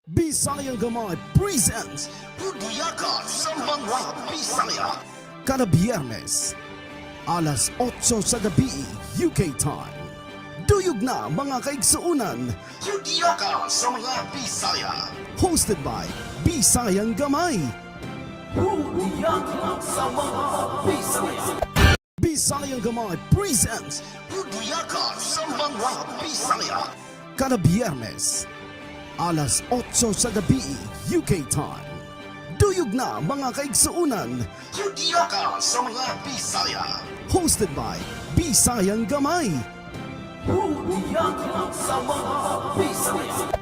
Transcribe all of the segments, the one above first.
Bisayang Gamay presents Hudiyaka sa mga Bisaya. Kada Biyernes, alas 8 sa gabi, UK time. Duyog na, mga kaigsuunan. Hudiyaka sa mga Bisaya. Hosted by Bisayang Gamay. Hudiyaka sa mga Bisaya. Bisayang Gamay presents Hudiyaka sa mga Bisaya. Kada Biyernes, alas 8 sa gabi, UK time. Duyog na, mga kaigsuunan. Hudiyaka sa mga Bisaya. Hosted by Bisayang Gamay. Hudiyaka sa mga Bisaya.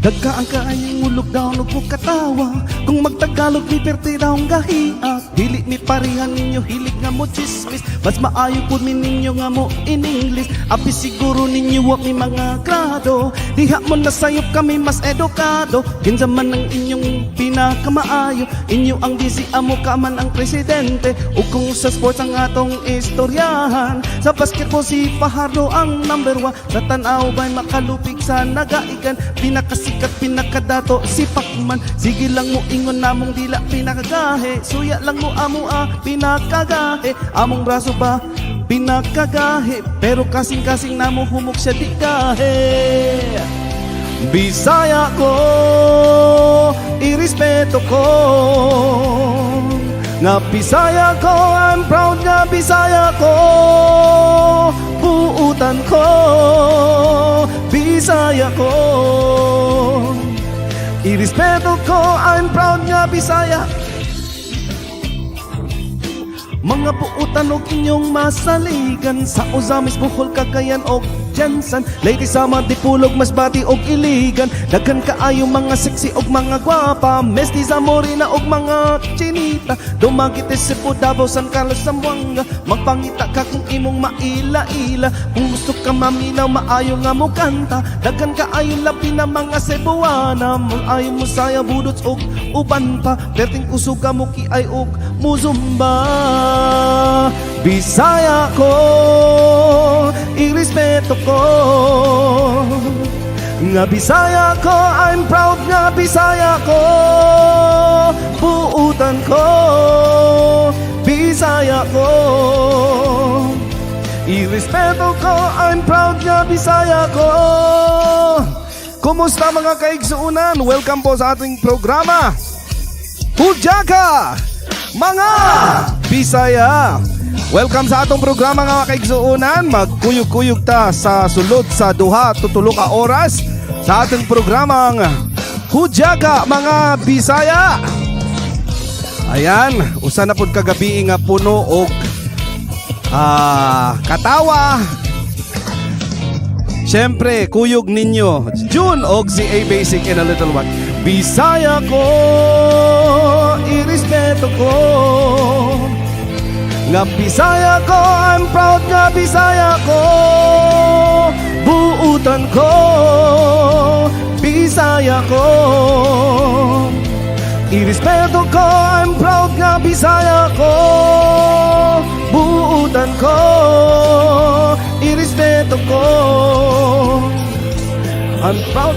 Dagkaan kaayong ulog daw og katawa. Kung magtagalog mi perti daw ang gahiak. Dili mi parehan ninyo, hilig nga mo chismis. Mas maayo pud mi ninyo nga mo in English. Abi siguro ninyo wa mi mga grado. Diha mo nasayop kami mas edukado. Kinsa man ang inyong pinakamaayo? Inyo ang busy, amo ka man ang presidente. O kung sa sports ang atong istoryahan, sa basketball si Fajardo ang number one. Sa tanaw ba'y makalupig sa nagaigan? Pinakasikat, pinakadato si Pacman. Sige lang mo ingon namong dila pinakagahe. Suya lang mo amo ah, pinakagahe. Among braso ba pinakagahe? Pero kasing-kasing namo humok siya di gahe. Bisaya ko, irespeto ko. Nga Bisaya ko, I'm proud nga Bisaya ko. Buutan ko, Bisaya ko. Irespeto ko, I'm proud nga Bisaya. Mga buutan og inyong masaligan sa Ozamis, Bohol, Cagayan og GenSan, Leyte, Samar, Dipolog, Masbate og Iligan. Daghan kaayo mga sexy og mga gwapa, mestiza, morena og mga chinita. Dumaguete, Cebu, Davao, San Carlos, Zamboanga. Magpangita ka kung imong maila-ila. Kung gusto ka maminaw, maayo nga mo kanta. Daghan kaayo labi na mga Cebuana. Maayo mo saya, budots og uban pa. Perting kusog ka mo kiay og muzumba. Bisaya ko, irespeto ko. Nga Bisaya ko, I'm proud nga Bisaya ko. Buutan ko, Bisaya ko. Irespeto ko, I'm proud nga Bisaya ko. Kumusta, mga kaigsuunan? Welcome po sa ating programa, Hudyaka mga Bisaya! Welcome sa atong programa nga kaigsuunan. Magkuyog-kuyog ta sa sulod sa 2 to 3 ka oras sa ating programang Hudyaka mga Bisaya. Ayan, usa na pud kagabi nga puno og katawa. Siyempre, kuyog ninyo, June og si A Basic in a Little One. Bisaya ko, irespeto ko. Nga Bisaya ko, I'm proud nga Bisaya ko. Buutan ko, Bisaya ko. Irespeto ko, I'm proud nga Bisaya ko. Buutan ko, irespeto ko. I'm proud,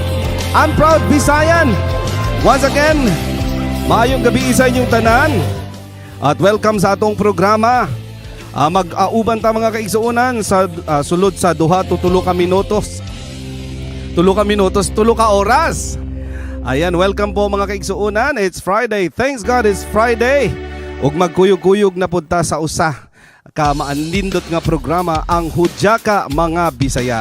I'm proud Bisayan. Once again, maayong gabi sa inyong tanan. At welcome sa atong programa. Mag-auban ta, mga kaigsuonan, sa sulod sa 2 to 3 ka minutos. 3 ka minutos, 3 ka oras. Ayan, welcome po, mga kaigsuonan. It's Friday. Thanks God it's Friday. Ug magkuyog-kuyog na pud ta sa usa ka maanindot nga programa, ang Hudyaka mga Bisaya.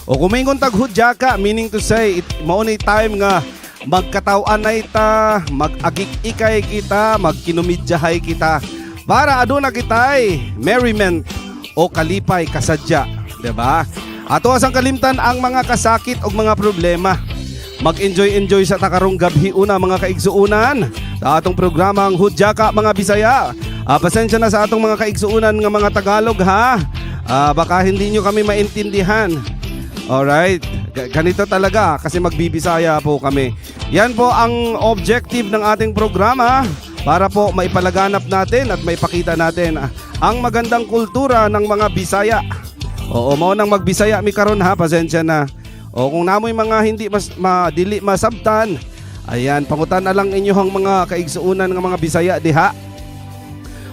O kung maingon tag hudyaka, meaning to say, mao ni time nga magkataw-an ta, mag-agik-ikay kita, magkinumidyahay kita para aduna kitay merriment o kalipay kasadya, 'di ba? Ato asang kalimtan ang mga kasakit o mga problema. Mag-enjoy-enjoy sa ta karong gabi una, mga kaigsuunan, sa atong programa ang Hudyaka mga Bisaya. Pasensya na sa atong mga kaigsuunan nga mga Tagalog ha. Baka hindi nyo kami maintindihan. Alright. Ganito talaga kasi magbibisaya po kami. Yan po ang objective ng ating programa para po maipalaganap natin at maipakita natin ang magandang kultura ng mga Bisaya. Oo, mao nang magbisaya mi karon ha, pasensya na. O kung namoy mga hindi mas madili masabtan, ayan, pangutan na lang inyong mga kaigsuonan nga mga Bisaya diha.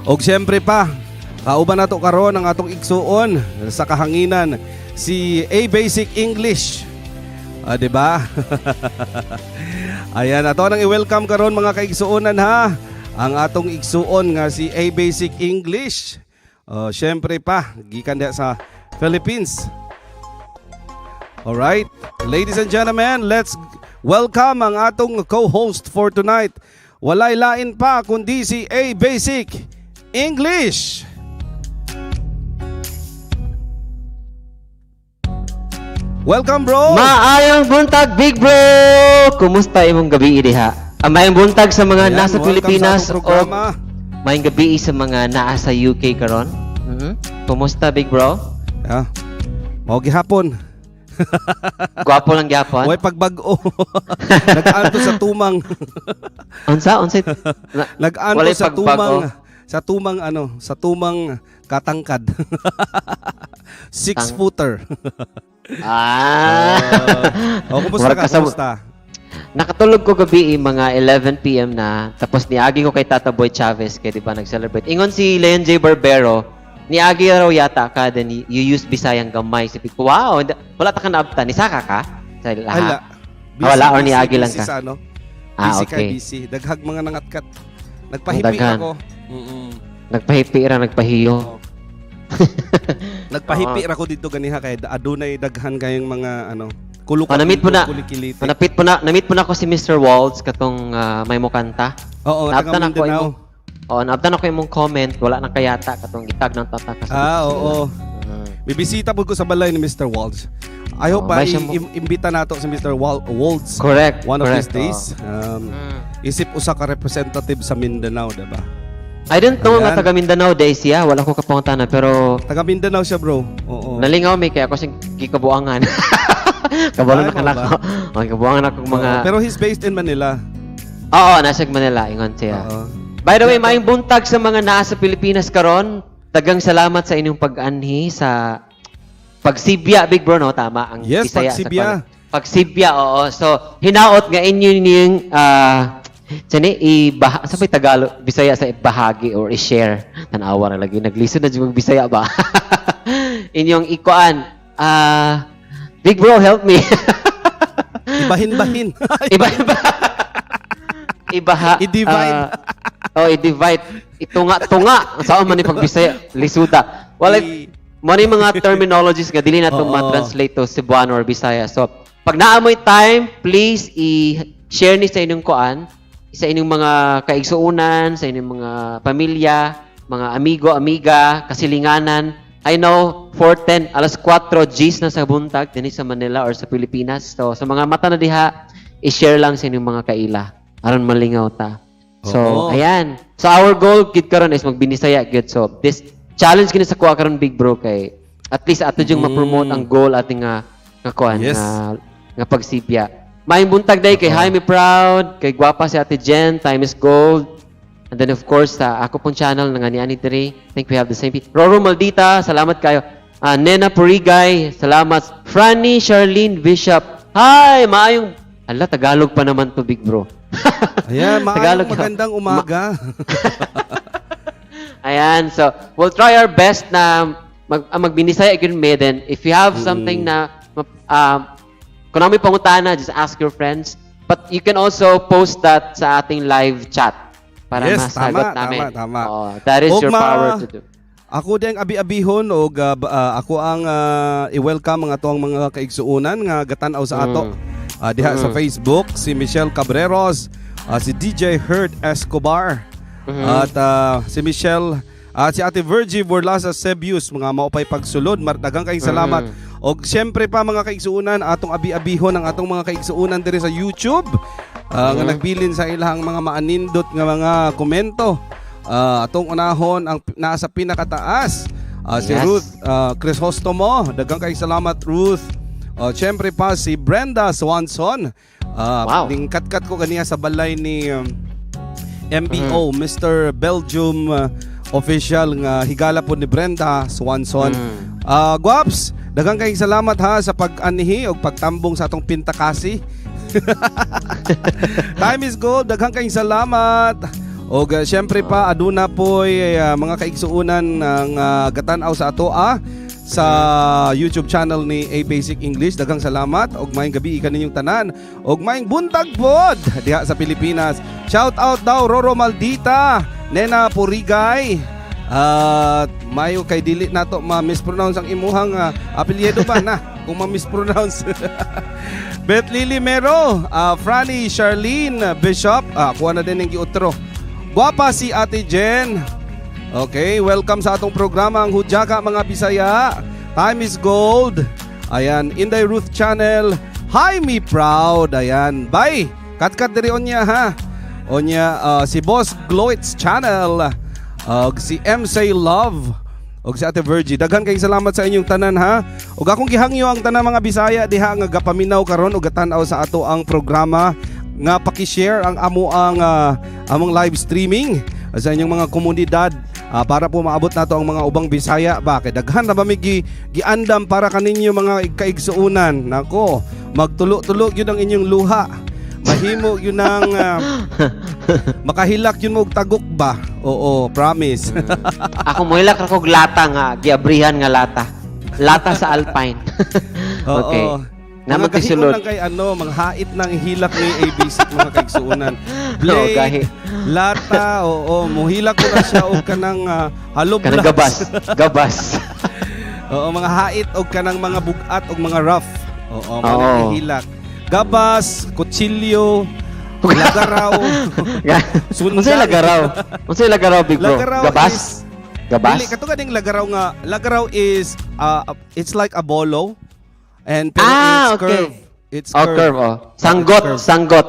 Og siyempre pa, kauban nato karon ang atong igsuon sa kahanginan, si A Basic English. Ah, 'di ba? Ayan, ato nang i-welcome karon, mga kaigsuonan ha. Ang atong igsuon nga si A Basic English. Oh, syempre pa, gikan diha sa Philippines. All right, ladies and gentlemen, let's welcome ang atong co-host for tonight. Walay lain pa kundi si A Basic English. Welcome, bro. Maayong buntag, big bro! Kumusta imong gabi diha? Ah, maayong buntag sa mga Ayan, nasa welcome Pilipinas sa atong o programa. maayong gabi sa mga naa sa UK karon. Kumusta, big bro? Ah, mao gihapon. Gwapo lang gyapon. Way pagbag-o. Nag-anto sa tumang. Unsa? Unsa? Nag-anto Walay sa pagbag-o. tumang sa tumang ano, sa tumang katangkad. Six footer. Ah. Oh, kumusta Murag ka? Kumusta? Nakatulog ko gabi mga 11 PM na, tapos niagi ko kay Tata Boy Chavez kay di ba nag-celebrate. Ingon si Leon J. Barbero, niagi raw yata ka, then you use Bisayang gamay. Sabi ko, wow, wala ta ka naabtan. Nisaka ka? Sa Ala. lahat. Ah, wala, or niagi lang busy ka? sa ano? Ah, Busy kay okay. busy. Daghag mga nangatkat. Nagpahipi Daghan. ako. Mm-mm. Nagpahipi ra, nagpahiyo. Nagpahipi ra ko dito ganiha kay adunay daghan kayong mga ano, kulok Oh, na-meet mo na. kulikiliti. Manapit po na, na-meet po na ako si Mr. Waltz katong may mukanta. Oo, taga Naabtan ako Mindanao. imong. Oo, naabtan ako imong comment, wala na kayata katong gitag ng tata ka sa Ah, oo. Bibisita po ko sa balay ni Mr. Waltz. I hope Oo, may siya imbita nato si Mr. Waltz Correct. one of correct, these days. oo. Isip usa ka representative sa Mindanao, diba? I don't know nga Ayan. taga Mindanao day siya, wala ko kapangutana pero Taga Mindanao siya, bro. Oo. nalingaw mi kay ako siyang gikabuangan. Kabalo Ay, na mao kanako. Okay, kabuangan ako mga Oo, pero he's based in Manila. Oo, nasa Manila ingon siya. Oo. By the way, maayong buntag sa mga naa sa Pilipinas karon. Daghang salamat sa inyong pag-anhi sa pagsibya, big bro, no? Tama ang Yes, Bisaya sa pagsibya. Pagsibya, oo. So, hinaot nga inyo ning sani ibaha sa may Tagalog, Bisaya sa ibahagi or i-share. Tan-awa na lagi naglisod na jud og Bisaya ba. Inyong ikuan. Big bro, help me. Ibahin-bahin. Iba iba. Ibaha. I-divide. Oh, i-divide. Itunga-tunga. Saan man ni pagbisaya? Lisuda. Wala mo ni mga terminologies nga dili na to ma-translate to Cebuano or Bisaya. So, pag naa mo'y time, please i-share ni sa inyong kuan, sa inyong mga kaigsuunan, sa inyong mga pamilya, mga amigo, amiga, kasilinganan. I know, 4:10, alas 4 Gs na sa buntag, dinhi sa Manila or sa Pilipinas. So, sa mga mata na diha, i-share lang sa inyong mga kaila. Aron malingaw ta. So, ayan. So, our goal gid karon is magbinisaya gyud. So, this challenge kini sa kuha karon, big bro, kay at least ato yung ma-promote ang goal ating nga nga kuan nga pagsibya. Maayong buntag day kay Jaime Proud, kay gwapa si Ate Jen, Time is Gold. And then of course sa ako pong channel nga ni ani diri. I think we have the same. Roro Maldita, salamat kayo. Ah, Nena Purigay, salamat. Franny Charlene Bishop. Hi, maayong. Hala, Tagalog pa naman to, big bro. Ayan, maayong Tagalog. magandang umaga. Ayan, so we'll try our best na magbinisaya gyud me. Then if you have something na kung may pangutana, just ask your friends. But you can also post that sa ating live chat para Yes, masagot tama, namin. tama, tama. Oo, that is your power to do. Ako din ang abi-abihon og ako ang i-welcome ang atoang mga kaigsuonan nga gatan-aw sa ato. Diha sa Facebook si Michelle Cabreros, si DJ Herd Escobar, at si Michelle at si Ate Virgie Borlasa Sebius, mga maupay pagsulod. Daghang kayong salamat. Og siyempre pa, mga kaigsuonan, atong abi-abihon ang atong mga kaigsuonan diri sa YouTube nga nagbilin sa ilang mga maanindot nga mga komento. Atong unahon ang nasa pinakataas, si Ruth Crisostomo. Daghang kayong salamat, Ruth. Oh, syempre pa si Brenda Swanson. Ningkatkat ko kaniya sa balay ni MBO, Mr. Belgium official nga higala po ni Brenda Swanson. Guaps, daghang kayong salamat ha sa pag-anhi o pagtambong sa atong pintakasi. Time is gold, daghang kayong salamat. Og syempre pa aduna po'y mga kaigsuonan ng gatan-aw sa ato sa YouTube channel ni A Basic English. Daghang salamat og maayong gabi kaninyong tanan og maayong buntag pod diha sa Pilipinas. Shout out daw Roro Maldita, Nena Purigay. At mayo kay dili nato ma-mispronounce ang imuhang apelyido ba na kung ma-mispronounce. Beth Lily Mero, Franny Charlene Bishop, kuha na din ng giutro. Guwapa si Ate Jen. Okay, welcome sa atong programa ang Hudyaka mga Bisaya. Time is gold. Ayan, Inday Ruth Channel. Hi me proud. Ayan, bye. Katkat diri onya ha. Onya si Boss Glowitz Channel. Og si MC Love. Og si Ate Virgie. Daghan kayong salamat sa inyong tanan ha. Og akong gihangyo ang tanan mga Bisaya diha nga gapaminaw karon og gatan-aw sa ato ang programa nga paki-share ang amo ang among live streaming sa inyong mga komunidad para po maabot nato ang mga ubang Bisaya ba kay daghan na ba mi giandam para kaninyo mga kaigsuonan. Nako, magtulo-tulo gyud ang inyong luha, mahimo yun ang makahilak yun mo og tagok ba. Oo, promise. Ako mohilak ra kog lata nga giabrihan nga lata. Lata sa Alpine. Oo. Okay. Mga Naman gahion sulod. lang kay ano, mga hait ng hilak ni ABC mga kaigsuonan. Oo, Blade, gahi. Lata, oo, muhilak ko na siya og kanang hollow Kanang blocks. gabas. Gabas. Oo, mga hait og kanang mga bugat og mga rough. Oo, mga hilak. Gabas, kutsilyo, lagaraw, sundang. Unsay lagaraw? Unsay lagaraw, big bro? Lagaraw Gabas? is Gabas? Dili kato ganing lagaraw nga lagaraw is it's like a bolo and pero Ah, it's okay. curve. It's Oh, curve. curve, oh. Sanggot, Curve. Sanggot.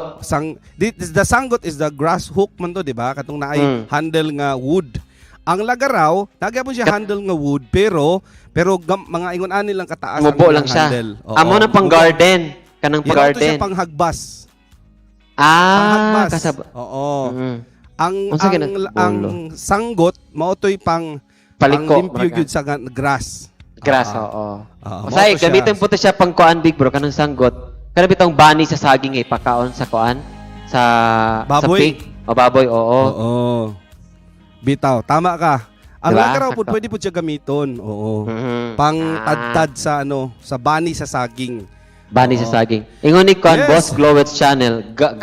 The sanggot is the grass hook man to, di ba? Katong naay handle nga wood. Ang lagaraw, nagyapon siya handle nga wood pero pero mga ingon ani lang kataas Mubo ang lang siya. handle. Oo, Amo na pang mubo. garden. Kanang Yeah, pang ito garden. siya panghagbas. Ah, Panghagbas. kasab. Oo. Ang Unsa ang, gina- ang bolo? sanggot mao to'y pang Paliko, pang limpyo maraga. gyud sa grass. Grass, Ah, oo. Ah, mao Masay, to siya. gamitin po to siya pang kuan, big bro, kanang sanggot. Kanang bitong bani sa saging eh, pakaon sa kuan sa Baboy. sa pig. O baboy, oo. Oo. Bitaw, tama ka. Ang Diba? lagaraw po Sakto. pwede po siya gamiton. Oo. Pang tadtad sa ano, sa bani sa saging. Bani sa saging. Ingon ni kuan Yes. Boss Glowitz Channel, garab,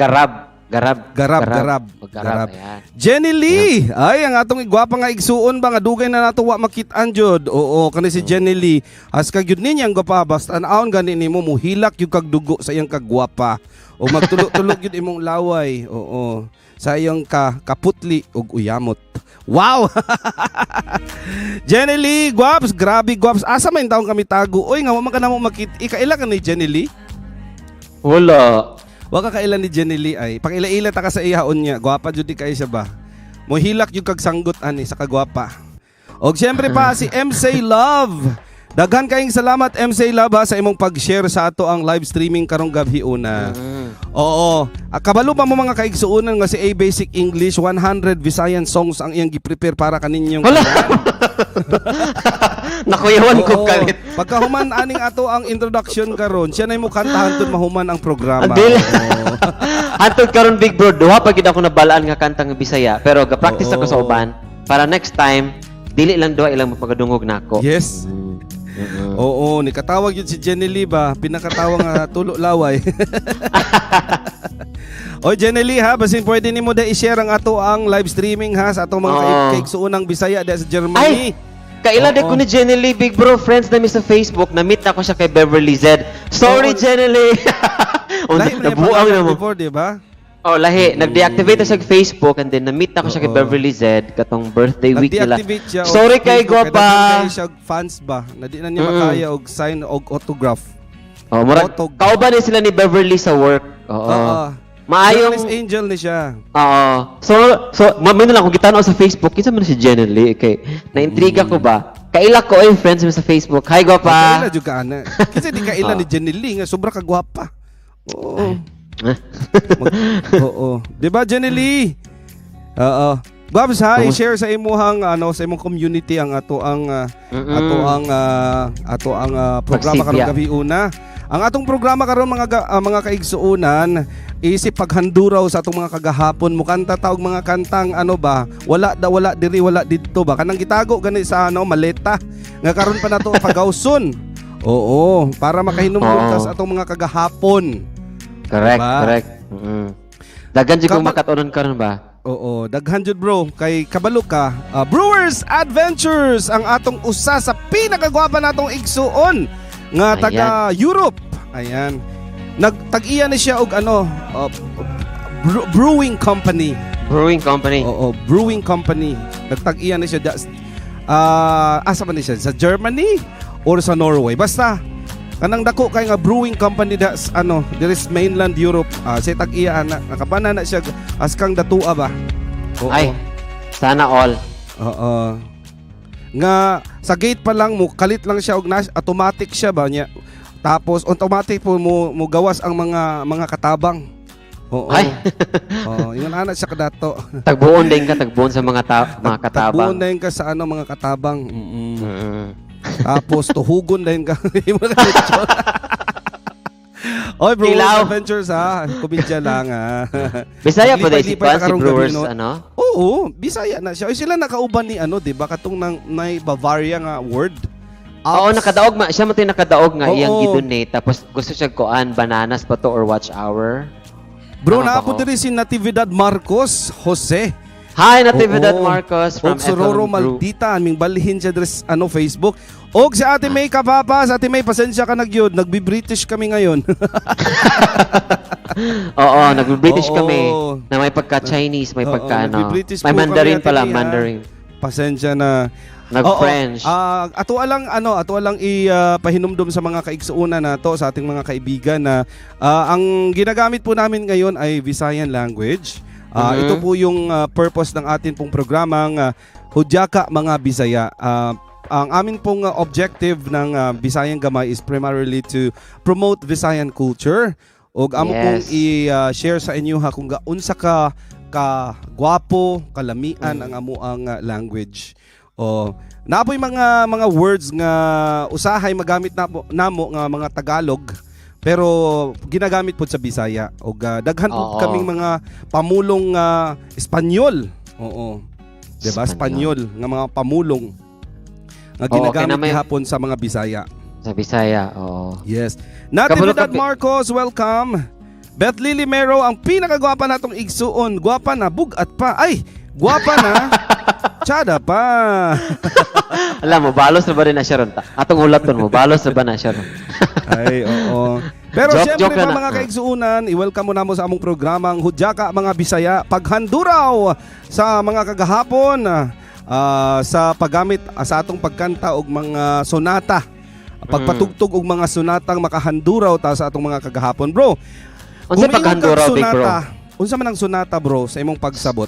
garab, Garab, garab, O, garab, ayan. Jenny Lee! Ay, ang atong igwapa nga igsuon ba nga dugay na nato wa makit-an jud. Oo, kani si Jenny Lee. As ka gyud niya ang gwapa basta an-aon gani nimo muhilak gyud kag dugo sa iyang kagwapa. O magtulo-tulo gyud imong laway. Oo. Sa iyang ka kaputli ug uyamot. Wow! Jenny Lee, guwaps, grabe guwaps. Asa man taong kami tago? Oy, nga wa man ka namo makit. Ikaila ka ni Jenny Lee? Wala. Wa ka kaila ni Jenny Lee ay. Pag-ila-ila ta ka sa iya unya, gwapa jud di kay siya ba. Mohilak jud kag sanggot ani sa kagwapa. Og syempre pa si MC Love. Daghan kayong salamat MC Love ha, sa imong pag-share sa ato ang live streaming karong gabi una. Oo. Kabalo pa mo mga kaigsuonan nga si A Basic English 100 Visayan songs ang iyang gi-prepare para kaninyong Wala. Nakuyawan ko Oo. kalit. Pagka human aning ato ang introduction karon, siya na mo kantahan tun mahuman ang programa. Ang dili. Oo. Antod karon big bro, duha pa gid ako nabalaan nga kanta nga Bisaya, pero ga-practice ako sa uban para next time dili lang duha ilang mapagadungog nako. Yes. Oo, ni katawag yun si Jenny Lee ba? Pinakatawa nga tulo laway. Oy Jenny Lee ha, basin pwede nimo da i-share ang ato ang live streaming ha sa atong mga kaigsuonang Bisaya diha sa Germany. Ay! Kaila de ko ni Jenny Lee, big bro, friends na mi sa Facebook. Na-meet ako siya kay Beverly Z. Sorry, Jenny Lee. Oh, Lahi man yung nabuang pangalan na mo. before, di ba? Oh, lahi. Nag-deactivate na siya sa Facebook and then na-meet ako siya kay Beverly Z katong birthday week nila. Nag-deactivate siya og Sorry kay Facebook, Gwapa. daghan kay siya og fans ba? Na di na niya makaya og sign og autograph. Oh, murag Autog. kauban ni sila ni Beverly sa work. Oo. Oo. Maayong Journalist angel ni siya. Oo. So, mamay na lang kung kita sa Facebook, kinsa man si Jenny Lee kay naintriga ko ba? Kaila ko ay friends mo sa Facebook. Hi, gwapa. Kaila jud ka ana. Kasi di kaila ni Ah. Jenny Lee nga sobra ka gwapa. Oo. Oo. 'Di ba, Jenny Lee? Oo. Babs ha, i-share sa imuhang ano sa imong community ang ato ang ato ang ato ang programa karong Pagsibya. gabi una. Ang atong programa karon mga kaigsuonan isip paghanduraw sa atong mga kagahapon, mukanta ta og mga kantang ano ba, wala da wala diri wala didto ba, kanang gitago gani sa ano maleta nga karon pa nato pagawson. Oo, para makahinumdum ta sa atong mga kagahapon. Correct, Diba? correct. Dagan jud kung makatunon karon ba? Oo, daghan jud, bro, kay kabalo ka. Brewers Adventures ang atong usa sa pinakagwapa natong igsuon nga taga Europe. Ayan. Nagtag-iya ni siya og ano, brewing company. Brewing company. Oo, brewing company. Nagtag-iya ni siya asa ba ni siya? Sa Germany or sa Norway? Basta kanang dako kay nga brewing company da ano, there is mainland Europe. Sa tag-iya ana, nakabana na siya as kang datua ba. Oo. Ay, sana all. Oo. Nga sa gate pa lang mo kalit lang siya og automatic siya ba niya. Tapos automatic po mo mo gawas ang mga katabang. Oo. Ay. Oo, ingon ana siya kadato. Tagbuon din ka, tagbuon sa mga mga katabang. Tagbuon na ka sa ano mga katabang. Tapos tuhugon din ka. Mga lechon. Oy, Brewers Ilaw. Adventures ha. Komedya lang ha. Bisaya po dahil si Maglipay-lipay na Kwan, si karong gabi, Brewers, no? ano? Oo, Bisaya na siya. Oy, sila nakauban ni ano, 'di ba? Katong nang nay Bavaria nga word. Oo, Alps. nakadaog ma. Siya mo ito yung nakadaog nga iyang gidonate. Tapos gusto siya kuan, bananas ba to or watch hour? Bro, Tama ba naa po ko? diri si Natividad Marcos Jose. Hi, Natividad Oo. Marcos from Og Sororo FLM Group. Maldita, aming balhin siya diri sa, ano, Facebook. Og si Ate May Kapapas, Ate May, pasensya ka na gyud, nagbi-British kami ngayon. Oo, nag-British kami na may pagka-Chinese, may Oo, pagka ano. nagbi-British May po kami, Mandarin Ate pala, May, ha? Mandarin. Pasensya na. Nag-French. Oo, ato lang ano, ato lang ipahinumdum sa mga kaigsuonan nato, sa ating mga kaibigan na ang ginagamit po namin ngayon ay Visayan language. Ito po yung purpose ng atin pong programang Hudyaka Mga Bisaya. Ang amin pong objective ng Bisayan Gamay is primarily to promote Visayan culture ug amo pong i-share sa inyo ha kung gaunsa ka ka gwapo, kalamian ang amo ang language. O naapoy mga words nga usahay magamit na po, namo nga mga Tagalog pero ginagamit pod sa Bisaya og daghan po kaming mga pamulong Espanyol. Oo. 'Di ba? Espanyol. Espanyol nga mga pamulong nga Oo, ginagamit kaya na gihapon sa mga Bisaya. Sa Bisaya, oo. Yes. Natividad Kabalo ka- Marcos, welcome. Beth Lily Mero, ang pinakagwapa natong igsuon. Gwapa na, bugat pa. Ay, gwapa na. Tsada pa. Alam mo, balos na ba rin na siya ron? Atong ulaton mo, balos na ba na siya ron? Ay, oo. Pero Joke, siyempre joke pa na na. mga kaigsuunan, i-welcome mo namo sa among programang Hudyaka Mga Bisaya, paghanduraw sa mga kagahapon sa paggamit sa atong pagkanta og mga sonata. Pagpatugtog og mga sonatang makahanduraw ta sa atong mga kagahapon, bro. Unsa Kung maingon kag paghanduraw, big bro? sonata, unsa man ang sonata, bro, sa imong pagsabot?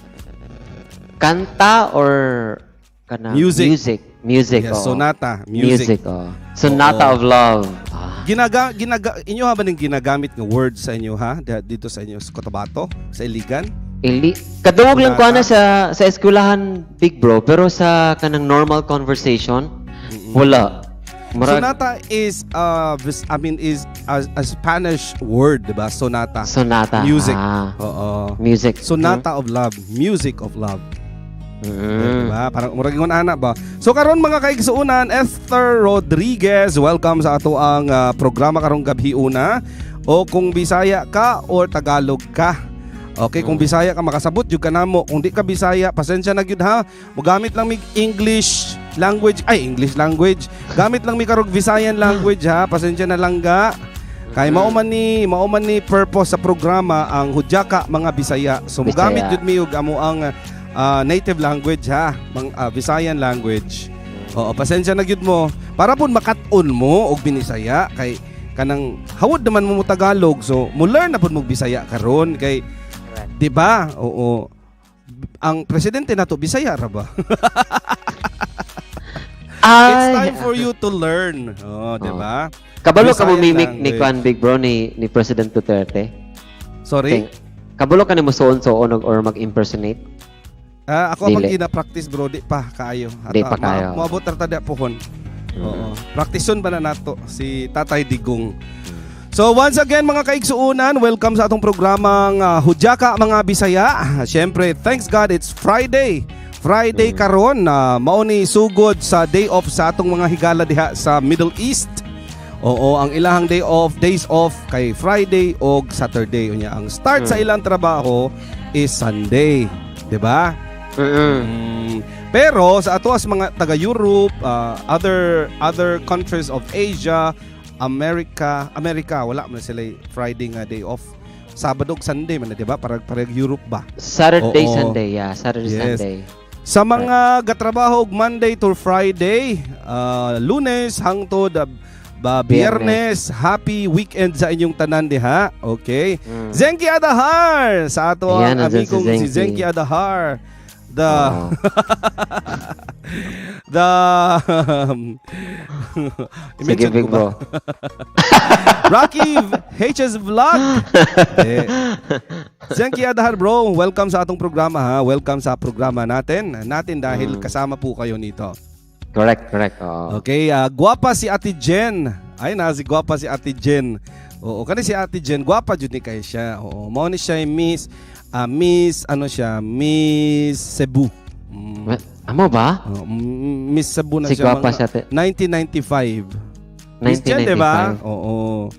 Kanta or kana Music. Music. Music, Yes, oo. sonata, music. Music, oo. Sonata Oo. of love. Ah. Ginaga ginaga inyo ha ba ning ginagamit nga word sa inyo ha? Dito sa inyo sa Cotabato, sa Iligan? Ili kadungog lang ko Sonata. ana sa eskwelahan, big bro, pero sa kanang normal conversation wala. Murag, Sonata is I mean is a Spanish word, 'di ba? Sonata. Sonata. Music. Ah, Oo. music. Sonata of love, music of love. Diba? Parang murag ingon ana ba. So karon mga kaigsuonan, Esther Rodriguez, welcome sa ato ang programa karong gabi una. O kung Bisaya ka or Tagalog ka. Okay, kung Bisaya ka makasabot jud ka namo. Kung di ka Bisaya, pasensya na gyud ha. Mogamit lang mig English language, ay English language. Gamit lang mi karog Visayan language ha. Pasensya na lang ga. Kay mao man ni purpose sa programa ang Hudyaka Mga Bisaya. So mogamit Bisaya. jud mi og amo ang native language ha, Visayan language. Oo, pasensya na gyud mo para pud makat-on mo og binisaya kay kanang hawod naman mo mo Tagalog, so mo learn na pud mo Bisaya karon kay 'di ba? Oo. Ang presidente nato Bisaya ra ba? Ay. It's time for you to learn. Oh, di ba? Kabalo ka mo Visayan mimic ni language. Kwan, Big Bro, ni President Duterte? Sorry? Ting- Kabalo ka ni mo suon-suon or mag-impersonate? Ah, ako pag Dili. ina-practice, bro, di pa kaayo. Di pa kaayo. Moabot ra ta da pohon. Oo. Practiceon ba na nato si Tatay Digong. So once again, mga kaigsuunan, welcome sa atong programang Hudyaka Mga Bisaya. Siyempre, thanks God it's Friday. Friday karon na mao ni sugod sa day off sa atong mga higala diha sa Middle East. Oo, ang ilahang day off, days off kay Friday og Saturday. Unya ang start sa ilang trabaho is Sunday, 'di ba? Pero sa ato as mga taga Europe, other other countries of Asia, America, America wala man sila Friday nga day off. Sabado ug Sunday man na, di ba? Para Europe ba? Saturday, Oo. Sunday, yeah. Saturday, Sunday. Sa mga gatrabaho og Monday to Friday, Lunes hangtod ba Biyernes, happy weekend sa inyong tanan diha. Okay. Zenki Adahar sa ato Ayan, ang nandyan si amigong si Zenki. Zenki Adahar. The Oo. The Sige, I-mention Big ko ba? Bro. Rocky HS Vlog. Eh. Zenki Adahar, bro, welcome sa atong programa ha. Welcome sa programa natin. Natin dahil kasama po kayo nito. Correct, correct. Oo. Okay, gwapa si Ate Jen. Ay na si gwapa si Ate Jen. Oo, kani si Ate Jen, gwapa jud ni kay siya. Oo, mao ni siya yung Miss ano siya, Miss Cebu. Amo ba? Oh, Miss Cebu na Si siya. gwapa mga siya, te. 1995. Miss Jen, di ba? 1995. Oo.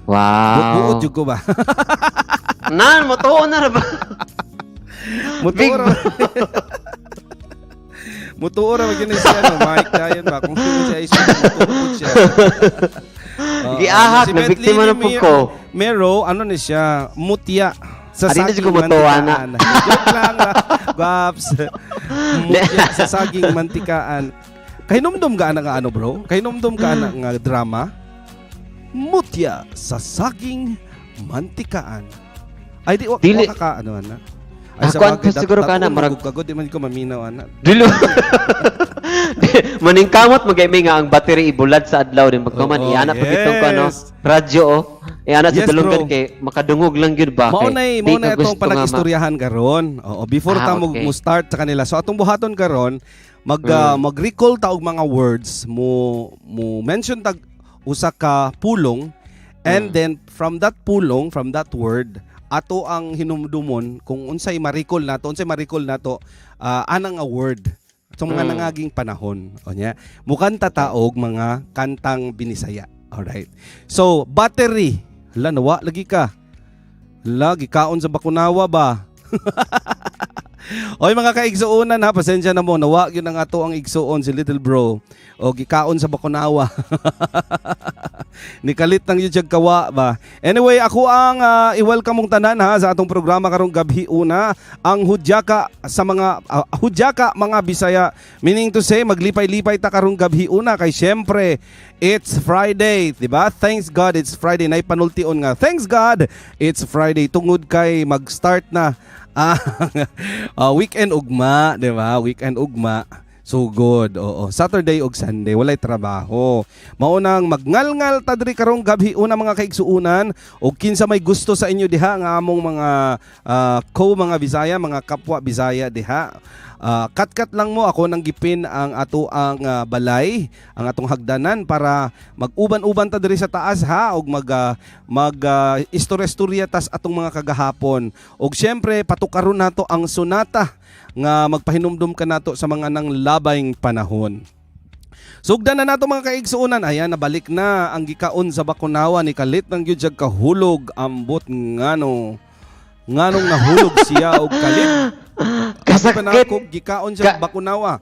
Wow. Buod jud ko ba? Nan, motuo na ra ba? Big Mutuo ra. Mutuo ra gyud ni siya no, Mike Dayan ba kung sino siya is mutuo po siya. Oo. Giahak, Si na biktima Bentley na po ko. Mero, ano ni siya, mutya. Sa Ah, di na saging siya kumutuwa na. mantikaan. Joke lang, ah. Guaps. Mutya sa saging mantikaan. Kahinumdum ka ana nga ano, bro? Kahinumdum ka ana nga drama? Mutya sa saging mantikaan. Ay di wa, Dili. wa ka ka ano ana. Ay Ah, kuwan po siguro ka na, murag- kagod di man ko maminaw ana. Dilo. Maningkamot magay nga ang battery ibulad sa adlaw din pagkaman Oo, iana pag itong ko ano yes. radyo oh. Iana sa Yes, dalunggan bro. kay makadungog lang gyud ba Mao kay nay di mao nay ka atong gusto nga ma- panag-istoryahan karon. Oo, before ta mo, Ah, okay. mo start sa kanila. So atong buhaton karon, mag-recall ta og mga words mo mo mention tag usa ka pulong and then from that pulong, from that word, ato ang hinumdumon kung unsay ma-recall nato anang nga word sa mga nangaging panahon. O nya, mukanta ta og mga kantang Binisaya. Alright. So, battery. Hala, nawa lagi ka. Lagi kaon sa Bakunawa ba? Oy mga kaigsuonan ha, pasensya na mo, nawa gyud ang ato ang igsuon si Little Bro. O gikaon sa Bakunawa. Nikalit nang yun siya kawa ba. Anyway, ako ang i-welcome mong tanan ha sa atong programa karong gabi una, ang Hudyaka sa mga Hudyaka Mga Bisaya. Meaning to say, maglipay-lipay ta karong gabi una kay syempre it's Friday, di ba? Thanks God it's Friday. Nay panultion nga. Thanks God it's Friday tungod kay mag-start na ang weekend ugma, di ba? Weekend ugma. So good. Oo. Saturday ug Sunday walay trabaho. Maunang magngalngal ta diri karong gabi una, mga kaigsuunan, og kinsa may gusto sa inyo diha nga among mga ko mga Bisaya, mga kapwa Bisaya diha. Katkat lang mo ako nang gipin ang ato ang balay, ang atong hagdanan para mag-uban-uban ta diri sa taas ha og mag istorya-istorya tas atong mga kagahapon. Og syempre patukaron nato ang sonata nga magpahinumdum kanato sa mga nang labayng panahon. Sugdan na nato, mga kaigsuonan. Ayan, nabalik na ang gikaon sa Bakunawa ni kalit ng gyud siya kahulog, ambot ngano. Nganong nahulog siya og kalit. Kasakit. Panakog gikaon siya Bakunawa.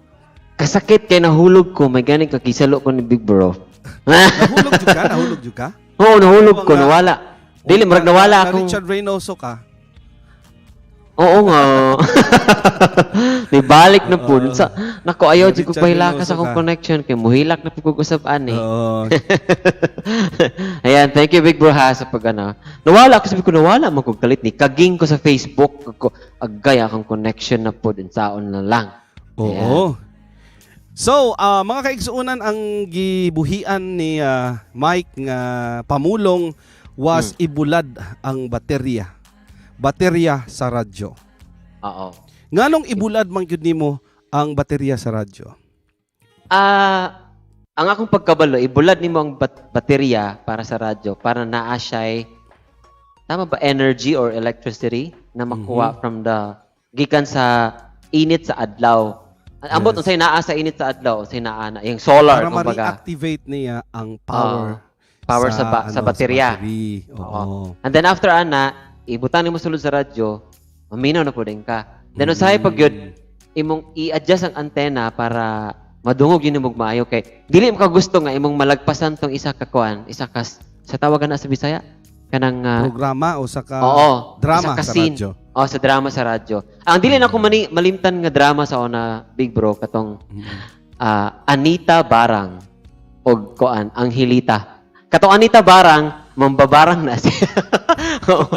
Kasakit kay nahulog ko, may gani ka kisalo ko ni Big Bro. Nahulog jud ka, nahulog jud ka. Oo, nahulog ko, Nga. nawala. Dili murag nawala Na akong Richard Reynoso ka. Oo nga. Nibalik na po. Sa, nako, ayaw jud ko Richard pahilaka Reynoso sa akong ka. connection kay muhilak na po kog usab ani. Oo. Ayan, thank you, Big Bro, ha sa pag ano. Nawala ako, sabi ko nawala man kog kalit ni kaging ko sa Facebook ko agay akong connection na po din saon na lang. Oo. So, mga kaigsuonan, ang gibuhian ni Mike nga pamulong was ibulad ang baterya. Baterya sa radyo. Nganong ibulad man gyud nimo ang baterya sa radyo? Ang akong pagkabalo, ibulad nimo ang baterya para sa radyo para naa siya'y, tama ba, energy or electricity na makuha from the gikan sa init sa adlaw. Ambot unsay naa sa init sa adlaw, unsay naa na yung solar Para kumbaga. Ma-reactivate niya ang power Power sa ano, baterya. Battery. Oo. And then after ana, ibutang nimo sulod sa radyo, maminaw na pud ka. Then usahay pag yun, imong i-adjust ang antena para madungog yun imong maayo kay dili mo ka gusto nga imong malagpasan tong isa ka kuan, isa ka sa tawagan na sa Bisaya kanang Programa o sa ka oo, drama isa ka sa scene. Radyo. Oh, sa drama sa radyo. Ang dili na ako malimtan nga drama sa una, big bro, katong Anita Barang og kuan, Angelita. Katong Anita Barang, mambabarang na siya. Oo.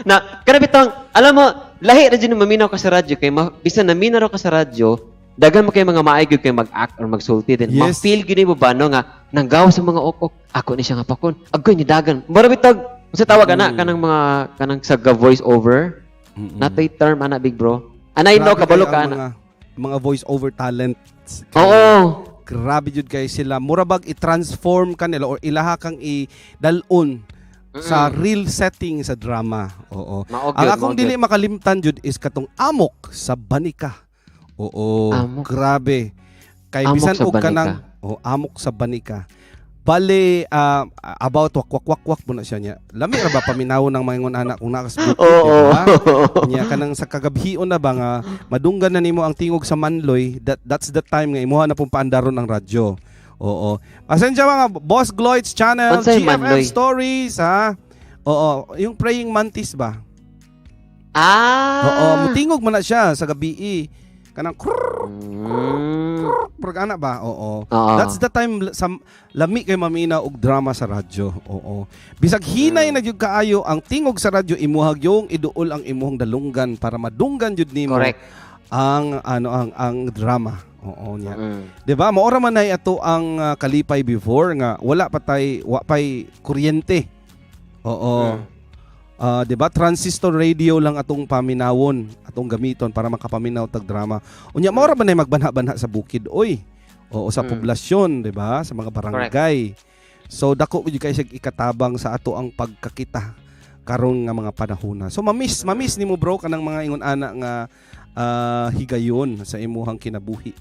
Na kana bitong alam mo, lahi ra jud maminaw ka sa radyo kay bisan naminaw ra ka sa radyo, daghan mo kay mga maayog gyud kay mag-act or magsulti din. Ma-feel gyud nimo ba no nga nanggaw sa mga okok, ako ni siya nga pakon. Agoy ni dagan. Mura bitog unsa tawag ana kanang mga kanang sa voice over? Natay term ana, big bro. Anay no Grabe kabalo kayo ka ang ana. mga voice over talents. Grabe jud kay sila. Mura bag i-transform kanila or ilaha kang i-dalon sa real setting sa drama. Oo. Mao Ang gyud, akong mao dili gyud. makalimtan jud is katong Amok sa Banika. Oo. Amok. Grabe. Kay Amok bisan sa og kanang, oh, Amok sa Banika. Bale about wak wak wak wak mo na siya niya. Lami ra ba paminaw ng mga ingon ana kung naa ka sa bukid, di ba? Nya kanang sa kagabhion na ba nga madunggan na nimo ang tingog sa manloy, that's the time nga imuha na pong paandaron ang radyo. Oo. Pasensya mga Boss Gloids Channel, Unsay GFF manloy? Stories ha. Oo, yung praying mantis ba? Ah. Oo, mutingog man na siya sa gabi. Kanang krrrr, prog ana ba? Oo. That's the time sa lami kay mamina og drama sa radyo. Oo. Bisag hinay na gyud kaayo ang tingog sa radyo, imuha yung iduol ang imuhang dalunggan para madunggan jud nimo ang ano ang drama. Oo niya. 'Di ba? Mao ra man nay ato ang kalipay before nga wala pa tay wa pay kuryente. Oo. 'Di ba? Transistor radio lang atong paminawon, atong gamiton para makapaminaw tag drama. Unya mao ra man nay magbanha-banha sa bukid oy. Oo, sa poblasyon, 'di ba? Sa mga barangay. So dako gyud kay siya ikatabang sa ato ang pagkakita karon nga mga panahona. So mamiss nimo, bro, kanang mga ingon ana nga higayon sa imuhang kinabuhi.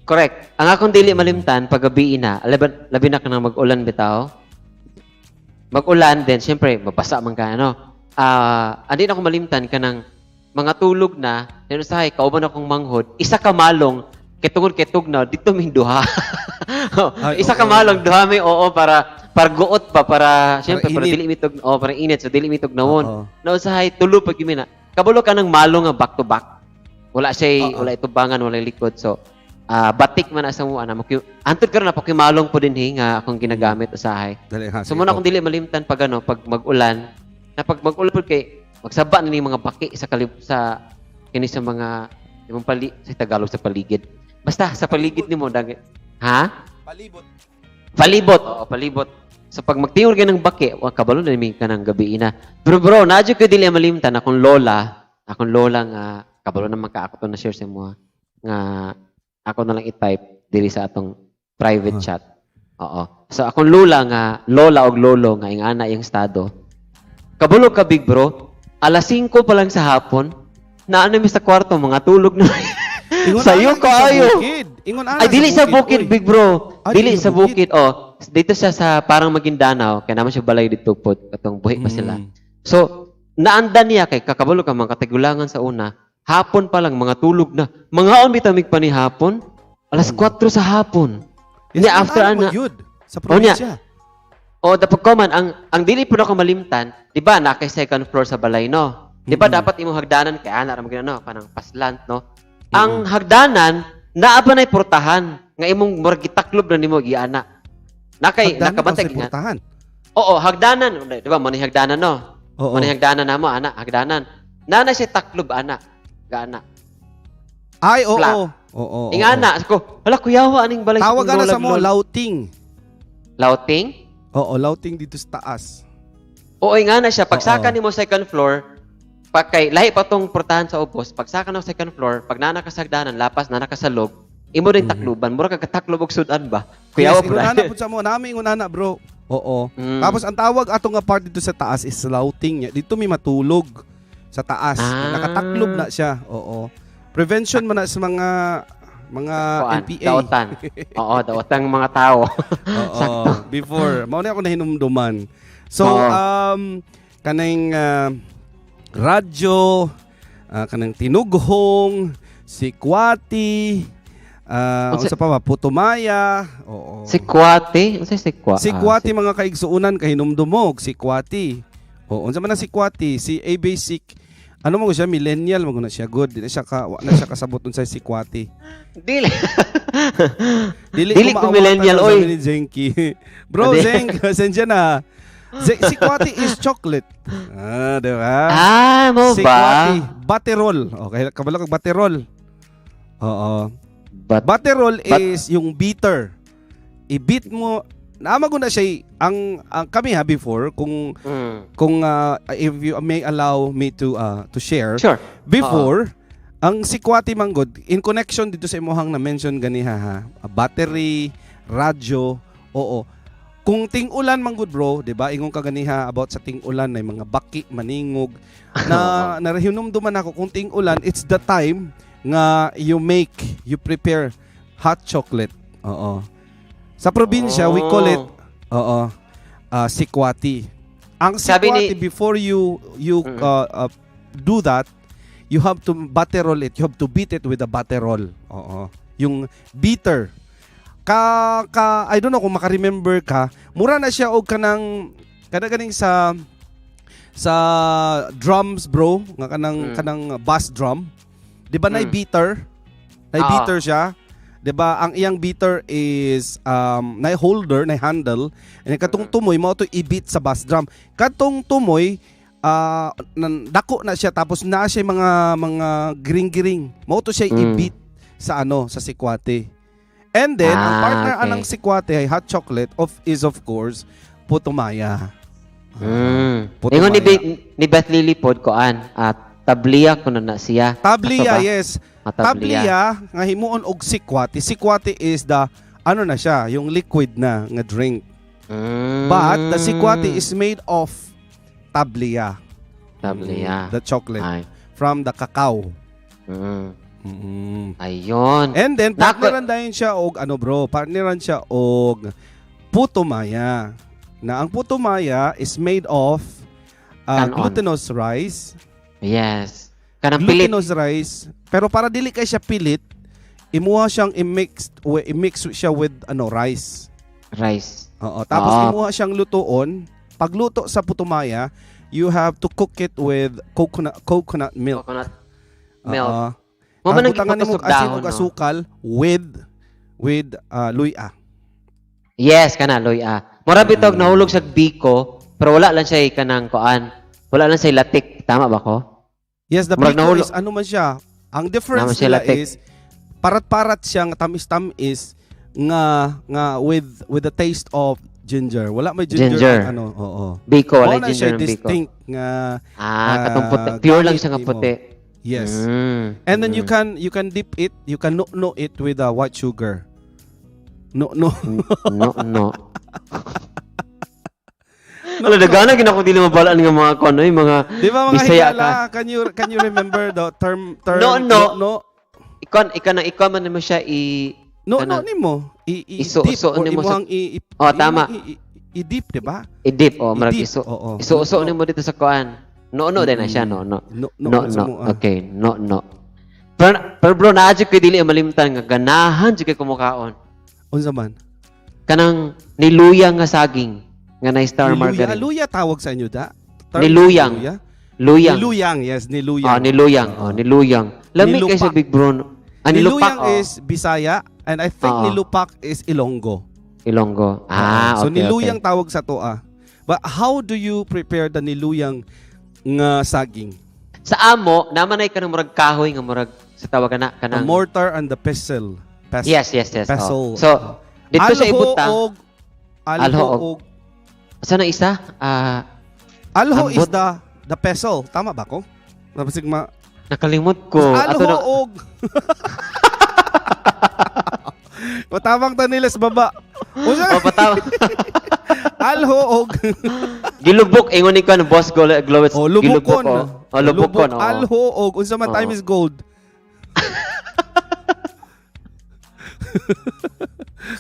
Correct. Ang akong dili malimtan paggabi na, labi, labi na kanang mag-ulan bitaw. Mag-ulan din, syempre mabasa man ka ano. Andi na ako malimtan kanang mga tulog na, then usahay kauban akong manghod, isa ka malong kay tungod kay tugnaw dito ming duha. Ay, Isa ka malong duha may, oo, para para guot pa, para syempre para, init. dili mitog, oh, para init, so dili mitugnawon. Na usahay tulo pag yun na. Kabalo ka ng malong nga back to back. Wala siya wala itubangan, wala likod. So batik man asa mo ana antod karon na pakimalong po din nga akong ginagamit usahay. Dali ha. So Sige, muna go. akong dili malimtan pag ano, pag mag-ulan, na pag mag-ulan pud kay magsaba na ni mga baki sa kalib sa kini sa mga imong pali sa Tagalog sa paligid. Basta sa paligid nimo dagit. Ha? Palibot. Palibot. Oo, palibot. So pag magtiur ka ng baki, wa kabalo na mi ka ng gabi na. Pero bro, naa jud ko dili malimtan akong lola nga kabalo naman ka ako to na share sa imo nga ako na lang i-type diri sa atong private chat. Oo. So akong lola nga lola og lolo nga ingana yung estado. Kabalo ka, big bro, alas 5 pa lang sa hapon, naa na mi sa kwarto, mga tulog na. Ingon Sayo ana sa kaayo. bukid. Ingon ana Ay, dili sa bukid, oy. big bro. Ah, Dili dili sa sa bukid. bukid. Oh, dito siya sa parang Maguindanao, kaya naman siya balay dito po, katong buhi pa sila. So, naanda niya kay kakabalo ka mga katigulangan sa una, hapon pa lang mga tulog na. Mga on bitamig pa ni hapon, alas 4 sa hapon. Yes, Hindi, after ingon ana ana. man yun, sa Oh, niya. probinsya. O dapat ko man ang dili po na ako malimtan, di ba na kay second floor sa balay no? Di ba dapat imong hagdanan kay ana ra man no, kanang paslant no? Ang hagdanan naa pa nay portahan nga imong murag gitaklob na nimo giana. Nakay Hagdanan nakabantay o sa nga. portahan. Oo, hagdanan, di ba mo ni hagdanan no? Oo. Mo ni hagdanan namo ana, hagdanan. Nana siya taklob ana, gaana. Ay, oo. Flat. Oo. Ingana ko, hala, kuyawa aning balay sa Tawag na sa Kundolab, mo, lol. lauting. Lauting? Oo, lauting dito sa taas. Oo, ingana siya. Pagsaka Oo. nimo second floor, pag kay lahi pa tong portahan sa ubos, pagsaka ng second floor, pag nana ka sa hagdanan, lapas nana ka sa loob, imo rin takluban, mura ka kataklob og sudan ba? Kuyawa Yes, po ingon ana pud sa mo, nami ingon ana, bro. Oo. Tapos ang tawag ato nga part dito sa taas is lauting. Dito may matulog sa taas. Nakataklob na siya. Oo. Prevention man na sa mga Kuan, NPA. daotan. Oo, daotang mga tao. Oo. Sakto. Before, mao na ako nahinumduman. So, kanang radyo, kanang tinughong, sikwati, unsa pa ba, putumaya. Oo. Sikwati? Unsa sikwa? Sikwati, mga kaigsuunan, kahinumdumog, sikwati. Oo, unsa man ang sikwati? Si A basic ano mo siya, millennial mo na siya, good. Di na siya ka wa na siya kasabot unsay sikwati. Dili. Dili, Dili ko maawatan millennial, ang oy. sabi ni Zenki. Bro, Adi. Zeng, sensya na. Sikwati is chocolate. Ah, di ba? Ah, mo ba? Sikwati, baterol. Okay, kabalo kag baterol. Oo. But, Baterol is yung bitter. I-beat mo. Naama ko na siya ang kami ha before kung kung if you may allow me to share. Sure. Before, ang sikwati manggod in connection dito sa imuhang na mention ganiha ha, battery, radyo, oo. Kung ting-ulan manggod, bro, 'di ba? Ingon ka ganiha about sa ting-ulan na mga baki, maningog na narahinumduman ako kung ting-ulan, it's the time nga you make, you prepare hot chocolate. Oo. Sa probinsya, we call it oo, sikwati. Ang Sabi sikwati, before you you do that, you have to baterol it. You have to beat it with a baterol. Oo. Yung beater. Ka, ka I don't know kung maka-remember ka, mura na siya og kanang kada ganing sa drums, bro, nga kanang kanang bass drum. 'Di ba nay beater? Nay beater siya. 'Di ba ang iyang beater is nay holder, nay handle. And katong tumoy mao to i-beat sa bass drum. Katong tumoy dako na siya, tapos naa siya mga giring-giring. Mao to siya i-beat sa ano, sa sikwate. And then ang partner anang sikwate ay hot chocolate of is of course putumaya. Putumaya. Ingon ni Beth Lily pod, koan at tabliya kuno na siya. Tabliya, Ato ba? Yes. Ah, tabliya. Tabliya nga himuon og sikwate. Sikwate is the ano na siya, yung liquid na nga drink. But the sikwate is made of tabliya. Tabliya. The chocolate Ay. from the cacao. Ayun. And then partneran dayon siya og ano, bro, partneran siya og puto maya. Na ang puto maya is made of Kanon. glutinous rice. Yes. Kanang pilit. Glutinous rice, pero para dili kay siya pilit, imuha siyang i-mix siya with ano, rice. Rice. Oo, tapos imuha siyang lutuon. Pagluto sa putumaya, you have to cook it with coconut coconut milk. Coconut milk. Oo. Mo man ang Butangan nimo giputos og asin dahon, ug no? asukal with luya. Yes, kana luya. Mura bitog nahulog sa biko, pero wala lang siya kanang kuan. Wala lang siya latik. Tama ba ko? Yes, the Murag biko is ano man siya. Ang difference Naman siya nila latik. is parat-parat siya nga tamis-tamis nga nga with the taste of ginger. Wala may ginger, Ginger. ang ano, oo. Biko, wala Mao na siya ginger ng biko. distinct nga Ah, katong puti. Pure lang gamit siya nga nimo. puti. Yes. And then you can dip it, you can no it with white sugar. No. No. Wala, nagana gina ko dili mabalaan nga mga kuan oy, mga Di ba, mga Bisaya. higala, can you remember the term No, no. no? Ikon ikaw na ikaw man nimo siya i No, no Kanang- nimo. I Iso- dip iso or nimo imuhang i, Oh, tama. i-dip, di ba? I-dip, oh, marag I-dip, iso. oo. Iso-uso No, no. nimo dito sa kuan. No no din na siya, no no. No, no, No no, sa no. mo, ah. Okay, no no. Pero bro, naa jud koy dili malimtan nga ganahan jud kay kumukaon. Unsa man? Kanang niluyang nga saging nga na Star Niluya, margarine. luya tawag sa inyo da? Term Niluyang. Niluya? Luyang. Niluyang, yes, niluyang. Ah, niluyang. Oh, niluyang. Lami kay sa Nilupak. big bro. Ah, nilupak. Niluyang Oh. is Bisaya and I think nilupak is Ilonggo. Ilonggo. Ah, So okay, niluyang okay. tawag sa toa. But how do you prepare the niluyang nga saging? Sa amo, naman ay kanang murag kahoy nga murag Sa tawag na The kanang mortar and the pestle. Yes. Pestle. Oh. So dito siya Alho ibutang. og alho Alho og- og Sa na isa? Ah, alho is Ambot. the pestle. Tama ba ko? Napasig ma Nakalimot ko. Alho Ato na, og Patabang ta nila sa baba. Unsa oh, pataw. Alho og Gilubok ingon ni kan boss go Glowitz. Oh, lubukon. Gilubok, oh. Oh, lubukon. Oh. Alho og unsa man time Oo. Is gold.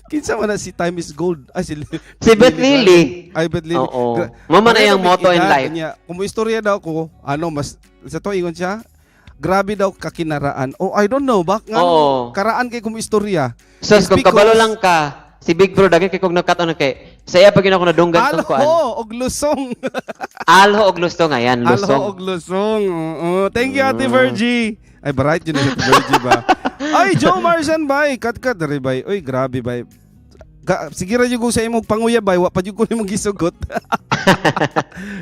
Kinsa man na si time is gold? Ay, si Si Beth Lily. Ay, Beth Lily. Oo. Mao man ay ang motto in life. Niya. Kung mo istorya daw ko, ano, mas, sa to ingon siya, grabe daw kakinaraan. Oh, I don't know, bak nga, karaan kay kung istorya. So, It's kung kabalo because- lang ka, si Big Bro, daghan kay kog nakat-on kay sa iya pag ako nadunggan tong kuan. Alho og lusong. Alho og lusong, ayan, Alho lusong. og lusong. Oo. Thank you, Ate Virgie. Ay, bright yun na si Ate Virgie ba? Ay, Joe Martian, bay. Cut-cut, dari, bay. Uy, grabe, bay. Sige ra jud ko sa imong panguya, bay. Wa pa jud ko nimong gisugot.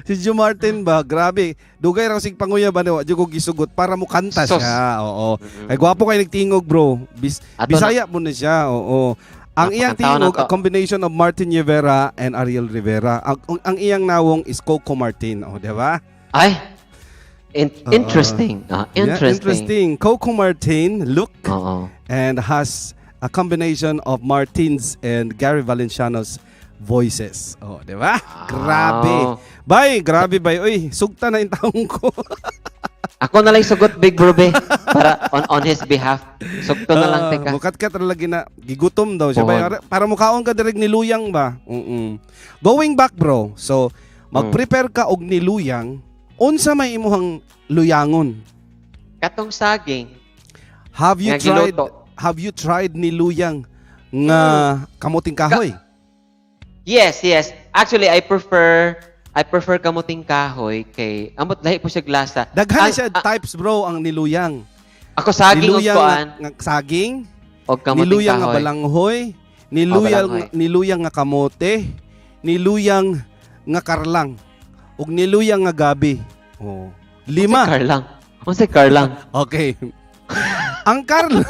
Si Joe Martin ba? Grabe. Dugay ra ko sig panguya ba, wa jud ko gisugot para mo kanta Sos. Siya. Oo. Kay gwapo kay nagtingog, bro. Ato na. Bisaya mo na siya. Oo. Ang iyang Napakanta na tingog, to. A combination of Martin Rivera and Ariel Rivera. Ang iyang nawong is Coco Martin. O, di ba? Ay. Oo. Interesting. Ah, Yeah, interesting. interesting. Coco Martin look Oo. And has a combination of Martin's and Gary Valenciano's voices. Oh, di ba? Grabe. Bay, grabe bay. Uy, sugta na yung taong ko. Ako na lang sugot, Big Bro, be, para on his behalf. Sugto na lang teka. Mukat-kat ra lagi na gigutom daw siya. Bay, Oo. para mukaon ka direk niluyang ba? Going back, bro. So, mag-prepare ka og niluyang. Unsa may imuhang luyangon? Katong saging. Have you Nga tried giluto. Have you tried niluyang nga kamuting kahoy? Yes. Actually, I prefer kamuting kahoy kay amot lahi po siya lasa. Daghan Ang- siya types, bro, ang niluyang. Ako saging og Niluyang kuan nga saging, og kamuting niluyang nga kahoy. balanghoy, niluyang Oh, balanghoy. Niluyang nga kamote, niluyang nga karlang, ug niluyang nga gabi. Oh. Lima. Unsay karlang? Unsay karlang? Okay. Ang karlang,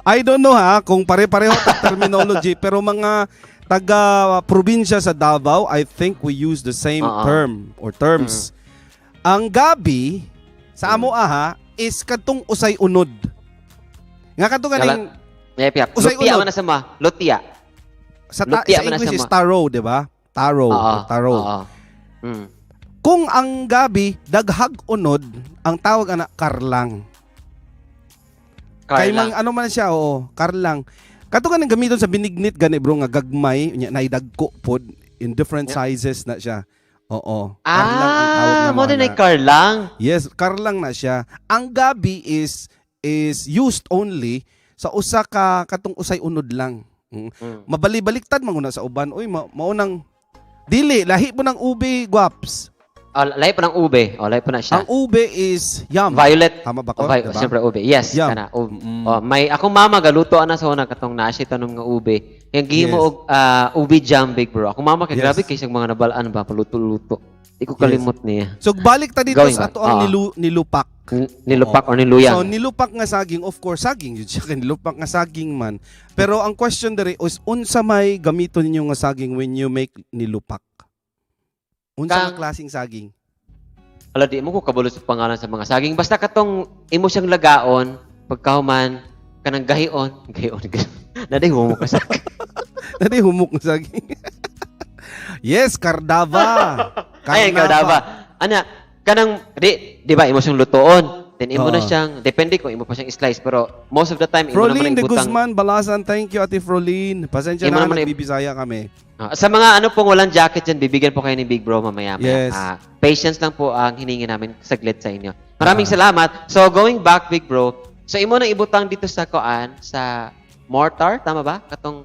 I don't know ha kung pare-pareho ta terminology, pero mga taga probinsya sa Davao, I think we use the same Oo. Term or terms. Ang gabi sa amo aha is kadtong usay unod. Nga kadtong kaning Yep. Usay Lutia unod. man na sa ma. Lutia. Sa Lutia man na English sa is taro, di ba? Taro, Oo. taro. Oo. Kung ang gabi daghag unod, ang tawag ana karlang. Kay Karlang. mang ano man siya, oo, karlang. Kato kaning gamiton sa binignit gani, bro, nga gagmay nya naidagko pod in different sizes na siya. Oo. Karlang ang tawag Ah, na mo mo din ana. ay karlang. Yes, karlang na siya. Ang gabi is used only sa usa ka katong usay unod lang. Mabali-baliktad man guna sa uban. Uy, maunang dili lahi po ng ube, guaps. Oh, lahi pa ng ube. Oh, lahi pa na siya. Ang ube is yam. Violet. Tama ba ko? Oh, Diba? siyempre ube. Yes, Yam. kana ube. Oh, may akong mama galuto ana sa una katong naa siya tanom nga ube. Yang gihimo og ube jam, Big Bro. Akong mama kay grabe kay siyang mga nabalaan ba paluto-luto. Di ko kalimot niya. So balik ta dito Going sa back. ato ang nilupak. Nilupak or niluyang. So nilupak nga saging, of course saging yun siya, kay nilupak nga saging man. Pero ang question diri is unsa may gamiton ninyo nga saging when you make nilupak? Unsa nga klaseng saging? Ala, di mo ko kabalo sa pangalan sa mga saging. Basta katong imo siyang lagaon pagkahuman kanang gahion, gahion. Naday mo ka sa Dali humok nga saging. Yes, Cardava. Ay, Cardava. Ana, kanang di ba imo siyang lutoon. Then imo na Oo. siyang depende kung imo pa siyang slice, pero most of the time imo naman Frolene ang de butang. Guzman Balasan, thank you, Ate Frolene. Pasensya Imo na, naman nagbibisaya kami. Ah, sa mga ano pong walang jacket dyan, bibigyan po kayo ni Big Bro mamaya. Yes. Ah, patience lang po ang hiningi namin saglit sa inyo. Maraming salamat. So, going back, Big Bro, so imo na ibutang dito sa koan, sa mortar, tama ba? Katong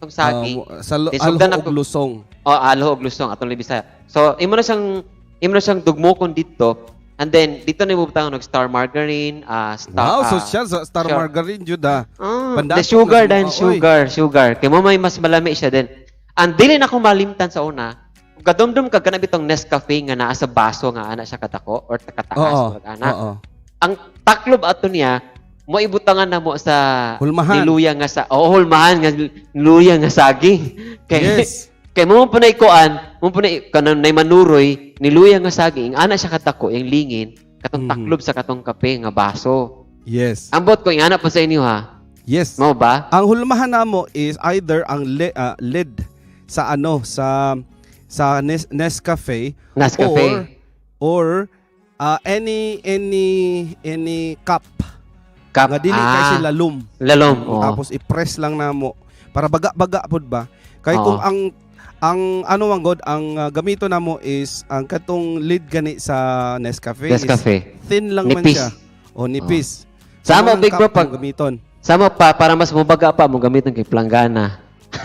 saging. Sa Then, sugdan alho ako- og lusong. O alho og lusong atong Bisaya. So, imo na siyang dugmokon dito. And then dito na ibutang og Star margarine, Star Wow, social sa Star sure. Margarine jud ah. Ah, Pandato the sugar na then sa mga- oy. sugar, sugar. Kay mo may mas malami siya din. Ang dili na ko malimtan sa una, kung kadumdum ka kana bitong Nescafe nga naa sa baso nga ana siya katako or kataas Oo. murag ana. Oo. Ang Taklob ato niya mo ibutangan na mo sa Hulmahan. Niluya nga sa, oo, hulmahan nga niluya nga saging. Kay kay mo po na ikuan, mo po na kanang nay manuroy niluya nga saging, ana siya katako yung lingin katong taklob sa katong kape nga baso. Ambot ko ingana po sa inyo ha. Mao ba? Ang hulmahan namo is either ang lid sa ano sa Nescafe Nescafe. or any cup Cup. nga dili kay Ah, sila lalom. Lalom, oo. Tapos i-press lang namo para baga-baga pud ba. Kay kung ang ano man god ang gamito namo is ang katong lid gani sa Nescafe, is Nescafe. thin lang man Nipis. siya. O nipis. Sama, So, big cup bro, pag- ang gamiton. Sama pa para mas mubaga pa mo gamiton kay planggana.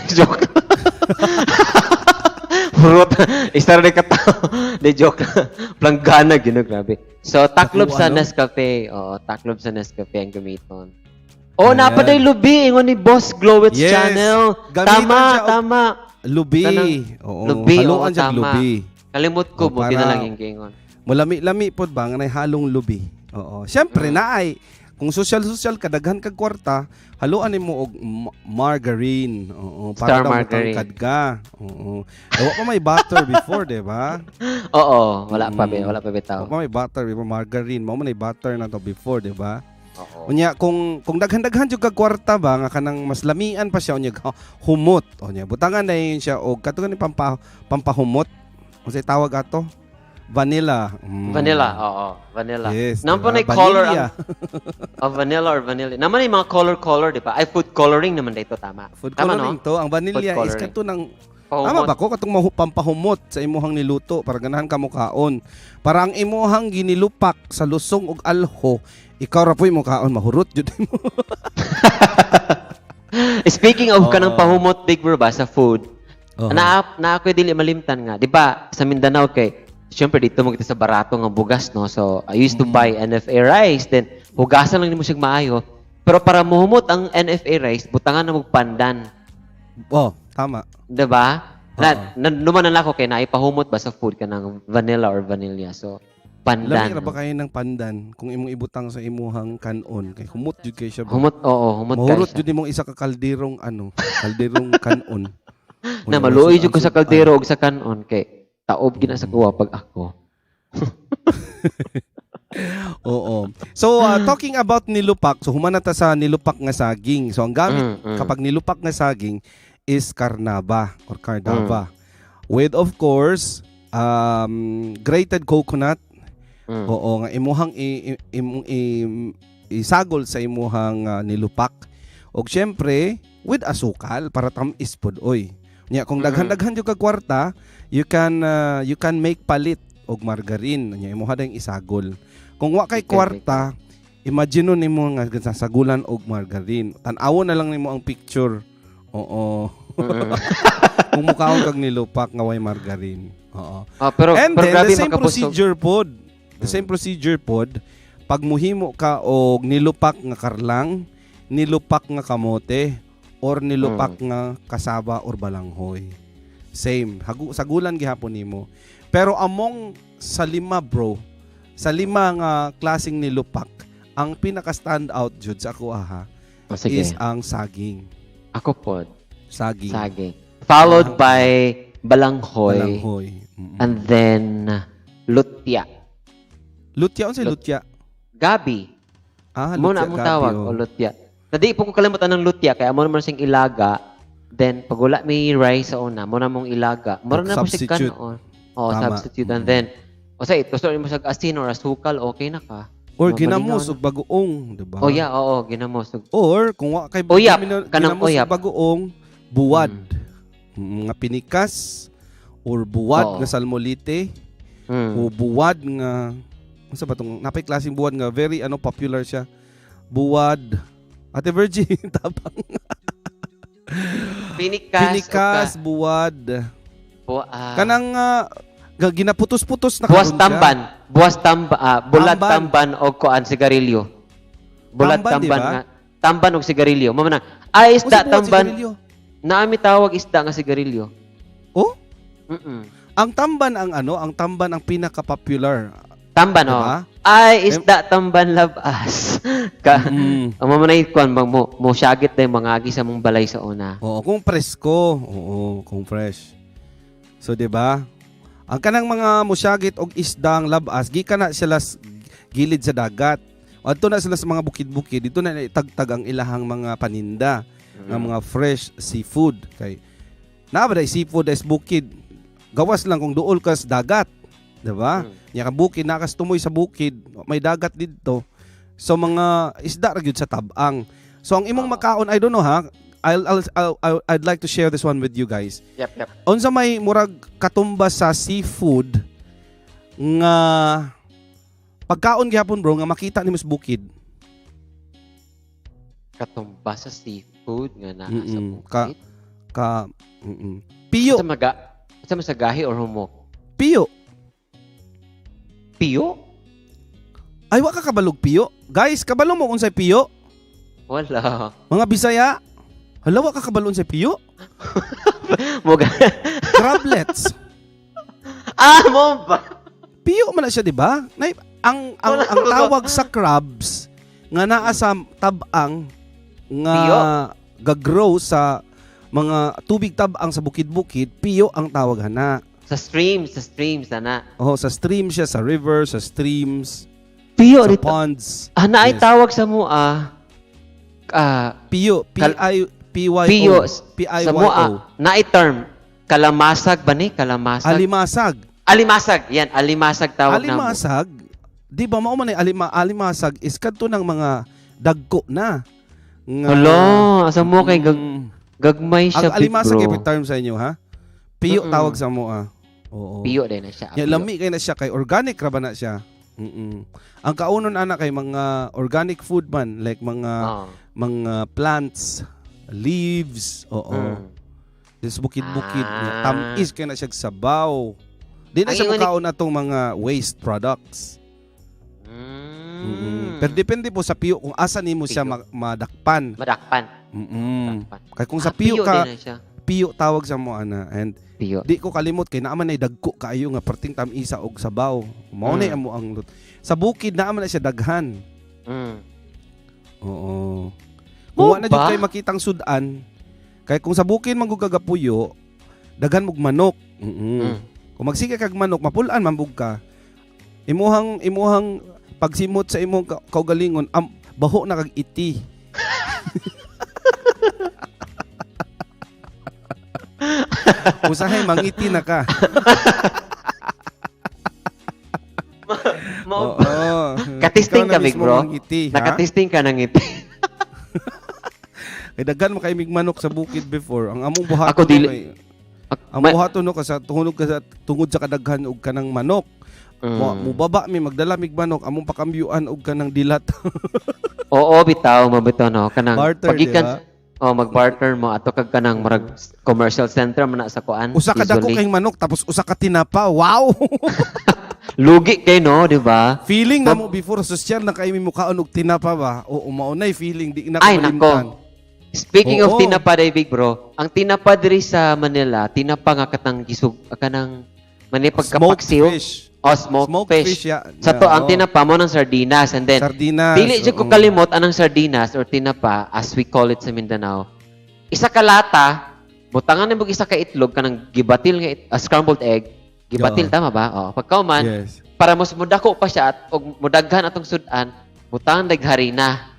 Joke. Purot. Isa rin ka tao. Di joke. Planggana gino grabe. So taklob Nakuha, sa no? Nescafe. Oo, taklob sa Nescafe ang gamiton. Oh, Ayan. napaday lubi ingon ni Boss Glowitz Yes. Channel. Gamiton Tama, siya og- tama. Lubi. Kanang- Oo, Lubi, haluan oo, siya og tama. lubi. Kalimot ko Oh, mo na para- lang yung giingon. Mulami-lami pod ba nga nay halong lubi. Oo. Siyempre naay kung social-social ka daghan kag kwarta, haluan nimo og margarine. Oo, para Star daw margarine. mutangkad ka. Oo. Eh, wa pa may butter before, di ba? Oo, wala pa be, wala pa bitaw. Wa pa may butter before margarine. Mao man ay butter na to before, di ba? Oo. Unya kung daghan-daghan jud kag kwarta ba nga kanang mas lamian pa siya unya humot. Unya butangan na yun siya og kato ni pampahumot. Unsay tawag ato? Vanilla. Vanilla, oo, vanilla. Yes, Naman po diba? na color Vanilla. ang oh, vanilla or vanilla. Naman yung mga color-color, di ba? Ay, food coloring naman dito, tama. Food Tama, coloring no? to. Ang vanilla Food is coloring. kato ng Pahumot. tama ba ko katong pampahumot sa imuhang niluto para ganahan ka mo kaon. Para ang imuhang ginilupak sa lusong ug alho, ikaw ra po'y mo kaon mahurot jud mo. Speaking of Oo. kanang pahumot, big bro ba, sa food, na, na ako dili malimtan nga. Di ba, sa Mindanao kay, syempre dito mo kita sa barato nga bugas, no? So, I used to buy NFA rice, then hugasan lang nimo siya maayo. Pero para muhumot ang NFA rice, butangan na mo pandan. Oh, tama. Di ba? Na, numan na lang ako kay naipahumot ba sa food kanang vanilla or vanilla. So, Lami pandan. ra ba kayo ng pandan kung imong ibutang sa imuhang kanon kay humot jud kay siya ba? Humot, oo, humot kayo Mahurot siya. jud imong isa ka kalderong ano, kalderong kanon. Na maluoy jud ko sa kaldero og sa kanon kay taob gina sa kuwa pag ako. Oo. So talking about nilupak, so humana ta sa nilupak nga saging. So ang gamit kapag nilupak nga saging is carnaba or cardava. With of course grated coconut. Oo nga imuhang imong isagol sa imuhang nilupak. Og syempre with asukal para tam-is pod oy. Nya kung daghan-daghan jud kag kwarta, you can make palit og margarine. Nya imuha dayong isagol. Kung wa kay You can kwarta, imagine nimo nga sasagulan og margarine. Tan-awon na lang nimo ang picture. Oo. Kung mukaon kag nilupak nga way margarine. Oo. Ah, pero And pero then grabe the same makabusog. procedure pod. The same procedure pod pag muhimo ka og nilupak nga karlang, nilupak nga kamote, or nilupak nga kasaba or balanghoy. Same. Hagu, sagulan gihapon nimo. Pero among sa lima bro, sa lima nga klaseng nilupak, ang pinaka stand out jud sa ako aha Oh, sige. is ang saging. Ako pod, Saging. saging. Followed by balanghoy, Balanghoy. And then lutia. Lutya, unsay lutya? Gabi. Ah, Mo na lutya among gabi, tawag oh. o lutia. Na di po ko kalimutan ng lutia kay amo naman siyang ilaga. Then pag wala may rice sa una, mo na mong ilaga. Mura na po siya Substitute. kanon. Oh, Tama. substitute and then o sa ito mo sa asin or asukal, okay na ka. Or Mamalinaw ginamos na. og bagoong, di ba? Oh yeah, oo, ginamos. Or kung wa kay Uyap, kanang ginamos og uyap. bagoong, buwad. Nga pinikas or buwad nga salmolite o buwad nga unsa ba tong napay klaseng buwad nga very ano popular siya. Buwad. Ate Virgin, tapang. Pinikas. Pinikas, buwad. Ah, Kanang ginaputos-putos na buwas karon siya. Tamban. Buwas tamba, bulad Tamban. tamban og kuan sigarilyo. Bulad Tamban, di tamban, ba? nga. Tamban og sigarilyo. Mao man na. Ay Unsa isda buwad tamban. sigarilyo? Naami tawag isda nga sigarilyo. Oh? Mm. Ang tamban ang ano, ang tamban ang pinaka-popular. Tamban, oh. Diba? Ay, isda tamban labas. Ka, ang mga manay kuan mo mo syagit dahil mga agi sa mong balay sa una. Oo, kung presko. Oo, kung fresh. So, di ba? Ang kanang mga musyagit og isdang labas, gikan na sila gilid sa dagat. Adto na sila sa mga bukid-bukid, dito na itagtag ang ilahang mga paninda nga mga fresh seafood kay naa ba day seafood as bukid, gawas lang kung duol ka sa dagat, di ba? Mm. Nya ka bukid na kas tumoy sa bukid, may dagat didto. So mga isda ra gyud sa tabang. So ang imong makaon, I don't know ha, I'd like to share this one with you guys. Yep. Unsa may murag katumba sa seafood nga pagkaon gihapon, bro, nga makita nimo sa bukid? Katumba sa seafood nga naa sa bukid. Ka Piyo. Sa maga sa masagahi or humok? Piyo. Piyo? Ay, wa ka kabalog piyo? Guys, kabalo mo unsay piyo? Wala. Mga Bisaya? Hala, wa ka kabalo unsay piyo? Moga. Crablets. Ah, mo ba? Piyo man na siya, di ba? Nay, ang tawag sa crabs nga naa sa tabang nga Piyo? gagrow sa mga tubig tabang sa bukid-bukid, piyo ang tawag hana. Sa streams ana. Oh, sa stream siya, sa river, sa streams, Piyo sa dito. ponds. Ah, naay Yes. tawag sa mo ah. Ah, Piyo, P I P Y O. Piyo P I sa Y mo O. ah, naay term kalamasag ba ni? Kalamasag. Alimasag. Alimasag. Yan, alimasag tawag na mo. Alimasag, di ba mao man ay alimasag is kadto ng mga dagko na. Nga, Hala, sa mo kay gagmay siya, Ang alimasag big bro. kay term sa inyo ha. Piyo tawag sa mo ah. Oo. Piyo din na siya. Ya, Piyo. lami kay na siya kay organic ra ba na siya. Ang kaunon ana kay mga organic food man, like mga mga plants, leaves, oo. This bukid-bukid niya. Tamis kay na siya sabaw. Di na Ang siya ingon ni- mukaon atong mga waste products. Pero depende po sa piyo kung asa nimo siya Piyo. madakpan. Madakpan. Madakpan. Kay kung sa Ah, piyo ka, din na siya. Piyo tawag sa mo ana and Piyo. di ko kalimot kay naa man ay dagko kaayo nga perting tamisa og sabaw. Mao na amo ang lut. Sa bukid naa man na siya daghan. Oo. Kung Mo wa na jud ba? kay makitang sudan, kay kung sa bukid man gud kagapuyo, daghan mog manok. Kung magsige kag manok, mapulaan man bug ka. Imuhang pagsimot sa imong kaugalingon, am, baho na kag iti. Usahay mangiti na ka. Mo Oo. Katisting Ikaw na ka, big mismo bro. mangiti, ha? Nakatisting ka ng ngiti. Kay daghan mo kay mig manok sa bukid before. Ang among buhaton Ako dili- kay- ang buhaton no ka sa tungod ka sa tungod sa kadaghan og kanang manok. Mo mubaba mi magdala mig manok among pakambyuan og kanang dilat. Oo, bitaw, mabitaw no kanang Barter, pagikan di ba? Oh, mag-barter mo ato kag kanang murag commercial center man na sa kuan. Usa ka dako usually. kay manok tapos usa ka tinapa. Wow. Lugi kay no, di ba? Feeling na mo before social na kay mi mukaon og tinapa ba? Oo, maunay feeling di na ko Ay, malimtan. nako. Speaking of tinapa day, big bro, ang tinapa diri sa Manila, tinapa nga katang gisug kanang mani Smoked pagkapaksiw. fish. Oh, smoked Smoked fish. fish, yeah. Sa to, ang Oo. tinapa mo ng sardinas and then Sardinas. dili jud ko oo. kalimot anang sardinas or tinapa as we call it sa Mindanao. Isa ka lata, butangan nimo isa ka itlog kanang gibatil nga scrambled egg, gibatil Oo. tama ba? Oo. Pagkauman, para mas mudako pa siya at og mudaghan atong sudan, butangan dag harina.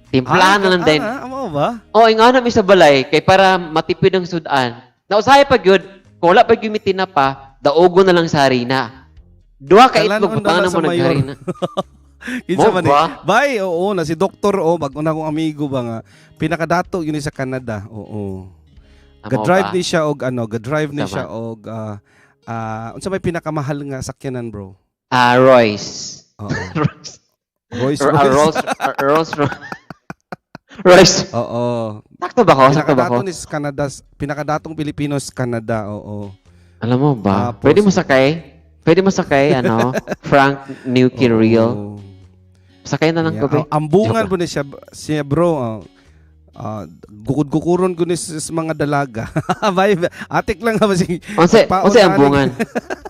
Timplahan na lang din. Ah, amo ba? Oo, oh, nga na mi sa balay kay para matipid ang sudan. Nausahay pa gyud, kung wala pa gyud mi tinapa, daugo na lang sa harina. Duha ka Kalanon itlog, butangan na na sa mo mayor. nagharina. Kinsa Mo man eh. ba? Bay, oo, na si doktor oh, bag una kong amigo ba nga. Pinakadato yun sa Canada. Oo. Amo Ga-drive ba? ni siya og ano, ga-drive ni Unsa siya og unsa may pinakamahal nga sakyanan, bro? Ah, Royce. Oo. Royce. Rolls Or, Royce. Rolls, Rolls Royce. Royce. Oo. Sakto ba ko? Sakto ba ko? Pinakadato ni sa Canada, pinakadatong Pilipino sa Canada, oo. Alam mo ba? Tapos- Pwede mo sakay? Pwede mo sakay, ano? Frank Nuki Oo. Real. Sakay na lang Yeah. ko, be. Ambungan Joke po ni siya, siya bro. Gukod-gukuron ko ni sa mga dalaga. Bay, atik lang ha ba si Unsa Pagpaon unsa na ambungan?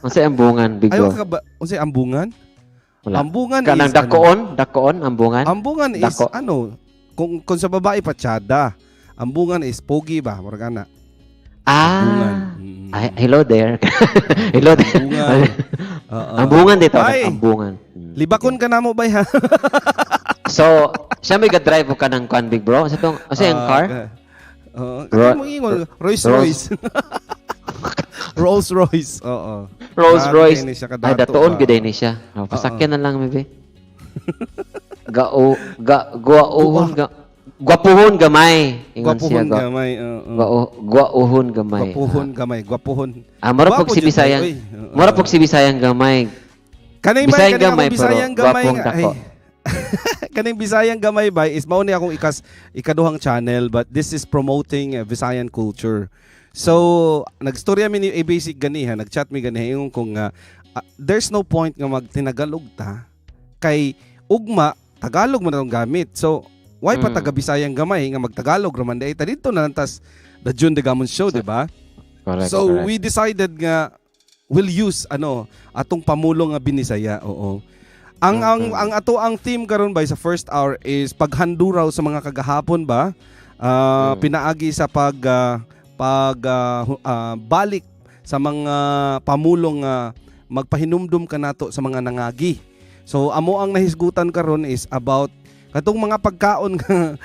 Unsa ambungan, big Ayaw bro? ka ba? Unsa ambungan? Wala. Ambungan Kanang is ano, dakoon, dakoon ambungan. Ambungan is Dako. ano, kung sa babae patsada. Ambungan is pogi ba, murag ana. Ah. Ambungan. Ay, hello there. Hello there. Ambungan. Oo. Ambungan dito, Ay. Ambungan. Libakon ka namo bay ha. So, siya may ga-drive ka ng kwan, big bro. Sa tong, asa yung car? Oo. Mo ingon, Rolls Rolls- Royce. Rolls Royce. Oo. Rolls Grabe Royce. ni siya Ay, kadato datoon ba? gyud ni siya. Oh, pasakyan na lang maybe. Gao ga guauhon ga gwapuhon gamay. Ingon siya Gwapuhon gamay. Oo. Guauhon gamay. Gwapuhon gamay, gwapuhon. Ah, mura pog Gwapo si jud Bisayang. oy. Oo. Mura pog si Bisayang gamay. Kaning bay, Bisayang kaning gamay, akong Bisayang pero gamay gwapong nga. Ay. dako. Kaning Bisayang gamay bay is mao ni akong ikaduhang channel, but this is promoting Visayan culture. So, nagstorya mi ni A-Basic ganiha, nagchat mi ganiha ingon kung there's no point nga magtinagalog ta kay ugma Tagalog man atong gamit. So, why pa taga Bisayang gamay nga magtagalog raman diay ta dito na lang tas the June de Gamon Show, di ba? Correct. So correct. we decided nga we'll use ano atong pamulong nga Binisaya. Oo. Ang ang ato ang theme karon ba sa first hour is paghanduraw sa mga kagahapon ba? Pinaagi sa pag ah, pag ah, hu- ah, balik sa mga pamulong nga magpahinumdum kanato sa mga nangagi. So amo ang nahisgutan karon is about katong mga pagkaon nga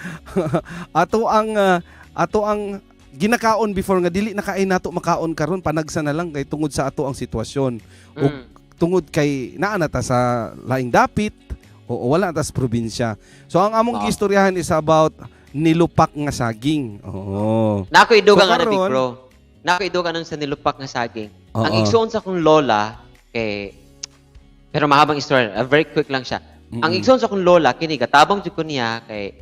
ato ang ginakaon before nga dili na kaay nato makaon karon, panagsa na lang kay tungod sa ato ang sitwasyon ug tungod kay naa na ta sa laing dapit o wala na ta sa probinsya. So ang among giistoryahan is about nilupak nga saging. Oo. Nako idugang So, ana, big karon- bro. Nako idugang nang sa nilupak nga saging. Ang igsoon sa akong lola kay, pero mahabang istorya, very quick lang siya. Ang igsoon sa akong lola kini gatabang jud ko niya kay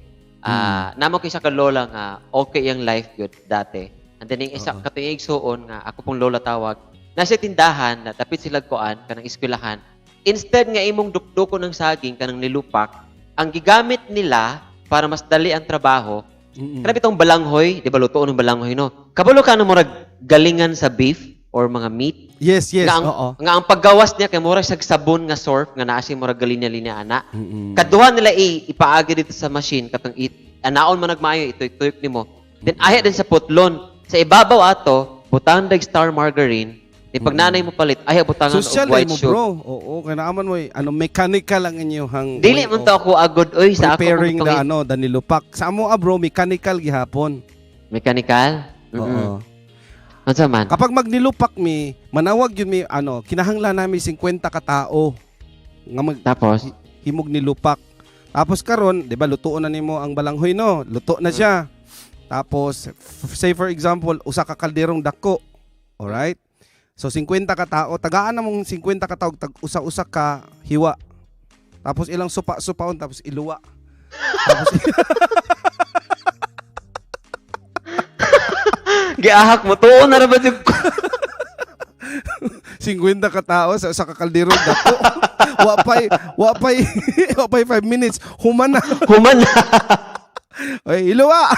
namo kay siya ka lola nga okay ang life gyud dati. And then yung isa katong igsoon nga ako pong lola tawag, nasa tindahan na dapit sila kuan kanang eskwelahan. Instead nga imong dukdukon ng saging kanang nilupak, ang gigamit nila para mas dali ang trabaho. Grabe itong balanghoy, di ba lutoon ng balanghoy, no? Kabalo ka na murag galingan sa beef or mga meat. Yes. Nga ang, nga ang paggawas niya kay murag siyag sabon nga surf nga naa siya murag galinya-linya ana. Kaduha nila ipaagi dito sa machine katong it, anaon man nagmaayo ituyok-tuyok nimo. Then aya din sa putlon. Sa ibabaw ato, butang dag Star margarine. Ni pag nanay mo palit, ay butangan og Social white mo sugar. bro. Oo, kay naaman mo eh, ano mechanical ang inyong Dili way man of to ako agod oy sa ako preparing the kung ano, the nilupak. Sa amo ah, bro, mechanical gihapon. Mechanical? Oo. Unsa man? Kapag magnilupak mi, manawag yun mi ano, kinahanglan namin 50 ka tao nga mag Tapos himog nilupak. Tapos karon, 'di ba, lutuon na nimo ang balanghoy no? Luto na siya. Tapos say for example, usa ka kalderong dako. Alright? So 50 ka tao, tagaan na mong 50 ka tao tag usa-usa ka hiwa. Tapos ilang supa-supaon tapos iluwa. Tapos Giahak mo tuon na ra ba jud ko? 50 ka tao sa usa ka kalderong dako. Wa pay 5 minutes, human na. Human na. Oy, iluwa.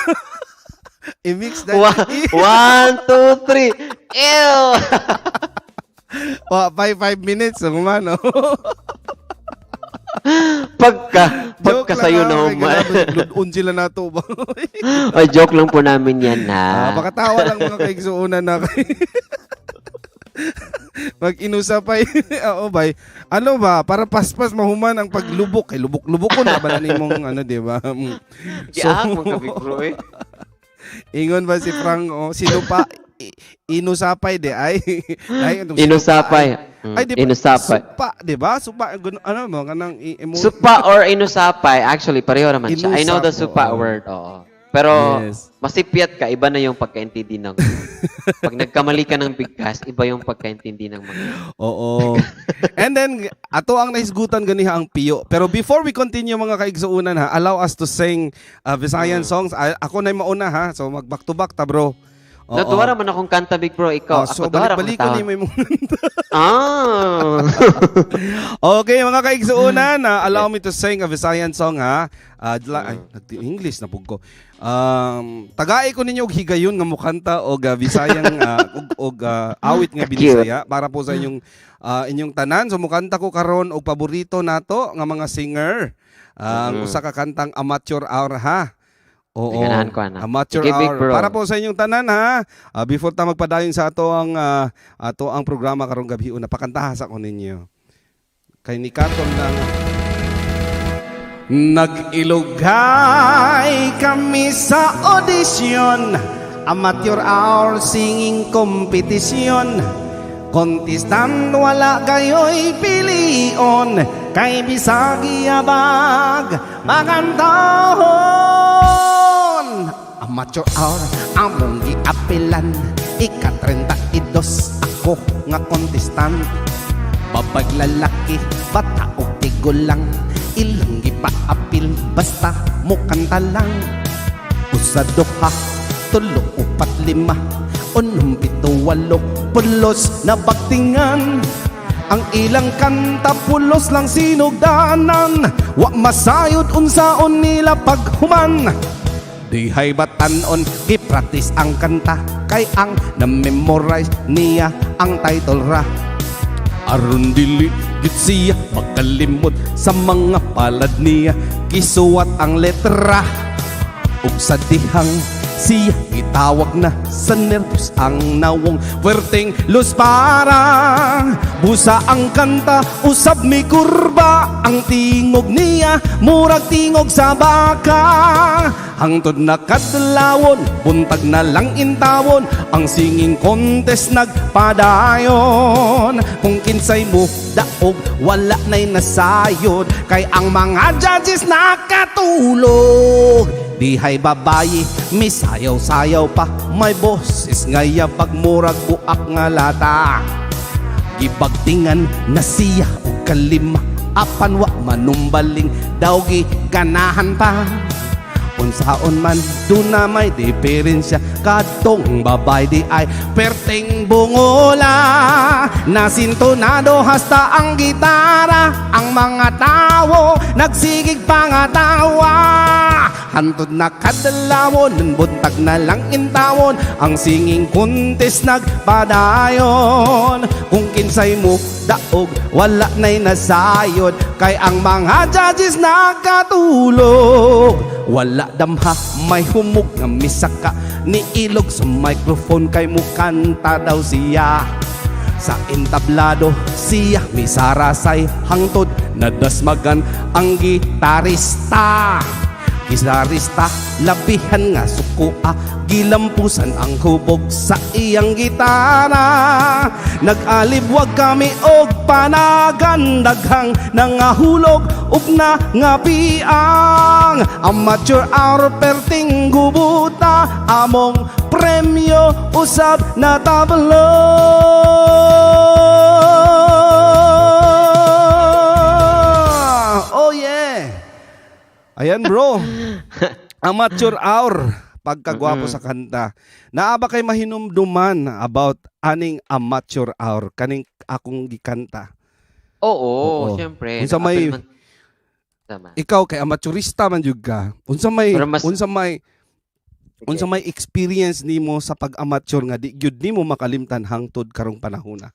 I-mix na. One, two, three. Ew! Wa pay 5 minutes, human. Oh. Pagka Joke lang sayo ah, na kay human. grabe, Ludon sila nato ba? Ay, joke lang po namin yan, ha. Ah, baka tawa lang mga kaigsuonan na mag-inusapay. Oo, bay. Ano ba? Para paspas mahuman ang paglubok. Kay lubok-lubok ko na ba na nimong ano, di ba? So, Giahak mo ka, big bro, eh. Ingon ba si Frank, oh, sino pa? Inusapay di ay. Ay, itong Inusapay. Ay, di ba? Inusapay. Supa, di ba? Supa, ano mo, kanang Supa or inusapay, actually, pareho naman siya. I know the Inusap, supa oo. word, oo. Pero, masipyat ka, iba na yung pagkaintindi ng... Pag nagkamali ka ng bigkas, iba yung pagkaintindi ng mga... Oo. And then, ato ang nahisgutan ganiha ang piyo. Pero before we continue mga kaigsuunan ha, allow us to sing Visayan songs. Ako na mauna ha. So mag back to back ta bro. Oo. No, duha ra man akong kanta, big bro. Ikaw, Ah, so ako duha ra akong balik-balik ko taon. ni mo. Ah. Okay, mga kaigsuonan, allow me to sing a Visayan song ha. Ay, English na pug ko. Tagai ko ninyo og higayon nga mukanta og Visayang og awit nga Cute. binisaya para po sa inyong tanan. So mukanta ko karon og paborito nato nga mga singer. Ang usa ka kantang Amateur Hour ha. Oo. Ganahan ko, ana. Amateur Sige, big Hour. bro. Para po sa inyong tanan ha. Before ta magpadayon sa ato ang programa karong gabi una, pakantaha sa ko ninyo. Kay ni Katon lang. Nag-ilugay kami sa audition, Amateur Hour singing competition. Contestant wala kayo'y pilion, kay bisag yabag makantahon. Amateur Hour among giapilan. Ika-32 ako nga contestant. Babag, lalaki, bata o tigulang, ilang gipaapil basta mukanta lang. Usa, duha, tulo, upat, lima, unom, pito, walo, pulos na baktingan. Ang ilang kanta pulos lang sinugdanan. Wa masayod unsaon nila paghuman. Dihay batanon, gi-practice ang kanta, kay ang na-memorize niya ang title ra. Aron dili gid siya makalimot sa mga palad niya, gisuwat ang letra. Ug sa dihang siya gitawag na, sa nervous ang nawong, werteng para busa ang kanta, usab mi kurba. Ang tingog niya murag tingog sa baka. Hangtod na kadlawon, buntag na lang intawon, ang singing contest nagpadayon. Kung kinsay mo daog, wala na'y nasayod, kay ang mga judges nakatulog. Dihay babayi, misayaw-sayaw pa, may boses nga yabag murag buak nga lata. Gibagtingan na siya og kalima, apan wa manumbaling, daw ganahan pa. Unsaon man, duna may diferensya. Kadtong babay di ay perting bungola. Nasintonado hasta ang gitara. Ang mga tao nagsigig pangatawa. Hantod na kadlawon, buntag na lang intawon, ang singing contest nagpadayon. Kung kinsay mo daog, wala na'y nasayod, kay ang mga judges nakatulog. Wala damha, may humog nga misaka, ni ilog sa microphone kay mukanta daw siya. Sa entablado siya misarasay, hangtod nadasmagan ang gitarista. Gitarista labihan nga sukua, gilampusan ang hubog sa iyang gitara. Nag-alibwag kami og panagan, daghang nangahulog ug nangapiang. Amateur Hour perting gubuta, among premyo usab na tablo. Oh yeah. Ayan, bro. Amateur Hour. Pagkagwapo sa kanta. Naa ba kay mahinumduman about aning Amateur Hour kaning akong gikanta? Oo, Oo. syempre. Unsa may- Naka-apil man. Tama. Ikaw kay amateurista man jud ka. Unsa may Pero mas- unsa may Sige. unsa may experience nimo sa pag-amateur nga di gyud nimo makalimtan hangtod karong panahona?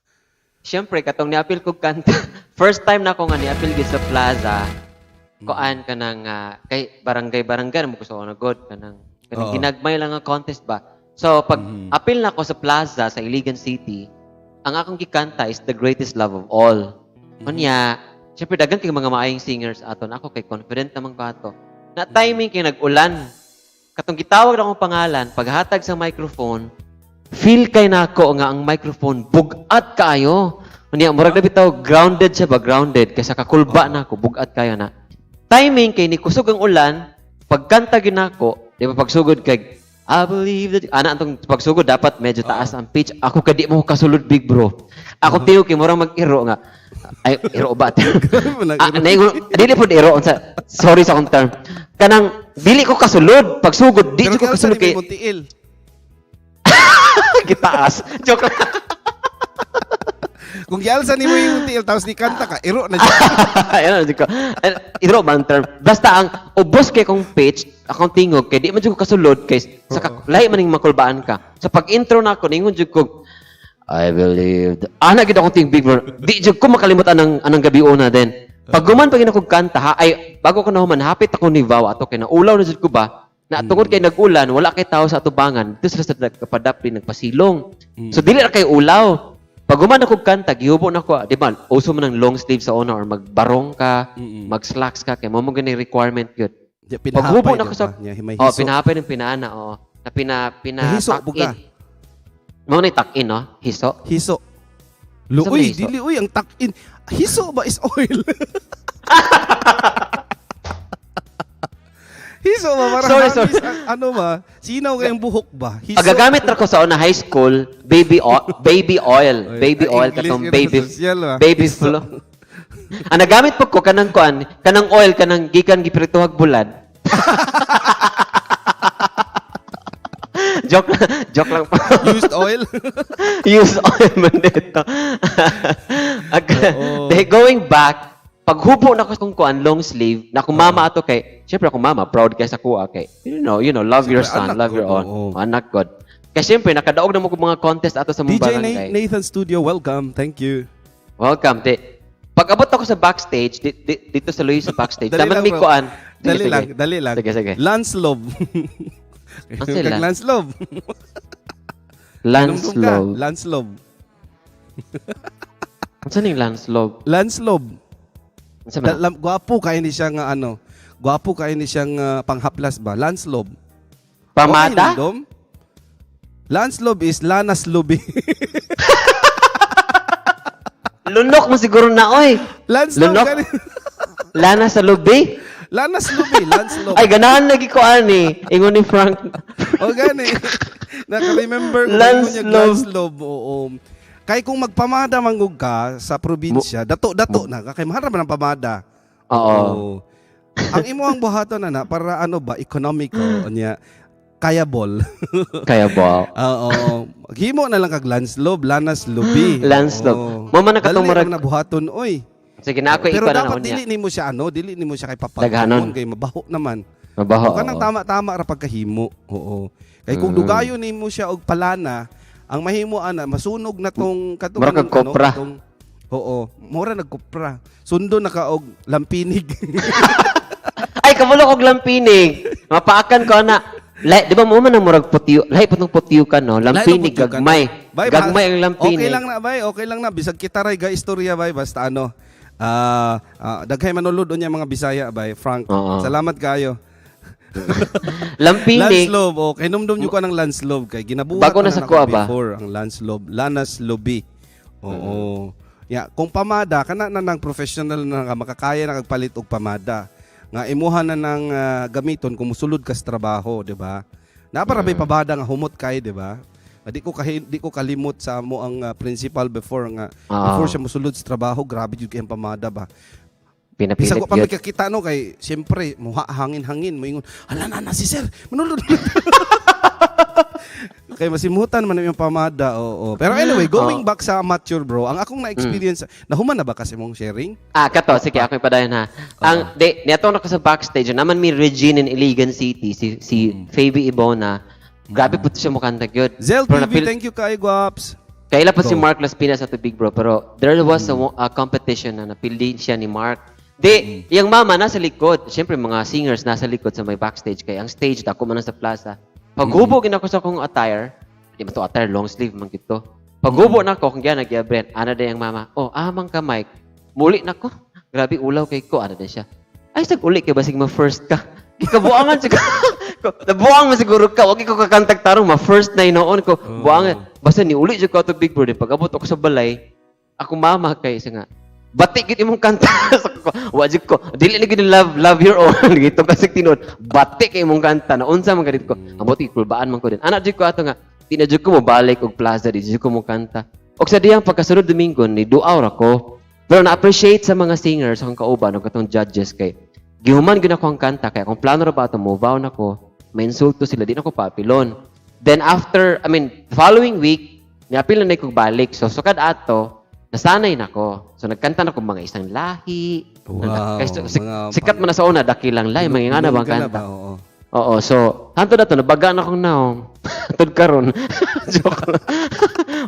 Siyempre, katong niapil kog kanta. First time na ako nga niapil gid sa plaza. Kuan kanang kay barangay-barangay mo gusto ko na god kanang ginagmay lang ang contest ba. So pag apil na ako sa plaza sa Iligan City, ang akong gikanta is The Greatest Love of All. Unya, syempre daghan kay mga maayong singers aton. Ako kay confident naman ko ato. Na timing kay nag-ulan. Katong gitawag na akong pangalan, paghatag sa microphone, feel kay nako nga ang microphone bugat kaayo. Unya, murag na bitaw grounded siya ba, grounded kaysa kakulba na ako, bugat kayo na. Timing kay ni kusog ang ulan, pagkanta gyud nako, di ba pagsugod kay I believe that ana antong pagsugod dapat medyo taas ang pitch. Ako kay di mo kasulod, big bro. Ako tiyo kay murag mag-iro nga. Ay, iro ba? Ah, dili po iro unsa. Sorry sa akong term. Kanang dili ko kasulod pagsugod, di Pero ko kaya sa kasulod kay ni tiil. Gitaas. Joke lang. Kung gialsa nimo yung tiil tapos ni kanta ka, iro na jud. Ayun, di ko. Iro ba ang term? Basta ang ubos kay kong pitch, akong tingog, kay di man jud ko kasulod, kay sa lahi man ning makulbaan ka. Sa pag-intro na ako, ningon jud ko, "I believe." Ana gid akong ting, big bro. Di jud ko makalimot anang gabi una din. Pag guman pag ko kanta, ha, ay bago ko nahuman, hapit ako ni Vow ato kay naulaw na jud ko ba? Na tungod kay nag-ulan, wala kay tao sa atubangan. Dito sila sa nagkapadapli, nagpasilong. So dili ra kay ulaw. Pag guman ako kanta, gihubo na ko, di ba? Uso man ang long sleeve sa una or magbarong ka, mag-slacks ka kay mo mo gani requirement yun. Di, Paghubo pinahapay, na ko di sa ba? Nya, may Oh, hiso. pinahapay ng pinaana, oo. Na pina pina Hiso, tuck buga. in. Mao na tuck in, no? Hiso. Hiso. Sa Luoy, may hiso? dili uy ang tuck in. Hiso ba is oil? Hiso ba para Sorry, hagis sorry. ano ba? Sinaw kayong buhok ba? Hiso. Pagagamit ra ko sa una high school, baby oil, Oy, baby ay, oil English katong yun baby sa social, ah. baby Hiso. flow. Ang nagamit po ko kanang kuan, kanang oil kanang gikan giprituhag bulad. Joke lang, joke lang po. Used oil. Use oil man dito. Oo. De, going back, paghubo na ko kung kuan long sleeve, na akong mama ato kay, syempre akong mama, proud kay sa kuha kay, you know, love your Siyempre, son, anak love your god, own. oo. Anak god. Kay syempre, nakadaog na mo kong mga contest ato sa mong DJ barangay. Nathan Studio, welcome. Thank you. Welcome, di. Pag abot ako sa backstage, dito sa Luis sa backstage, Dali daman lang, mi bro. kuan. Sige, Dali sige. lang, dali lang. Sige, sige. Lancelot. Ano sila? Kag Lancelot. Nandun ka. Lancelot. Lancelot. Ano ning Lancelot? Lancelot. Unsa man? Gwapo kay ni siya nga ano. Gwapo kay ni siyang panghaplas ba? Lancelot. Pamada? Okay, Lindom? Lancelot is Lanas Lubi. Lunok mo siguro na, oy. Lancelot Lunok? gani. Lana sa lubi. Lanas Lubi, Lancelot. Ay, ganahan lagi ko ani. Ingon ni Frank. O gani. Naka-remember ko Lancelot. niya Lancelot. Oo. Kay kung magpamada mangog ka sa probinsya, dato-dato na ka kay mahal ra man ang pamada. Oo. Ang imo ang buhaton na na para ano ba economical unya kayable. Kaya ba? Oo. Himo na lang kag Lancelot, Lanas Lubi. Lancelot. Oo. Mo man na katong Dali murag- naman na buhaton oy. Sige na ako Pero ikaw na dapat unya. dili nimo siya ano, dili nimo siya kay Daghanon. papagkamon kay mabaho naman. Mabaho. O kanang tama-tama ra pagkahimo. Oo. Kay kung dugayon nimo siya og palana, ang mahimo ana masunog na tong katong Mura kag anong ano, kopra. katong- oo, mura nagkopra. Sundo na ka og lampinig. Ay, kabulo kog lampinig. Mapaakan ko na. Lahi, di ba mo man ang murag putiyo? Lahi po putiyo ka, no? Lampinig, Lahi gagmay. Bay, Gagmay ang lampinig. Okay lang na bay, okay lang na bisag kita ray ga istorya bay basta ano. Daghay manulod unya mga Bisaya bay, Frank. Oo. Salamat kayo. Lampinig. Lanslove, okay. Numdum nyo ko ng Lanslove kay ginabuhat Bago ko na sa nako kuha ba? before ang Lanslove, Lanas Lobi. Oo. Ya, kung pamada kana na nang professional na nga makakaya na kag palit og pamada. Nga imuha na nang gamiton kung musulod ka sa trabaho, di ba? Na para may pamada nga humot kay, di ba? Di ko kalimot sa amo ang principal before nga before siya musulod sa trabaho, grabe jud kay ang pamada ba. Pinapilit Bisag wa pa yun. may kakita no kay siyempre muha hangin-hangin moingon, "Hala na na si sir, manulod." Kay masimutan man yung pamada, oo. Pero anyway, going back sa amateur bro, ang akong na-experience, nahuman na ba kasi mong sharing? Ah, kato, sige, ako ipadayon ha. Ang, di, niato na ko sa backstage, naman mi Regine in Iligan City, si Fabi Ibona. Grabe po to siya mukanta gyud. Zel Pero TV, napil- thank you kay Guaps. Kaila pa si Go. Mark Las Pinas at Big Bro, pero there was a competition na napili siya ni Mark. Di, yung mama nasa likod. Siyempre, mga singers nasa likod sa may backstage. Kaya ang stage, dako man na sa plaza. Paghubo gina ko sa akong attire, di ba to attire, long sleeve man gito. Paghubo na ko, kung gyan, nagyabren, ana day ang mama, "Oh, amang ka, Mike." Muli na ko. Grabe, ulaw kay ko, ana day siya. "Ay, sag uli kay basig ma-first ka." Gikabuangan siguro. Nabuang mo siguro ka. Wag ko kakantag tarong ma-first na noon ko. Buangan. Basta ni uli jud ko ato, Big Bro. Pag abot ako sa balay, ako mama kay siya nga, "Bati gid imong kanta." Sa ko, wa jud ko. Dili na gid love love your own. Gito kasi tinuod. "Bati kay imong kanta." Na unsa man ganit ko. Ambot ikulbaan man ko din. Anak jud ko ato nga, di na jud ko mo balik og plaza, di jud ko mo kanta. Og sa diyang pagkasunod Domingo ni duaw ra ko. Pero na-appreciate sa mga singers akong kauban ug katong judges kay gihuman gyud ako ang kanta kay akong plano ra ba ato mo vow na ko, may insulto sila, di na ko papilon. Then after, I mean, the following week, niapil na kog balik. So sukad ato, nasanay na ko. So nagkanta na ko mga isang lahi. Wow, Kay, mga sikat man na sa una, dakilang lahi, mga nga na bang Ka na kanta. ba? Oo. Oo, so hantod ato nabaga na akong naong. Hantod karon. Joke lang.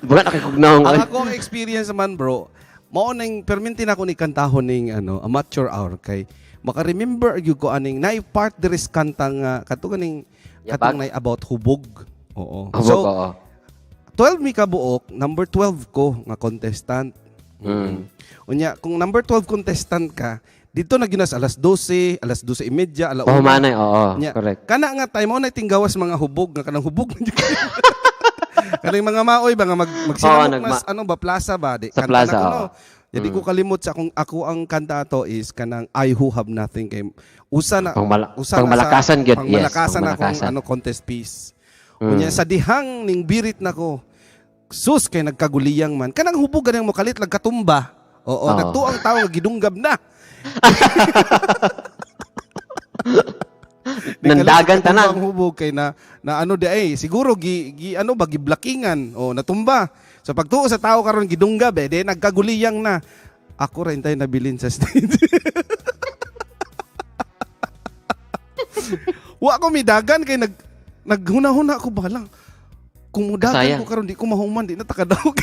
Baga na kay kog naong. Ang akong experience man, bro, mao nang perminti na ako ni kantahon ning ano, amateur hour kay maka-remember gyud ko aning nay part diri sa kanta nga kato kaning Yabag. katong nay about hubog. Oo. Hubog, So oo. 12 mi kabuok, number 12 ko nga contestant. Unya, kung number 12 contestant ka, dito na ginas alas 12, alas 12:30, ala Oh, humanay, oo, Nya, correct. kana nga time mo na tinggawas mga hubog nga kanang hubog na jud kayo. Kanang mga maoy ba nga magsinamok Oo, na ano ba plaza ba di Sa kanta plaza, na ko, no. oo. Di ko kalimot sa kung ako ang kanta ato is kanang I Who Have Nothing kay usa na usa na sa Pangmalakasan gyud, yes, pangmalakasan na akong pangmalakasan. ano contest piece. Unya sa dihang ning birit nako. Sus kay nagkaguliyang man. Kanang hubog ganang mokalit lang katumba. Oo, Oo. nagtuang tao nga gidunggab na. Di Nandagan kalit katumba tanan. ang hubog kay na na ano di ay siguro gi, gi ano ba giblakingan o natumba. So pagtuo sa tao karon gidunggab eh di nagkaguliyang na. Ako ra intay nabilin sa stage. Wa ko midagan kay naghuna-huna ako ba lang. Kung mudagan Kasayang. ko karon di ko mahuman di na takadawag.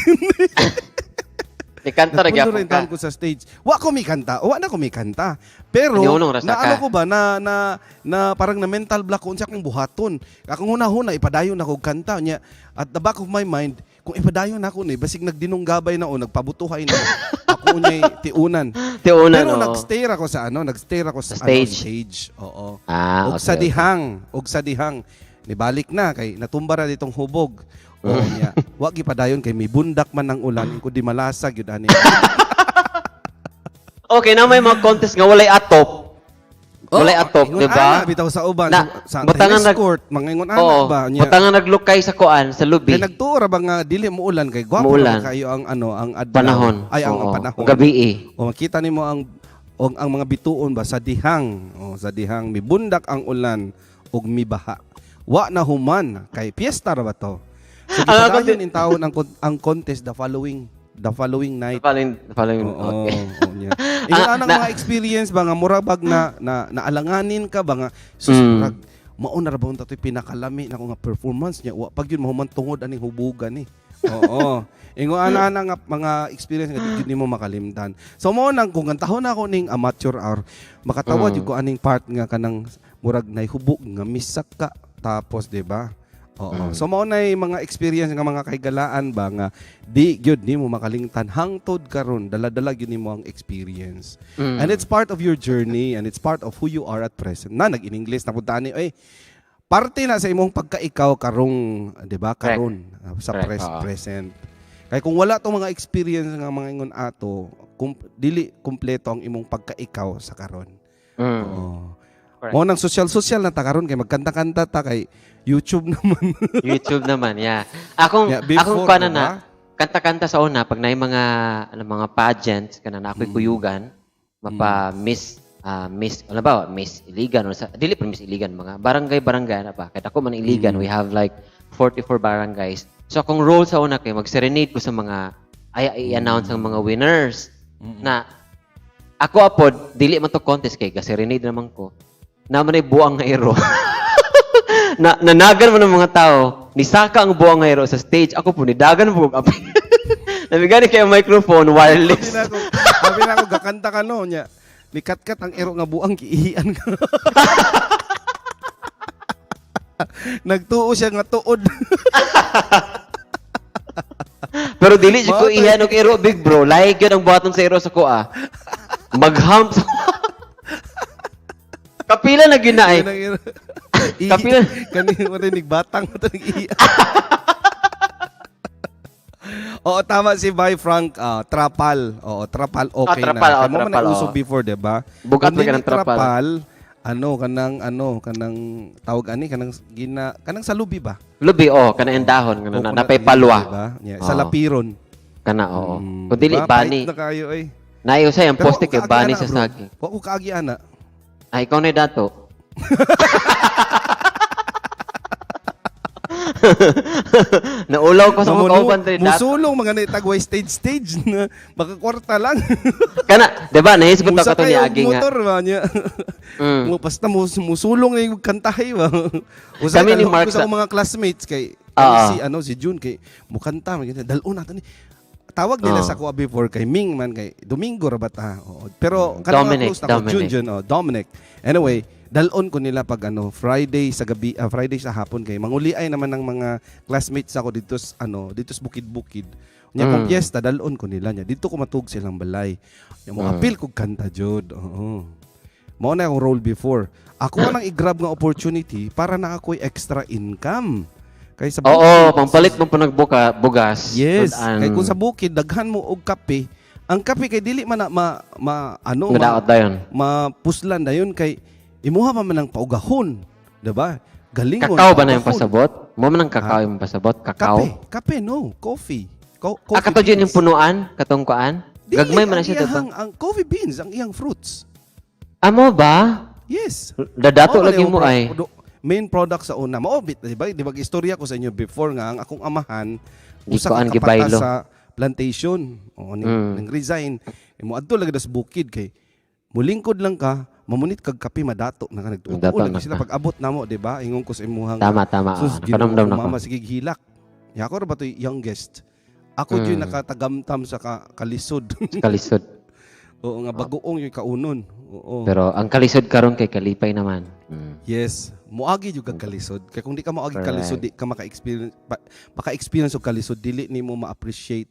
Ni kanta ra Nagpundo gyapon rin ka. taon ko sa stage. Wa ko mikanta. Wa na ko mikanta. Pero Aniunong ra sa na ano ka. ko ba na na na parang na mental block ko unsa akong buhaton. Akong hunahuna ipadayon ako og kanta nya. At the back of my mind, kung ipadayon ako ni basig nagdinunggabay na o nagpabutuhay na ako unyay tiunan. Tiunan, Pero oo. nag-stay ako sa ano, nag-stay ako sa, Sa ano, stage. stage. Oo. Ah, Og okay, sa dihang, og sa dihang nibalik na kay natumba ra ditong hubog. Oo niya. Wa gipadayon kay mibundak man ang ulan ko di malasa gyud ani. Okay, na may mga contest nga walay atop. Walay atop, ingon di ba? ana, bitaw sa uban Na, sa butangan tennis court, mga ingon ana Oo, ba niya. butangan naglukay sa kuan, sa lubi. Kay nagtuo ra ba nga dili mo ulan kay gwapo Muulan. ra ba kayo ang ano ang adlaw Panahon. ay ang Oo, panahon. Gabi eh. O makita nimo ang mga bituon ba sa dihang. O sa dihang mibundak ang ulan ug mibaha. Wa na human kay piyesta ra ba to? So Ang ako gipadayon in taon ang contest the following night. The following, Oo, okay. oo niya. Ingon Ah, anang mga experience ba nga mura bag na na naalanganin ka ba nga sus murag mao na ra ba unta to'y pinakalami na nga performance niya wa pag yun mahuman tungod aning hubugan ni. Oo. Ingon ana ana nga mga experience nga di gyud nimo makalimtan. So mao nang kung kantahon ako ning amateur hour makatawa jud ko aning part nga kanang murag nahubog nga misak ka tapos di ba? Oo. So mao nay mga experience nga mga kahigalaan ba nga di gyud nimo makalingtan hangtod karon dala-dala gyud nimo ang experience. And it's part of your journey and it's part of who you are at present. Na nag-in-English na punta ni oy. Parte na sa imong pagka-ikaw karong, 'di ba? Correct. Karon sa Correct, oo. present. Kay kung wala tong mga experience nga mga ingon ato, dili kumpleto ang imong pagka-ikaw sa karon. Oo. Correct. Mao nang social-social na ta karon kay magkanta-kanta ta kay YouTube naman. YouTube naman, yeah. Akong Yeah, before, akong kuan diba? na kanta-kanta sa una pag naay mga ano, mga pageants kana na ako'y kuyugan, mapa Miss Miss ano ba, Miss Iligan or sa dili pa Miss Iligan mga barangay-barangay na ba. Kay ako man Iligan, we have like 44 barangays. So akong role sa una kay mag-serenade ko sa mga ay i-announce ang mga winners na ako apod dili man to contest kay ga-serenade naman ko. Naman ay buang nga iro. Na nanagan mo ng mga tao, nisaka ang buang nga iro sa stage. Ako po nidagan po og apil. Namigani kay ang microphone wireless. Sabi na ako gakanta ka no nya. Nikat-kat ang ero nga buang kiihian ka. Nagtuo siya nga tuod. Pero dili jud ko Mao to ihan og iro big bro. Lahi gyud ang buhaton sa iro sa kuha. Maghump sa Kapila na gyud na ay. Kanang ero. Ihi- Kapila. Kani mo rin batang mo rin ihian. Oo, tama si Bay Frank, trapal. Oo, trapal okay Ah, trapal, na. oo, Kay mo man trapal, ang uso oo. before, 'di ba? Bugat Kung ba ka dili ng trapal? trapal, ano kanang tawag ani kanang gina kanang salubi ba? Lubi oh kana ang dahon kana na Coconut napay leaf, palwa. diba? Yeah, Oo. sa lapiron. Kana oo. Kung dili Diba? bani. Pait na kayo eh. Naay usay ang Pero poste wa ko kay kaagi, bani ana, sa bro. saging. Wa ko kaagi ana. Ay ikaw na dato. Naulaw ko sa mga kauban diri dato. Musulong mga nitagway stage stage na baka kwarta lang. Kana, 'di ba? Nahisgot ako to Musakay ni og Agi nga. motor ba niya. Mo basta mo musulong na yung kantahay ba. Usay Kami ni dalhon Mark ko sa akong mga classmates kay kami si ano si June kay mukanta man ganyan. Dalon nato ni. Tawag nila sa kuha before kay Ming man kay Domingo ra ba ta? Oo. Pero kanang mga Dominic, close na ko June Dominic. June, oh, Dominic. Anyway, dalon ko nila pag ano Friday sa gabi, Friday sa hapon kay manguliay naman ng mga classmates ako dito sa ano dito sa bukid-bukid. Nya kung piyesta dalon ko nila nya dito ko matug silang balay. Nya mo apil kog kanta jud. Oo. Mao na akong role before. Ako nang i-grab nga opportunity para na ako'y extra income. Kay sa Oo, bukid, pampalit mo pa nagbuka bugas. Yes, Tudan. kay kung sa bukid daghan mo og kape, ang kape kay dili man na ma, ma ano ma, Ngadaot dayon. mapuslan dayon kay imuha pa man ang paugahon, 'di ba? Galingon. Kakao ba na yung paugahon. pasabot? Mo man ang kakao yung pasabot? Kakao? Kape, kape no, coffee. Ah, Coffee kato dyan yung beans. punuan? Katong kuan? Dili, Gagmay man na ang siya, diba? Ang coffee beans, ang iyang fruits. Amo ba? Yes. Dadato Mao man lagi yung mo ay. Main product sa una. Mao bit, di ba? Di ba istorya ko sa inyo before nga ang akong amahan usa Gikuan, ka kapatas gibaylo. sa plantation. Oo, ning, ning resign. E mo adto lagi sa bukid kay mulingkod lang ka, mamunit kag kape madato na ka nagtuo. Madato Lagi na sila ka. pag abot namo, di ba? Ingon ko sa imuhang Tama, tama. Sus, Ah, nakaramdam Ginoo na ko, ko. mama, sige hilak. Ya ako ra ba to'y youngest? Ako mm. Nakatagamtam sa kalisod. Kalisod. Oo nga bagoong yung kaunon. Oo. Pero ang kalisod karon kay kalipay naman. Yes, moagi jud kag kalisod. Kay kung di ka moagi Correct. kalisod, di ka maka-experience maka-experience og kalisod, dili nimo ma-appreciate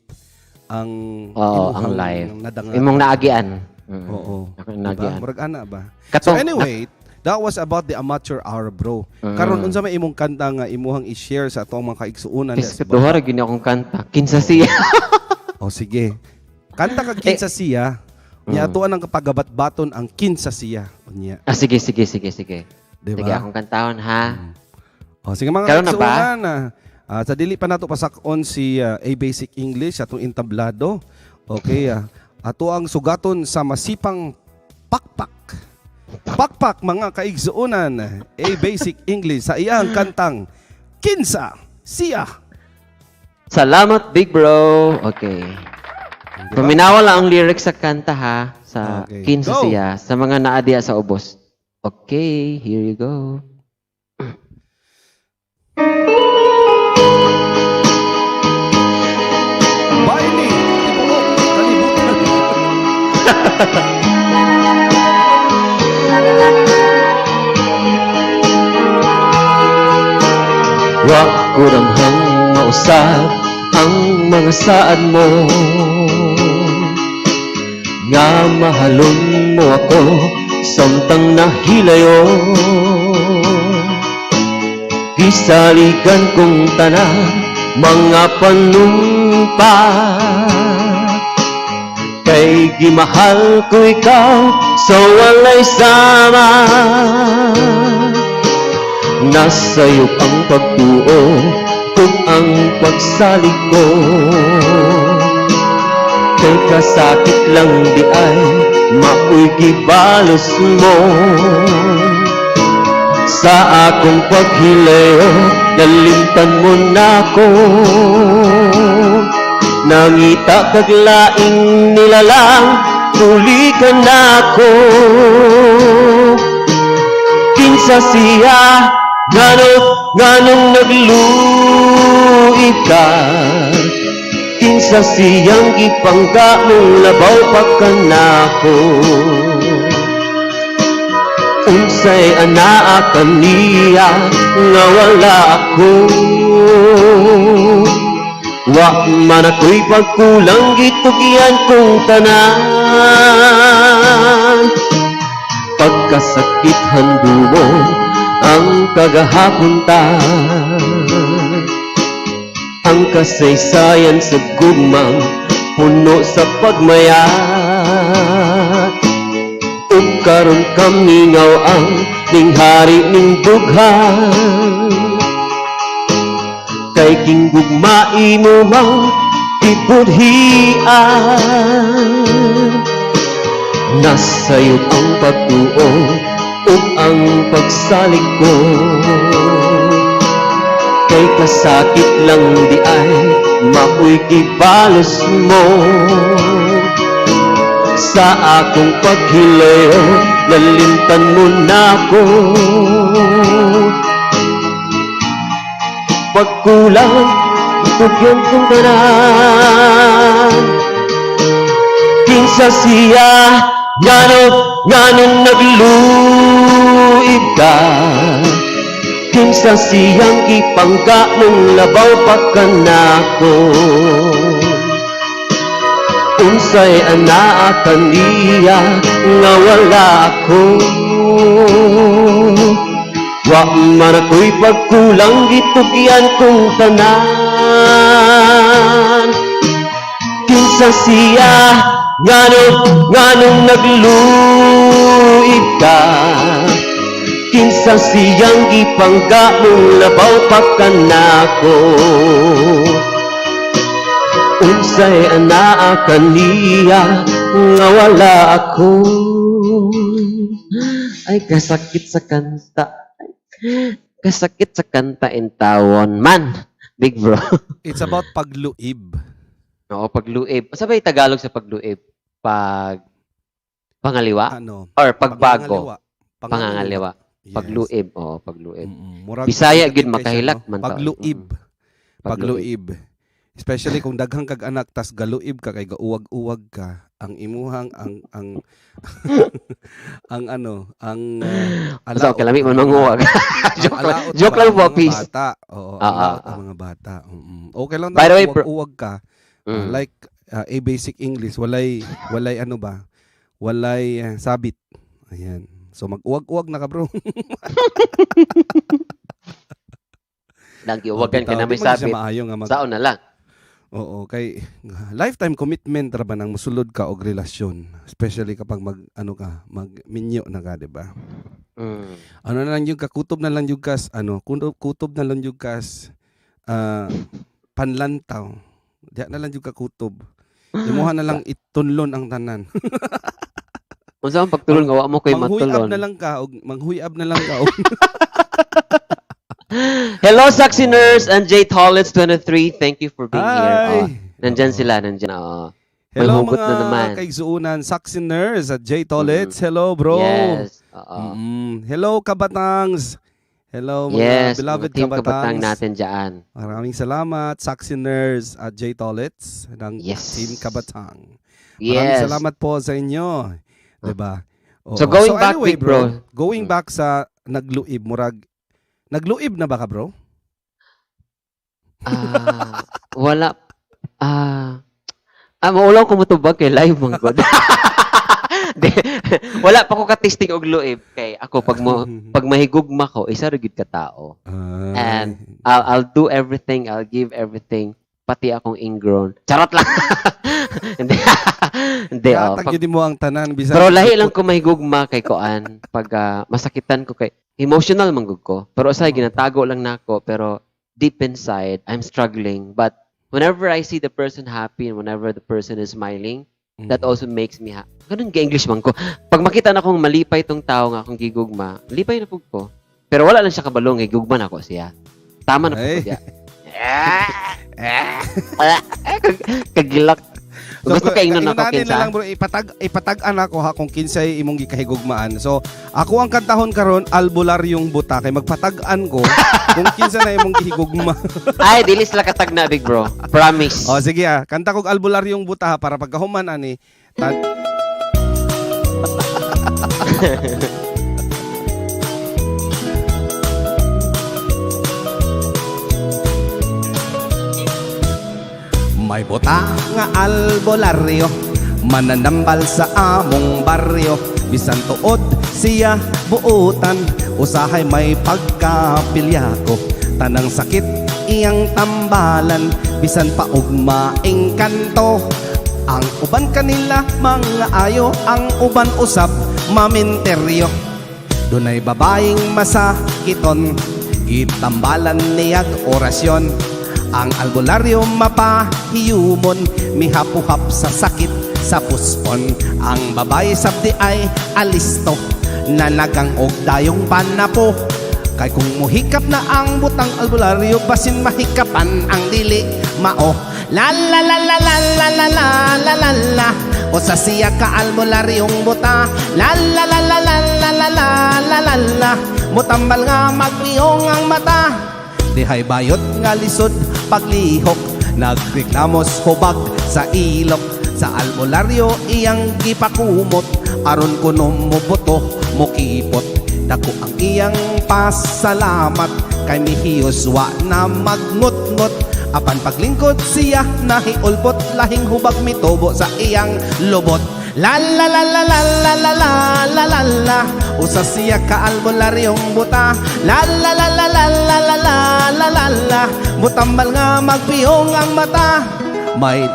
ang Oo, ang imuhang life. nadangan. Imong naagian. Oo. Ako Diba? naagian. Murag ana ba? Katong, So anyway, that was about the amateur hour, bro. Karon unsa may imong kanta nga imuhang i-share sa atong mga kaigsuonan Kis diha sa duha ra gyud ni akong kanta. Kinsa siya? O sige. Kanta kag kinsa siya. Nya atuan ang kapagabat-baton ang kinsa siya. Unya, Ah, sige, sige, sige, sige. di Sige, ba? akong kantahon ha. O sige mga Karon na ba? kaigsuonan, sa dili pa nato pasakon si A Basic English atong intablado. Okay, ato ang sugaton sa masipang pakpak. Pakpak mga kaigsuonan, A Basic English sa iyang kantang Kinsa Siya. Salamat, big bro. Okay. Di ba? Paminawa lang ang lyrics sa kanta ha. Sa Okay. kinsa Go. siya. Sa mga naadiya sa ubos. Okay, here you go. Baile, tibuok, kalibutan. Wa ko damhang mausab ang mga saad mo nga mahalon mo ako samtang nahilayo. Gisaligan kong tanan mga panumpa kay gimahal ko ikaw sa walay sama. Nasa'yo ang pagtuo kung ang pagsalig ko. Kay kasakit lang di ay mao'y gibalos mo. Sa akong paghilayo, nalimtan mo na ko. Nangita kag laing nilalang, tuli ka na ako. Kinsa siya ngano nganong nagluib ka? Kinsa siyang gipangga mong labaw pa kanako? Unsay anaa kaniya nga wala ako? Wa man ako'y pagkulang gitugyan kong tanan. Pagkasakit handumo ang kagahapon ta. Ang kasaysayan sa gugmang puno sa pagmayat. Ug karon kamingaw ang ninghari ning dughan. Kay king gugma imo mang gibudhian. Nasayod ang pagtuo ug ang pagsalig ko. Kay kasakit lang di ay mao'y gibalos mo. Sa akong paghilayo, nalimtan mo na ako. Pagkulang, tugyan kong tanan. Kinsa siya, ngano, nganong nagluib ka? Kinsa siyang ipangga mong labaw pa kanako? Unsay anaa kaniya nga wala ako? Wa man ako'y pagkulang, gitugyan kong tanan. Kinsa siya, ngano, nganong nagluib ka? Kinsa siyang gipangga mong labaw pa kanako? Unsay anaa kaniya nga wala ako? Ay, kasakit sa kanta. Ay, kasakit sa kanta intawon man, big bro. It's about pagluib. Oo, pagluib. Sa ba yung Tagalog sa pagluib? Pag pangaliwa? Ano? Or pagbago? Pangangaliwa. Pangangaliwa. Yes. Pagluib. Oo, pagluib. Murag Bisaya sakit gyud kay siya, makahilak no? man ta. Pagluib. Pagluib. Pagluib. Especially kung daghang kag anak tas galuib ka kay gauwag-uwag ka, ang imuhang ang ano, ang So, alaot kalami man manguwag. ang Joke lang. alaot Joke ba lang ang po, mga peace. bata. Oo, Ah, ang ah, laot ang ah. mga bata. Okay lang By na the way, bro. uwag-uwag ka. Like a basic English, walay walay ano ba? Walay sabit. Ayan. So mag-uwag-uwag na ka, bro. Lagi uwagan ka Bitaw, na may di man siya sabit. maayo nga mag Saon na lang. Oo, kay lifetime commitment ra ba nang musulod ka og relasyon, especially kapag mag ano ka, magminyo na ka, di ba? Ano na lang yung kakutob na lang yung kas ano, kutob, kutob na lang yung kas panlantaw. Diya na lang yung kakutob. Imuha na lang itunlon ang tanan. Unsa ang pagtulon nga wa mo koy Manghuyab matulon? na lang ka og manghuyab na lang ka og Hello, Saxy Nurse and Jay Tollets 23. Thank you for being here. Hi. Oh, nandyan Oo. sila, nandyan. Oh. May Hello hugot mga na naman. kaigsuunan, Saxy Nurse at Jay Tollets. Hello, bro. Yes. Oo. Hello, kabatangs. Hello, mga Yes, beloved mga team kabatang kabatangs. natin dyan. Maraming salamat, Saxy Nurse at Jay Tollets ng Team Kabatang. Maraming salamat po sa inyo. 'Di ba? Oo. So going back, anyway, big bro. Going back sa nagluib, murag nagluib na ba ka, bro? Ah, wala. Maulaw ko motubag kay live man gud. Di, wala pa ko ka-testing og luib kay ako pag mo pag mahigugma ko, isa ra gyud ka tao. And I'll do everything, I'll give everything, pati akong ingrown. Charot lang. Hindi. Hindi, oh. Katag yun mo ang tanan bisan Pero lahi lang ko mahigugma kay koan pag masakitan ko kay emotional man gud ko. Pero usay ginatago lang nako, pero deep inside I'm struggling, but whenever I see the person happy and whenever the person is smiling, that also makes me happy. Ganun ka English man ko. Pag makita na akong malipay tong tao nga akong gigugma, lipay na pud ko. Pero wala lang siya kabalong gigugma na ako siya. Tama na pud ko Ay. siya. Ah, kagilak. Gusto ka ingnon ako kaingunanin na kinsa? lang, bro, ipatag-an ako ha kung kinsay imong gikahigugmaan. So, ako ang kantahon karon, Albularyong Buta, kay magpatag-an ko kung kinsa na imong gihigugma. Ay, dili sila katag na, big bro. Promise. O sige ah, kanta kog Albularyong Buta ha, para pagkahuman ani May buta nga albularyo, mananambal sa among baryo. Bisan tuod siya buutan, usahay may pagkapilyako. Tanang sakit iyang tambalan, bisan pa og maengkanto. Ang uban kanila mga ayo, ang uban usab maminteryo. Dunay babaeng masakiton, gitambalan niyag orasyon. Ang albularyo mapahiyumon, mihapuhap sa sakit sa puspon. Ang babae sabdi ay alisto, nanagang og dayong panapo. Kay kung muhikap na ang butang albularyo, basin mahikapan ang dili mao. La la la la la la la la la la la. Usa siya ka albularyong buta. La la la la la la la la la la la. Mutambal nga magpiyong ang mata. Dihay bayot nga lisod paglihok, nagreklamos hubag sa ilok. Sa albularyo iyang gipakumot, aron kuno mobuto mokipot. Dako ang iyang pasalamat kay mihiyos wa na magngot-ngot. Apan paglingkod siya nahiulbot, lahing hubag mitubo sa iyang lubot. La la la la la la la la la la la. Usa siya ka albularyong buta. La la la la la la la la la la la. Mutambal nga magpiyong ang mata. May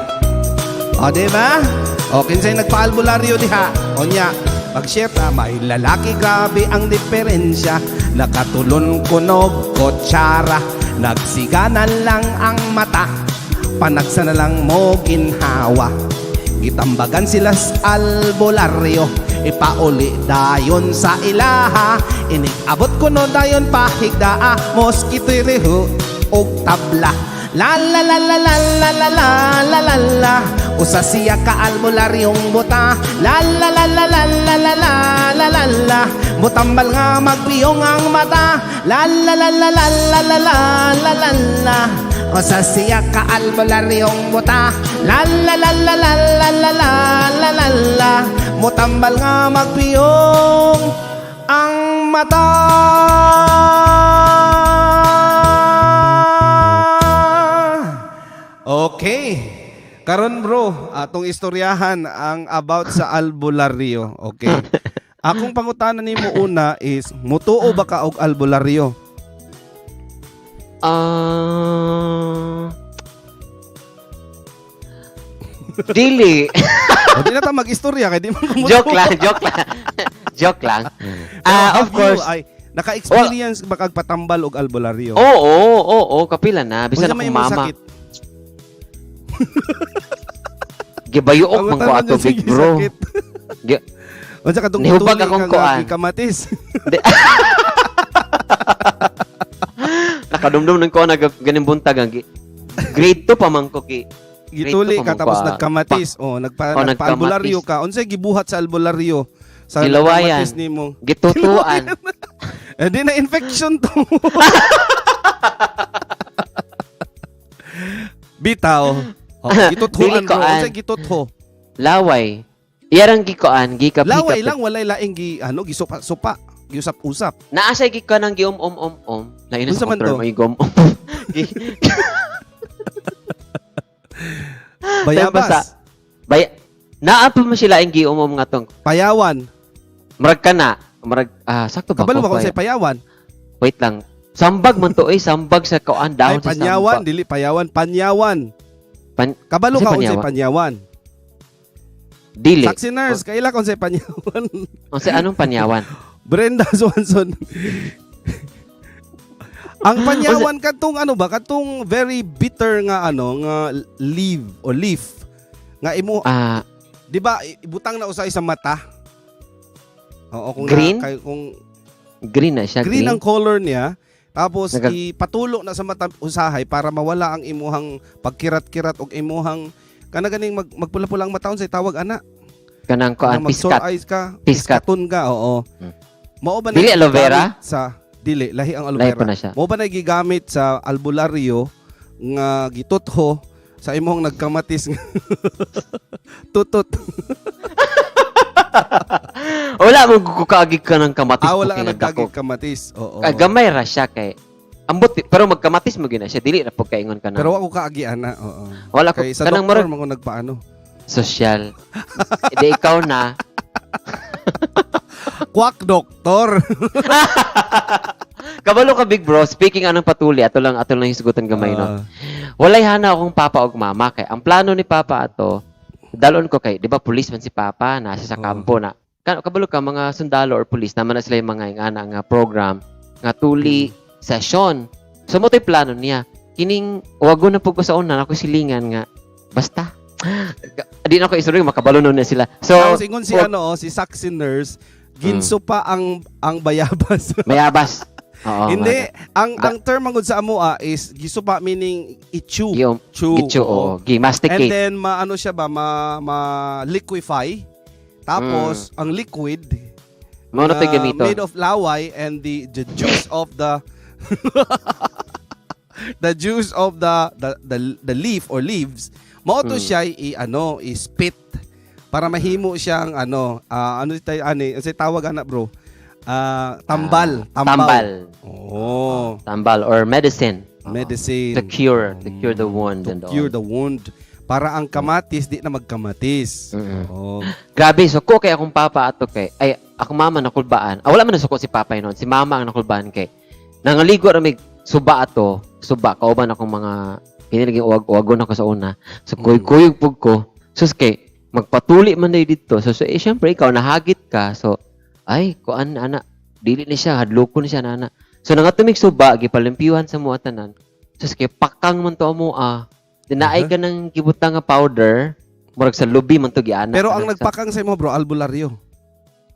O, di ba? O, kinsay nagpaalbularyo diha. O nya, pag-share ta, may lalaki, grabe ang diferensya. Nakatulon kunog kutsara. Nagsiga na lang ang mata. Panagsa na lang mo ginhawa. Gitambagan sila sa albularyo. Ipauli dayon sa ilaha. Inig-abot ko no dayon pahigdaa. Moskito og tabla. La la la la la la la la la la la. Usa siya ka albularyong buta. La la la la la la la la la la la. Mutambal nga magpiyong ang mata. La la la la la la la la la la la. Usa siya ka albularyong buta. La la la la la la la la la la la. Mutambal nga magpiyong ang mata. Okay. Karon bro, atong istoryahan ang about sa albularyo. Okay. Akong pangutana nimo una is, mutuo ba ka og albularyo? Ah, dili. O di na ta mag-istorya kay di man ko mutuo. Joke lang, joke lang. Joke lang. Pero Ah, of have you, course. ay naka-experience ba kag patambal og albularyo? Oo, kapila na. Bisan Unsa may akong imong mama. sakit? Gibayuok man ko Pangutana ato, niya, big sige, bro. sakit. Unsa katong Nihubag gituli akong ka nga kuan. gikamatis? Nakadumdum ng ko na ganing buntag ang grade 2 pa man ko ki. Gituli Grade two ka pa man tapos ko, ah. nagkamatis. Oh, Oh, nagpa-albularyo nagkamatis. ka. Unsay gibuhat sa albularyo? Sa Gilawayan. nagkamatis nimo. Gitutuan. Eh di na infection to. Bitaw. Oh, gituthuan Dili bro. koan. Unsay gitutho? Laway. Iyarang gikoan, gikap Laway lang, walay laing gi ano gisupa supa, giusap-usap. Naa siya gikoan ang gium um um um. Lain na Unsa sa man term to? ay gum um. Bayabas, Bay naa pa man sila ang gium um nga tong. payawan. Murag ka na. Murag ah sakto ba? Kabalo ko ba kung paya? unsay payawan? Wait lang. Sambag man to eh, sambag sa kuan Ay dahon sa panyawan, sambag. dili payawan, panyawan. Kabalo Unsay ka unsay panyawan? panyawan. Dili. Saksi nurse, kaila ka unsay panyawan. Unsay anong panyawan? Brenda Swanson. Ang panyawan katong ano ba, katong very bitter nga ano nga leaf o leaf nga imo, di ba, ibutang na usay sa mata. Oo, kung Green? Na, kay, kung Green na siya, green green. ang color niya, tapos ipatulo na sa mata usahay para mawala ang imuhang pagkirat-kirat og imuhang kana ganing magpula-pula ang mata, unsay tawag ana? Kanang kuan Nga mag-sore piskat. eyes ka, Piskat. piskaton ka, oo. Mao ba na Dili aloe vera? gigamit sa dili lahi ang aloe Lahi vera. pa na siya. Mao ba na gigamit sa albularyo nga gitutho sa imong nagkamatis nga tutut? Wala mo kukaagig ka ng kamatis. Ah, wala ka kay nagkagig nagdako. kamatis. Oo. Ah, gamay ra siya kay ambot pero magkamatis mo gina siya dili ra pud kaingon ka na. Pero wa ko kaagi ana, oo. Wala ko Kay sa kanang doktor murag man ko nagpaano. social. Di ikaw na. Quack doktor. Kabalo ka, big bro. Speaking anong patuli, ato lang hisugutan gamay no. Ah. Walay hana akong papa og mama kay ang plano ni papa ato dalon ko kay di ba police man si papa nasa sa Oo. kampo na. Kabalo ka mga sundalo or police naman na sila yung mga ingana nga program nga tuli session. So mo to'y plano niya. Kining wago na pud ko sa una ako silingan nga basta di na ko istorya makabalo nun na sila. So Tapos ingon si ano, oh, si Saxon nurse, ginso pa ang bayabas. Mayabas. Oo, Hindi, ang ang term man gud sa amoa is gisupa, meaning i-chew. Yung Chew. Gichu, oo. Gi And masticate. then maano siya ba, ma liquefy. Tapos ang liquid Mao na to'y gamiton. made of laway and the juice of the the juice of the leaf or leaves, mao to siya i ano, i spit para mahimo siyang ano, ano tayo ani, ano tawag ana, bro? Ah, tambal, tambal. Tambal. Oh, Tambal or medicine. Oo. Medicine. To cure the wound To and all. cure the wound para ang kamatis di na magkamatis. Oh. Grabe, suko kay akong papa ato kay. Ay, akong mama nakulbaan. Ah, wala man nasuko si papa noon. Si mama ang nakulbaan kay. Nangaligo ra mig suba ato, suba kauban akong mga kini uwag-uwagon ako sa una. So kuy-kuyog pug ko. Sus kay magpatuli man day didto. So eh, syempre ikaw nahagit ka. So ay kuan ana, dili ni siya, hadlokon ni siya na ana. So nangatumig suba, gipalimpyuhan sa mua tanan. Sus kay pakang man to amo ah. Dinaay ka ng gibutang nga powder, murag sa lubi man to giana. Pero ang Kanang nagpakang sa imo, bro, albularyo.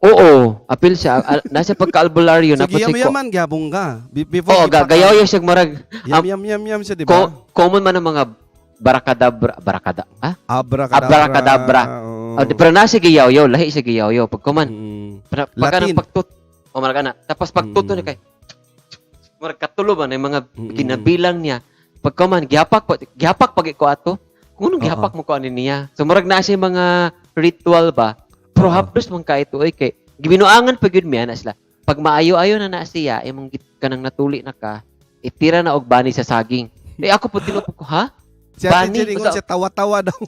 Oo, apil siya. Nasa pagka-albularyo So na po si ko. giyaman gyabong ka. Before Oo, gipakang. gagayaw yung siya murag Yam yam yam yam siya, di ba? Common man ang mga barakadabra, barakada, ah? Abracadabra. Abracadabra. Oo. Oh, di, pero nasa giyaw-yaw, lahi siya giyaw-yaw. Pag kuman, pagka Latin. ng pagtut, o murag ana. Tapos pagtuto ni kay murag katulo ba na yung mga ginabilang niya. Pag kuman, gihapak pa, gihapak pag ko ato. Kung anong gihapak mo ko ani niya. So murag na siya mga ritual ba. Pero hapdos man ka ito oy kay gibinuangan pa gyud mi ana sila. Pag maayo-ayo na na siya, imong kanang natuli na ka, itira na og bani sa saging. Eh ako po tinupok ko, ha? Si Ate Bani, Jen ingon siya tawa-tawa daw.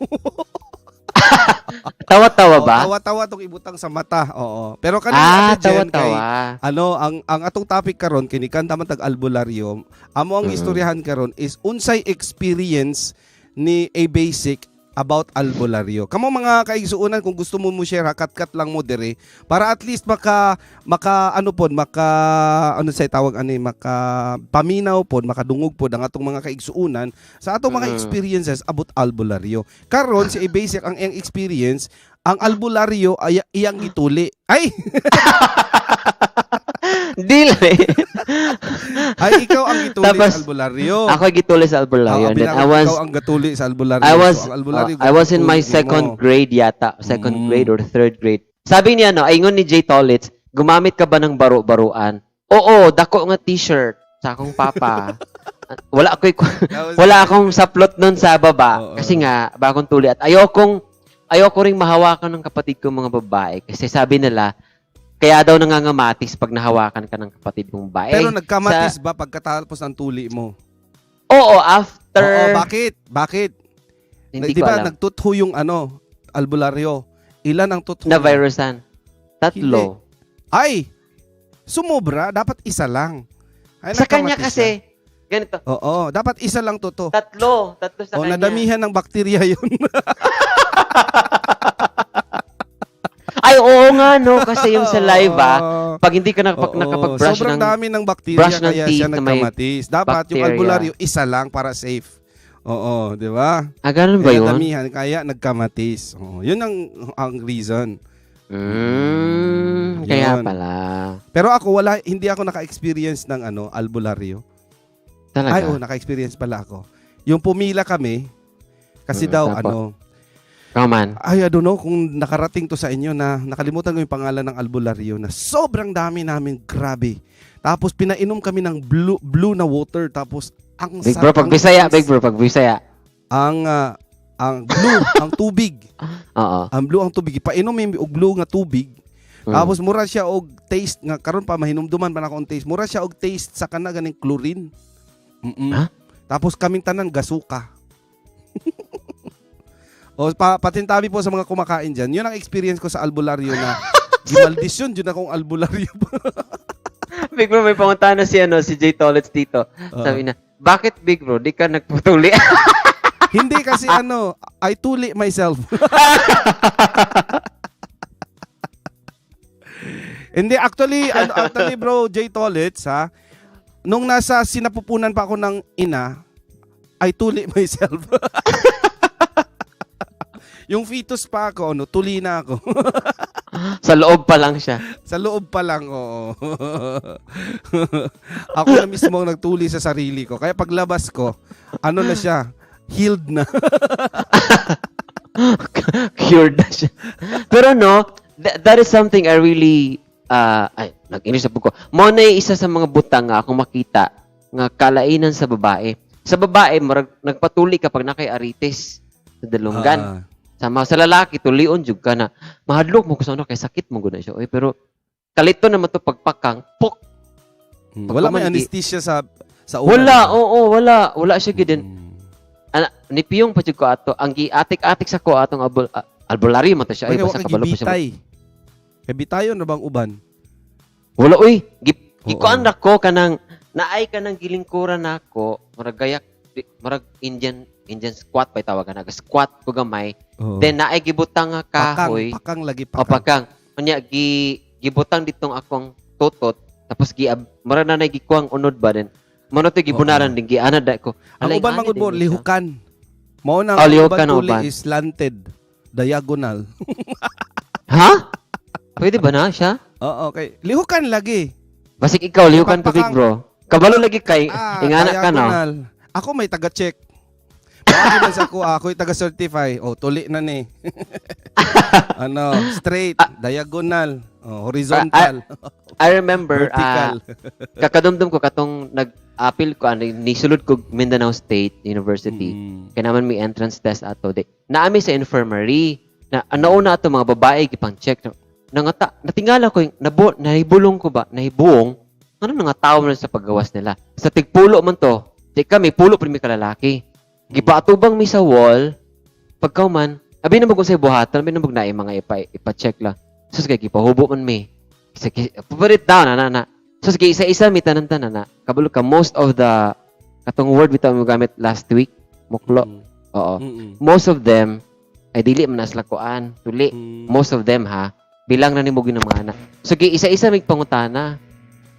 Tawa-tawa Oo, ba? tawa-tawa tong ibutang sa mata. Oo. Pero kanina, Ah, Ate Jen, kay tawa-tawa. ano, ang atong topic karon kini kanta man tag albularyo. Amo ang istoryahan karon is unsay experience ni a basic about albularyo. Kamo mga kaigsuonan, kung gusto mo mo share, kat-kat lang mo dire para at least maka maka ano pod, maka ano say tawag ani, maka paminaw pod, makadungog pod ang atong mga kaigsuonan sa atong mga experiences about albularyo. Karon si a basic, ang iyang experience, ang albularyo ay iyang gituli. Ay, Dili. ay, ikaw ang gituli Tapos, sa albularyo. Ako gituli sa albularyo. Oo, And then bilang I was ikaw ang gatuli sa albularyo. I was So, ang albularyo, I was in my gatuli second mo. grade yata, second grade or third grade. Sabi niya no, ingon ni Jay Tolitz, "Gumamit ka ba ng baro-baruan?" Oo, dako nga t-shirt sa akong papa. Wala ako Tapos- wala akong saplot nun sa baba kasi nga bagong tuli at ayoko ring mahawakan ng kapatid ko mga babae kasi sabi nila kaya daw nangangamatis pag nahawakan ka ng kapatid mong babae. Pero nagkamatis ba pagkatapos ng tuli mo? Oo, after Oo, bakit? Bakit? Hindi Di ko ba alam. nagtutho yung ano, albularyo? Ilan ang tutho Na niya? virusan. Tatlo. Ay! Sumobra, dapat isa lang. Ay, Sa kanya nagkamatis kasi, siya. ganito, Oo, dapat isa lang totoo. tatlo, tatlo sa O, kanya. nadamihan ng bakterya yun. Ay, oo nga, no, kasi yung saliva, Oo. pag hindi ka Oo, nakapag-brush sobrang ng, dami ng bakterya brush ng kaya teeth siya na may nagkamatis. Dapat yung bacteria. albularyo isa lang para safe. Oo, di ba? Ah, ganun ba Kaya yun? damihan kaya nagkamatis. Oo, yun ang reason. Kaya Yun. pala. Pero ako wala, hindi ako naka-experience ng ano, albularyo. Talaga. Ay, oh, naka-experience pala ako. Yung pumila kami kasi daw tapos? ano, Come on. ay, I don't know kung nakarating to sa inyo na nakalimutan ko yung pangalan ng albularyo na sobrang dami namin, grabe. Tapos pinainom kami ng blue blue na water, tapos ang Big bro, pag Bisaya, big bro, pag Bisaya. Ang blue ang tubig. Ang blue ang tubig. Ipainom mi og blue nga tubig. Tapos mura siya og taste nga karon pa mahinumduman pa nako ang taste. Mura siya og taste sa kana ganing chlorine. Ha? Tapos kaming tanan gasuka. O patintabi po sa mga kumakain diyan. Yun ang experience ko sa albularyo na gimaldisyon jud akong albularyo. Big bro, may pangunta na si, ano, si Jay Tolets dito. Oo. Sabi na, "Bakit, big bro, di ka nagputuli?" Hindi kasi ano, I tuli myself. Hindi, actually, ano, actually bro, Jay Tolits, ha, nung nasa sinapupunan pa ako ng ina, I tuli myself. Yung fetus pa ako, ano, tuli na ako. Sa loob pa lang siya. Sa loob pa lang, oo. Ako na mismo ang nagtuli sa sarili ko. Kaya paglabas ko, ano na siya, healed na. Cured na siya. Pero no, that is something I really ay, nag-English na po ko. Mo na isa sa mga butang nga akong makita nga kalainan sa babae. Sa babae, murag nagpatuli kapag nakay aritis sa dalunggan. Sama sa lalaki, tulion jud ka na. Mahadlok mo ko sa ano kay sakit mo gud na siya. Oy, pero kalito naman to pagpakang, pok. Wala may anesthesia sa una. Wala, oo, wala. Wala siya gid. Ana, nipiyong pa jud ko ato. Ang giatik-atik sa ko atong albularyo man to siya. Ay, Ay, basta basta kabalo pa siya. gibitay. Kay bitayon na bang uban? Wala uy, gikuan ra ko kanang naay kanang gilingkuran nako, murag gayak murag Indian Indian squat pa tawagan na, squat ko gamay. Oo. Then naay gibutang nga Pakang, kahoy. pakang lagi O pakang. pakang. Unya gibutang ditong akong tutot tapos gi murag na gikuang unod ba din. Mano to gibunaran din gianad da ko. Ang Alay, uban ingani mangud din mo, ni siya. lihukan. Mao na Oh, ang lihukan uban ang tuli uban. is slanted, diagonal. Ha? Pwede ba na siya? Oo, okay. Lihukan lagi. Basig ikaw lihukan pa, big Pakang. bro. Kabalo lagi kay Ah, ingana ka no. diagonal. Ako may taga-check. Baka man sa ako, ako'y taga-certify. Oh, tuli na ni. Ano, straight, diagonal, oh, horizontal, I remember vertical. Kakadumdum ko katong nag-appeal ko ano nisulod ko Mindanao State University. Kaya naman may entrance test ato di. Naami sa infirmary na nauna ato mga babae gipang check nangata natingala ko yung nabo nahibulong ko ba nahibuong ano nga tao man sa paggawas nila. Sa tigpulo man to, di kami pulo pa mi kalalaki. Gipaatubang mi sa wall pagkaw man abi na mo kung sa buhatan, abi na mo na mga ipa-check lang. Sus kay gipahubo man mi. Sige, put it down ana na. So sige, isa-isa mi tanan-tanan na. Kabalo ka most of the katong word bitaw mo gamit last week, muklo. Oo. Most of them ay dili man na sila kuan, tuli. Most of them ha, bilang na nimo ginang mga anak. So sige, isa-isa mig pangutana.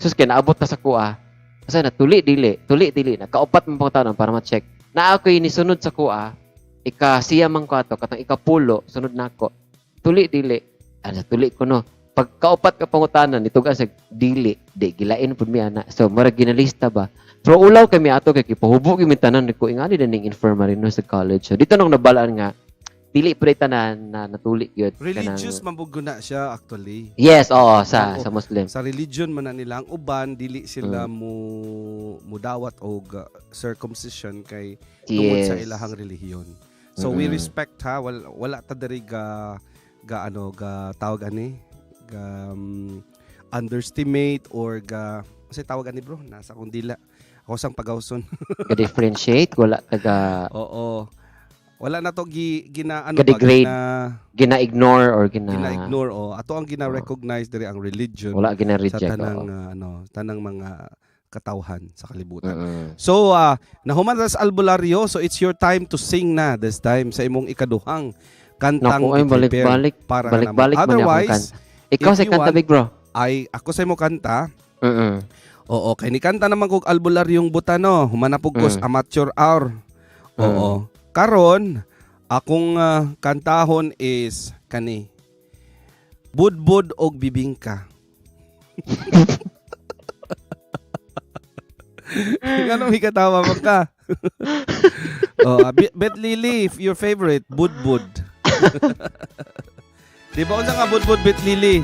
Sus kay naabot na sa kuha. Asa na tuli dili, tuli dili na kaupat man pangutana para ma-check. Na ako'y nisunod sa kuha, ika siya man ko ato katong ikapulo sunod nako. Tuli dili. Ano tuli ko no. Pag kaupat ka pangutana nituga sa dili, di gilain pud mi ana. So murag ginalista ba. Pero ulaw kami ato kay gipahubo gyud mi tanan ko ingani din ning infirmary no sa college. So dito nang nabalaan nga dili pre tanan na natuli gyud Religious kanang man pud guna siya actually. Yes, oo, sa Oo. sa Muslim. Sa religion man na nila ang uban dili sila mo mudawat og circumcision kay tungod sa ilahang relihiyon. So we respect ha, wala ta diri ga ga ano ga tawag ani ga underestimate or ga kasi tawag ani bro, nasa akong dila. Ako sang pagawson. Ga-differentiate, wala taga Oo. Wala na to gi, gina ano ba Ga-degrade. gina, gina-ignore or gina gina-ignore o ato ang gina-recognize diri ang religion wala sa gina-reject. tanang Oo. ano tanang mga katawhan sa kalibutan. So, nahuman ra sa albularyo, so it's your time to sing na this time sa imong ikaduhang kantang Naku, ay i-prepare balik-balik, para balik-balik namo. man akong Otherwise, kanta. Ikaw if sa you kanta, want- big bro. ay ako sa imo kanta. Oo, kay ni kanta naman kog albularyong butano, humanapog ko sa amateur hour. Oo. Karon, akong kantahon is kani. Budbud og bibingka. Ngano may katawa man ka? Oh, Bet Lily, if your favorite, budbud. Di ba unsa nga budbud, Bet Lily?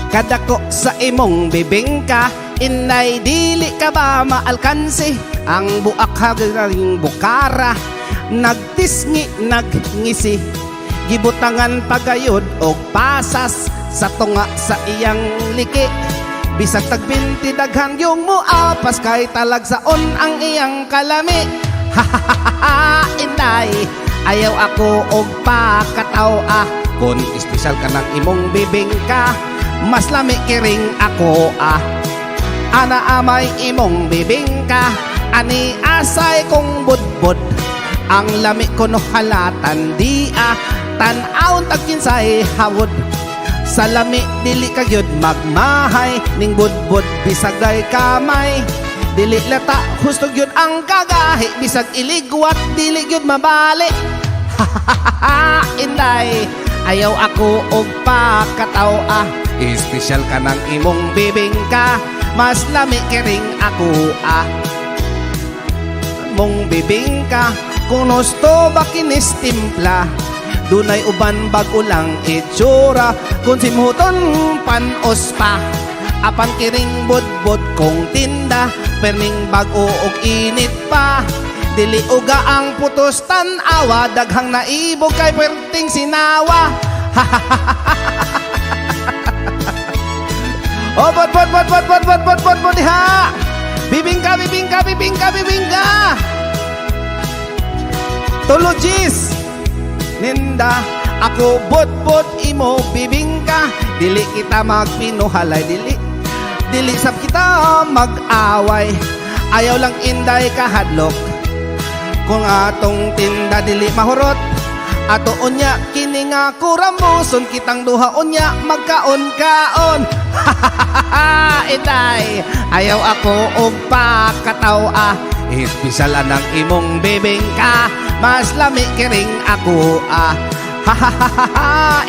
Kadako sa imong bibingka, inay dili ka ba maalkansi? Ang buak hagaring bukara, nagtisngi nagngisi. Gibutangan pagayod og pasas sa tunga sa iyang liki. Bisag tagbinti daghan yung muapas kay talagsaon ang iyang kalami. Ha inay, ayaw ako og pakataw ah. Kung espesyal ka ng imong bibingka, mas lami kiring ako ah. Ana amay imong bibingka, ani asay kong budbud. Ang lami ko no halatan di ah, tan-awon tag kinsay hawod. Sa lami dili ka gyud magmahay, ning budbud bisagay kamay. Dili lata husto gyud ang kagahi, bisag iligwat dili gyud mabali. Inday, ayaw ako og pakataw-a. Espesyal ka ng imong bibingka, mas lami kiring ako ah. Mong bibingka kung gusto ba kinis timpla, dunay uban bag-o lang itsura, kung simhuton panos pa. Apan kiring budbud kong tinda, perming bag-o og init pa. Dili uga ang putos tan-awa, daghang naibog kay perting sinawa. Oh, bot, bot, bot, bot, bot, bot, bot, bot, bot, ha! Bibingka, bibingka, bibingka, bibingka! Tulo G's! Ninda, ako bot-bot imo bibingka. Dili kita magpinuhalay, dili. Dili sab kita mag-away. Ayaw lang, inday, kahadlok. Kung atong tinda dili mahurot, ato unya kini nga kurambuson kitang duha unya magkaon-kaon. Inday, ayaw ako og pakataw-a. Espesyal anang imong bibingka, mas lami kiring ako ah.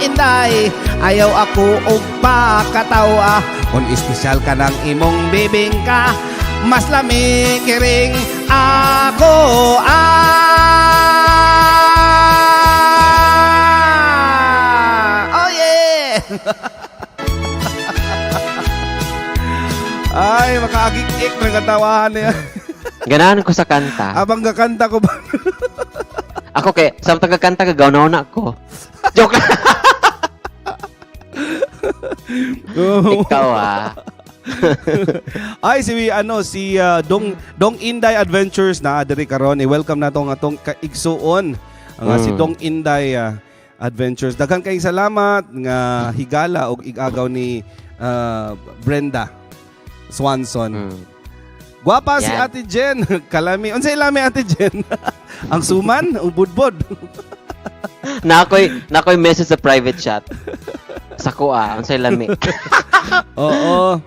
Inday, ayaw ako og pakataw-a. Kung espesyal ka ng imong bibingka, mas lami kiring ako ah. Oh yeah! Ay, makaagik-ik ng katawahan niya. Ganahan ko sa kanta. Abang gakanta ko ba? Ako kay samtang gakanta ka gawnaw na ako. Joke lang. Ikaw ah. Ay, si ano si Dong Dong Inday Adventures na diri karon. I-welcome nato ang atong kaigsuon. Ang si Dong Inday Adventures. Daghan kayong salamat nga higala og igagaw ni Brenda Swanson. Gwapa si Yan. Ate Jen. Kalami. Unsay lami, Ate Jen? Ang suman, ang budbod. Na ako'y message sa private chat. Sa kuha, unsay lami. Oo.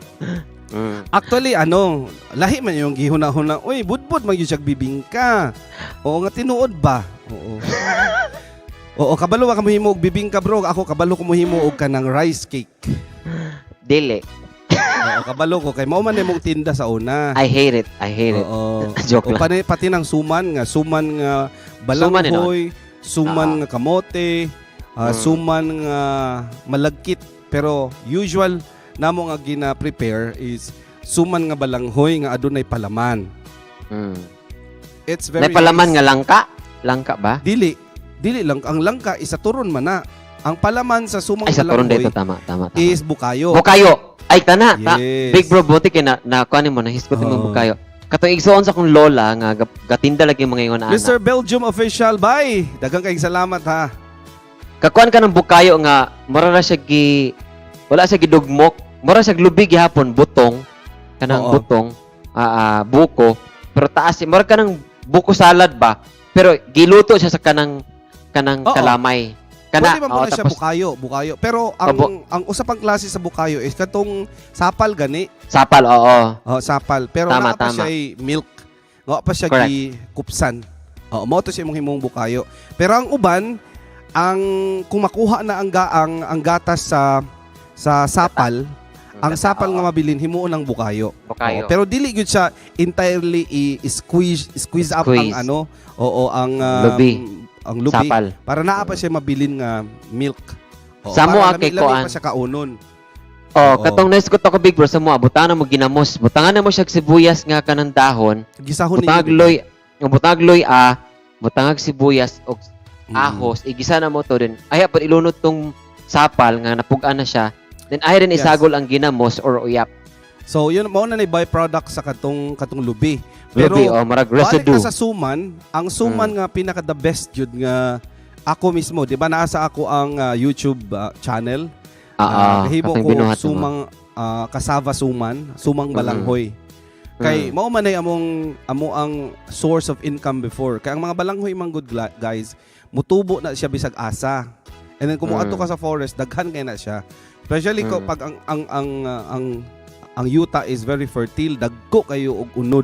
Actually, ano, lahi man yung gihuna-huna. Uy, budbud man yun siya bibingka. Oo nga, tinuod ba? Oo. Oo, kabalo ka mohimo og bibingka, bro. Ako kabalo ko mohimo og kanang rice cake. Dili. Oo, kabalo ko kay mao man imong tinda sa una. I hate it. I hate it. Oo. Joke O lang. pati ng suman nga Suman, eh, no? balanghoy, suman nga kamote, suman nga malagkit. Pero usual namo nga gina-prepare is suman nga balanghoy nga adunay palaman. It's very May palaman nice. nga langka? Langka ba? Dili, dili lang ang langka isa turon man na. Ang palaman sa sumang Ay, sa turon balanghoy dito. Tama, tama, tama. is bukayo. Bukayo. Ay, tana. Ta. Yes. Big bro, buti kay na kuan mo, nahisgot mo Oo. bukayo. Katong igsuon sa akong lola nga gatinda lagi mga ingon ana. Mr. Belgium official, bye. Daghang kayong salamat ha. Kakuan ka ng bukayo nga mura ra siya gi wala siya gidugmok, mura siya glubi gihapon butong kanang butong buko pero taas mura ka ng buko salad ba pero giluto siya sa kanang kanang kalamay. Kana Pwede man oo, po na siya tapos bukayo, bukayo. Pero ang ang usa pang klase sa bukayo is katong sapal gani. Sapal, oo. Oh, sapal. Pero Tama, naa pa tama. siya milk. Nga pa siya Correct. gi kupsan. Oo, mao to siya imong himong bukayo. Pero ang uban, ang kung makuha na ang gatas sa sapal, ang sapal nga mabilin himuon ang bukayo. Bukayo. Oo, pero dili gyud siya entirely i-squeeze squeeze up ang Squeeze. ano, oo, ang Lubi. ang lubi. Sapal. Para naa pa siya mabilin nga milk. Oo, Sa mo, para ah, kay lami-lami kuan. pa siya kaunon. Oh, Oo. katong naisgot ako, big bro, sa mo, butangan mo ginamos, butangan na mo siya sibuyas nga kanang dahon, Gisahon ninyo, butangag di ba? loy, butangag loy ah, butangag sibuyas og ahos, igisa na mo to din. Ay pa ilunod tong sapal nga napug-an na siya. Then ay rin isagol ang ginamos or uyap. So yun mao na ni byproduct sa katong katong lubi. Pero Lubi o marag balik residue. na sa suman, ang suman nga pinaka the best jud nga ako mismo, di ba naa sa ako ang YouTube channel. Nahimo Katong ko binuhat mo. sumang cassava suman, sumang balanghoy. Kay mao man ay among amo ang source of income before. Kay ang mga balanghoy man good guys, mutubo na siya bisag asa. And then kung moadto ka sa forest, daghan kay na siya. Especially ko pag ang ang ang ah, ang Ang yuta is very fertile, dagko kayo og unod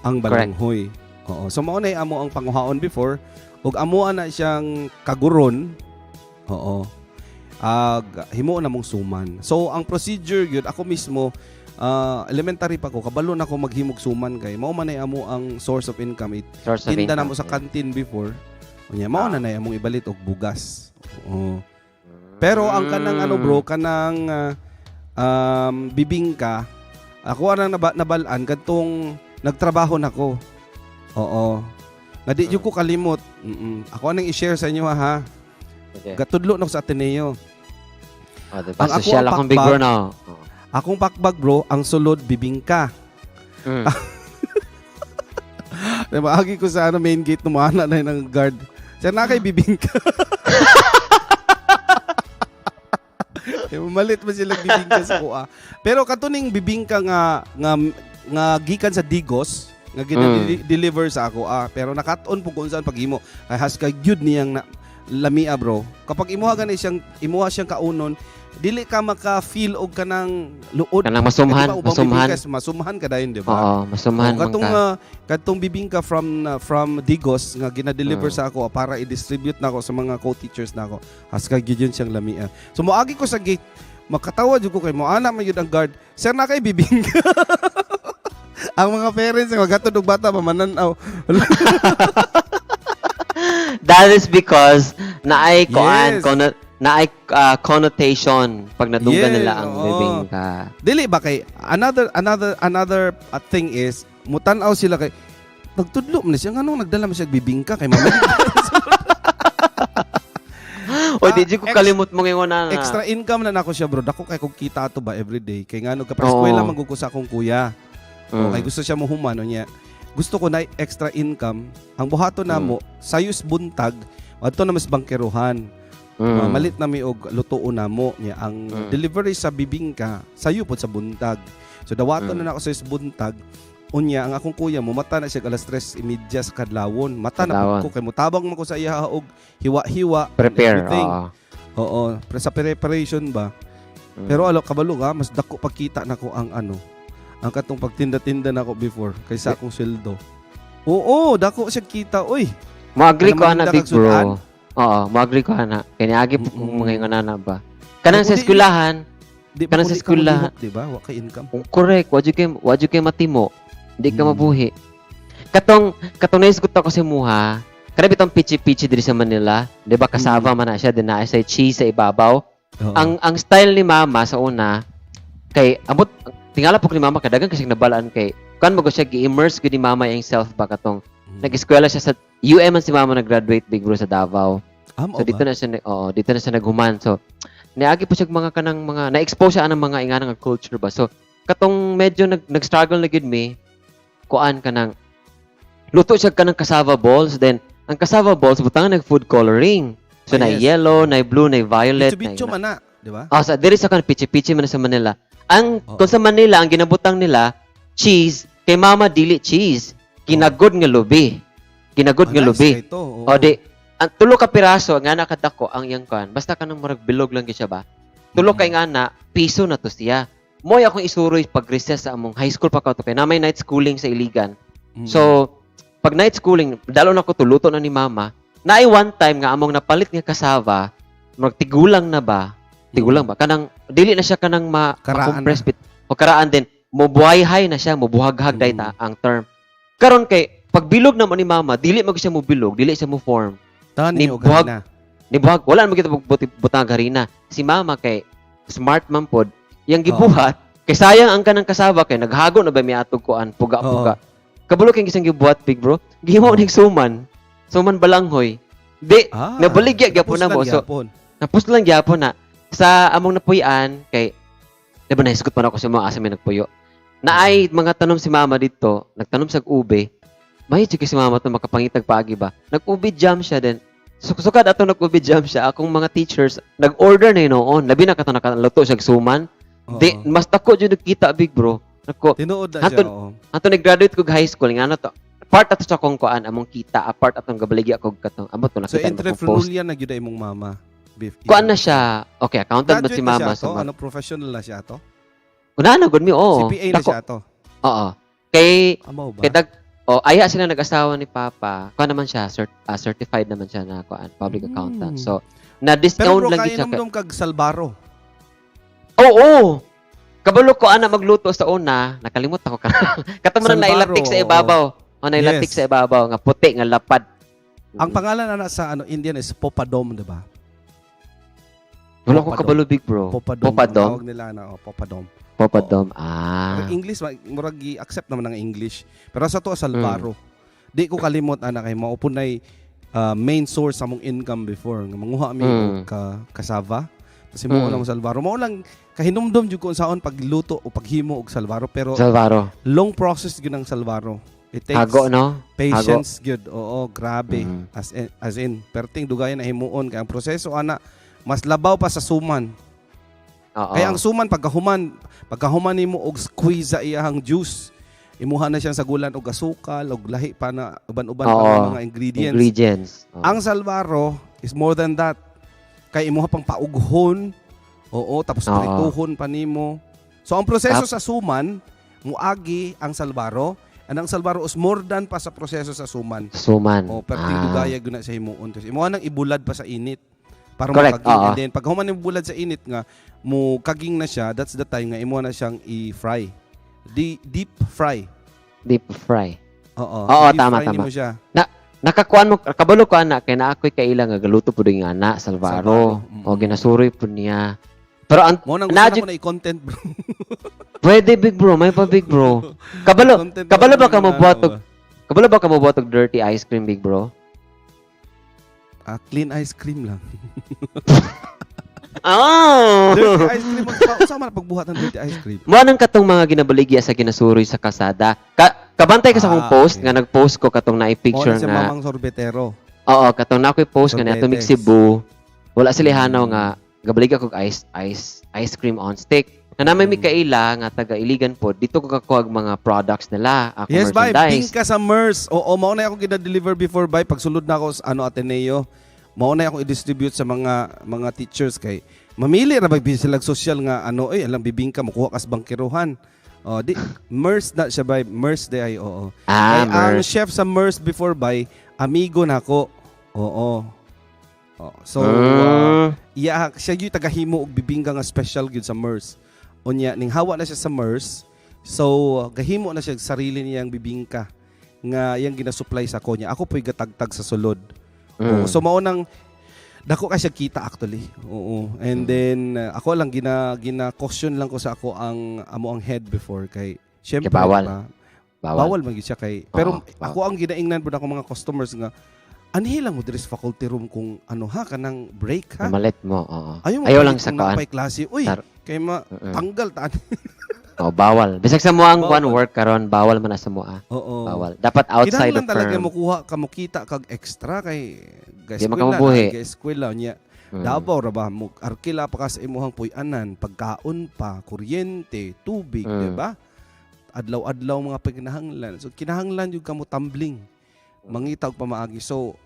ang balanghoy. Oo. So mao na amo ang panguhaon before ug amo na siyang kaguron. Oo. Ag himuon na mong suman. So ang procedure gyud ako mismo, elementary pa ko, kabalo na ko maghimog suman kay mao man ay amo ang source of income. It, Source of tinda na income. mo sa canteen before. Unya mao na nay among ibalit og bugas. Oo. Pero ang kanang ano, bro, kanang bibingka, ako anang nabal-an kadtong nagtrabaho nako. Oo. Nga di jud ko kalimot. Ako anang i-share sa inyo, ha. Okay. Gatudlo na ko sa Ateneo. Oh, diba? Ang ako Social ang akong big pakbag. bro no. Oh. Akong pakbag, bro, ang sulod bibingka. Diba, agi ko sa ano, main gate, numana na yun ang guard. "Sir, na kay bibingka." Eh, malit man sila bibingka sa kuha. Pero katuning bibingka nga gikan sa Digos nga gina-deliver sa ako ah, pero nakat-on po kung saan paghimo kay has kay gyud niyang na, lamia, bro. Kapag imuha gani siyang imuha siyang kaunon, dili ka maka-feel og kanang luod. Kanang masumhan, Di ba, ubang masumhan. bibingka, masumhan ka dayon, di ba? Oo, masumhan Oh, man katong ka. Katong bibingka from Digos nga gina-deliver sa ako para i-distribute nako sa mga co-teachers nako. Haska gyud yun siyang lamia. So moagi ko sa gate, makatawa jud ko kay moana man gyud ang guard. "Sir, na kay bibingka." Ang mga parents nga magatod og bata mamananaw. That is because naay kuan naay connotation pag nadunggan nila ang bibingka. Dili ba kay another thing is mutan-aw sila kay nagtudlo man siya, nganong nagdala man siya og bibingka kay mama? O di jud ko kalimot mo ngayon na. Extra income na nako siya, bro. Dako kay kog kita ato ba everyday. Kay ngano ka eskwela man gud ko sa akong kuya. Okay, gusto siya mo human niya. Gusto ko na extra income. Ang buhaton namo, sayos buntag, adto na mas bangkerohan. Malit na mi og lutuon namo niya ang delivery sa bibingka sayo pod sa buntag. So dawaton na nako sa buntag. Unya ang akong kuya mo mata na siya alas 3:30 sa kadlawon. Mata na Kadlawon. pud ko kay mutabang man ko sa iya og hiwa-hiwa and Prepare. everything. Oo. Oo, sa preparation ba. Pero alo kabalo ka, mas dako pagkita nako ang ano, ang katong pagtinda-tinda nako before kaysa akong sweldo. Oo, dako siya kita, oy. Mo-agree Ano ko man ana, yung big bro. dakag. Oo, mo-agree ko ana. Kay niagi po kung mga ingon ana ba. Kanang sa Kung eskwelahan, Di ba kanang kung sa di ka eskwela. mulihok, di ba? Wa kay income. Kung correct, wa jud kay matimo. Di ka mabuhi. Katong naisgot ako sa muha, kada bitong pichi-pichi diri sa Manila, di ba kasava man na siya, din naa sa cheese sa ibabaw. Oo. Ang style ni mama sa una kay ambot tingala po ni mama kadagan kasi nabalaan kay kan mo siya gi-immerse gud ni mama yung self ba katong nag-eskwela siya sa UM man si mama nag-graduate, big bro, sa Davao. Ah, mao So dito ba? na siya oo, dito na siya naghuman. So niagi po siya og mga kanang mga na-expose siya anang mga ingana nga culture ba. So katong medyo nag-struggle na gid mi kuan kanang luto siya kanang cassava balls, then ang cassava balls butangan nag food coloring. So na yellow, na blue, na violet, Bitso-bitso na man na, di ba? Ah, sa diri sa kan pichi-pichi man sa Manila. Ang Oo. kung sa Manila ang ginabutang nila cheese, kay mama dili cheese, ginagod nga lubi. Ginagod Ah, nga nice lubi. kay to, oo. O di, ang tulo ka piraso nga nakadako ang iyang kan. Basta kanang murag bilog lang gyud siya ba. Tulo kay nga na piso na to siya. Moy akong isuroy pag recess sa among high school pa ko to kay na may night schooling sa Iligan. So pag night schooling, dalo na ko to luto na ni mama. Naay one time nga among napalit nga kasava, murag tigulang na ba? Tigulang ba? Kanang dili na siya kanang ma Karaan ma-compress bit. O karaan din. Mobuhay na siya, mobuhaghag mm. Ta ang term. Karon kay pagbilog na mo ni mama, dili mag siya mobilog, dili siya mo form. Tahan ni ninyo og buhag- harina. Ni buhag, wala naman kita butang harina. Si mama kay smart man pod, yang gibuhat kay sayang ang kanang kasava kay naghago na ba miatog kuan puga-puga. Kabalo kay gisang gibuhat, big bro. Gihimo ning suman. Suman balanghoy. Di Ah, nabaligya gyapon na mo. napuslan So gyapon. napus lang gyapon na sa among napuy-an kay di ba nahisgot man ako sa mga asa may nagpuyo. Naay mga tanom si mama dito, nagtanom sa ube. May kay si mama to makapangitag paagi ba. Nag-ube jam siya din. Sukad ato nag-ube jam siya, akong mga teachers nag-order na noon. Labi na kato nakaluto siya og suman. Oo. Di mas dako jud nagkita, big bro. Nako, Tinuod na siya, oo. Anto nag-graduate kog high school nga ano to. Part ato sa akong kuan among kita, apart atong gabaligya kog katong amot to So nakita mo akong post. entrepreneur na gyud ay imong mama. Beef. Kuan na siya. Okay, accountant ba Graduate si na mama siya so to? Ano, professional na siya to? Una na gud mi, oo. CPA na Dako. siya ato. Oo. Kay Amaw ba? kay dag oh, aya sila nag-asawa ni Papa. Kuan naman siya, certified naman siya na kuan, public accountant. So, na Pero discount bro, lang kaya gid siya. namdom kag Salbaro. Oo. Kabalo ko ana magluto sa una, nakalimot ako ka. Kato man Salbaro, nailatik sa oo. ibabaw. O nailatik sa ibabaw nga puti nga lapad. Ang pangalan na sa ano Indian is Popadom, di ba? Wala ko Popadom. kabalo, big bro. Popadom. Ang Popadom. tawag nila na, oh, Popadom. Popadom. Ah. Pero English, murag i-accept naman ang English. Pero sa to Salbaro. Di ko kalimot ana kay mao po nay main source sa among income before nga manguha mi og cassava. Kasi mo lang Salbaro. Mao lang kahinumdom jud ko unsaon pagluto o paghimo og Salbaro, pero Salvaro. Long process gyud ang Salbaro. It takes Hago, no? patience gyud. Oo, grabe. As in perting dugayan na himuon kay ang proseso ana mas labaw pa sa suman. Kaya ang suman pagkahuman nimo og squeeze sa iyahang juice, imuha na siyang sagulan og asukal og lahi pa na uban-uban pa nga mga ingredients. Ingredients. Oo. Ang Salbaro is more than that. Kay imuha pang paughon. Oo, tapos prituhon pa nimo. So ang proseso sa suman, muagi ang Salbaro, and ang Salbaro is more than pa sa proseso sa suman. Suman. O, perting dugaya gyud na sa himuon. Tapos imuha nang ibulad pa sa init para mokaging. And then pag human bulad sa init nga mo kaging na siya, that's the time nga imuha na siyang i-fry. Deep fry. Deep fry. Oo. Oo, deep tama, fry tama. nimo siya. Nakakuan mo, kabalo ko ana kay naa ko'y kaila nga galuto pud nga ana Salvaro. Salvaro. O ginasuroy pud niya. Pero ang Mo nang gusto na ko na i-content, bro. Pwede, big bro, may pa, big bro. Kabalo, Content kabalo na ba ka ano mo buhat ba? Kabalo ba ka mo buhat og dirty ice cream, big bro? Ah, clean ice cream lang. Oh. Dirty ice cream. Unsa man pagbuhat ng dirty ice cream? Mo nang katong mga ginabaligya sa ginasuroy sa kalsada. Kabantay ka sa akong post nga nag-post ko katong Mo na-picture na si nga. Mamang Sorbetero. Oo, katong na ako'y post nga niadto mig Sorbetes. Cebu. Wala sila hanaw nga gabaligya kog ice ice ice cream on stick. Na namin mi kaila nga taga Iligan po, dito ko kakuha og mga products nila, ako Yes, bye. merchandise. Bingka sa MERS. Oo, mao na ako gina-deliver before, bye. Pagsulod na ako sa ano, Ateneo, mao na ako i-distribute sa mga teachers kay mamili ra ba sila social nga ano eh alam bibingka mokuha kas bangkiruhan. Oh, di MERS na siya, bay. MERS di ay, oo. Ah, Kay ang MERS. chef sa MERS before, bay, amigo nako. Oo. Oh, so iya siya gyud tagahimo og bibingka nga special gyud sa MERS. Unya ning hawa na siya sa MERS. So gahimo na siya og sarili niyang bibingka nga iyang ginasupply sa ko niya. Ako po'y gatagtag sa sulod. Oo, so mao nang dako ka siya kita actually. Oo. And then ako lang gina gina caution lang ko sa ako ang amo ang head before kay syempre Kay bawal. diba, Bawal. bawal man gyud siya kay pero Oo, bawal. ako ang ginaingnan pud ako mga customers nga anhi lang mo diri sa faculty room kung ano ha kanang break ha. Mamalit mo, oo. Ayaw mo Ayaw lang palit sa kung kuan. napay klase. Uy, kay ma tanggal taan. Oh, bawal. Bisag sa mo ang Bawal. kuan work karon, bawal man na sa mua. Oo. Bawal. Dapat outside the Kinahanglan talaga firm. mo kuha ka mo kita kag extra kay ga Di eskwela makamubuhi. na, ga eskwela niya. Davao ra ba mo arkila pa ka sa imuhang puy-anan, pagkaon pa, kuryente, tubig, di ba? Adlaw-adlaw mga pagkinahanglan. So kinahanglan jud ka mo tumbling. Mangita og pamaagi. So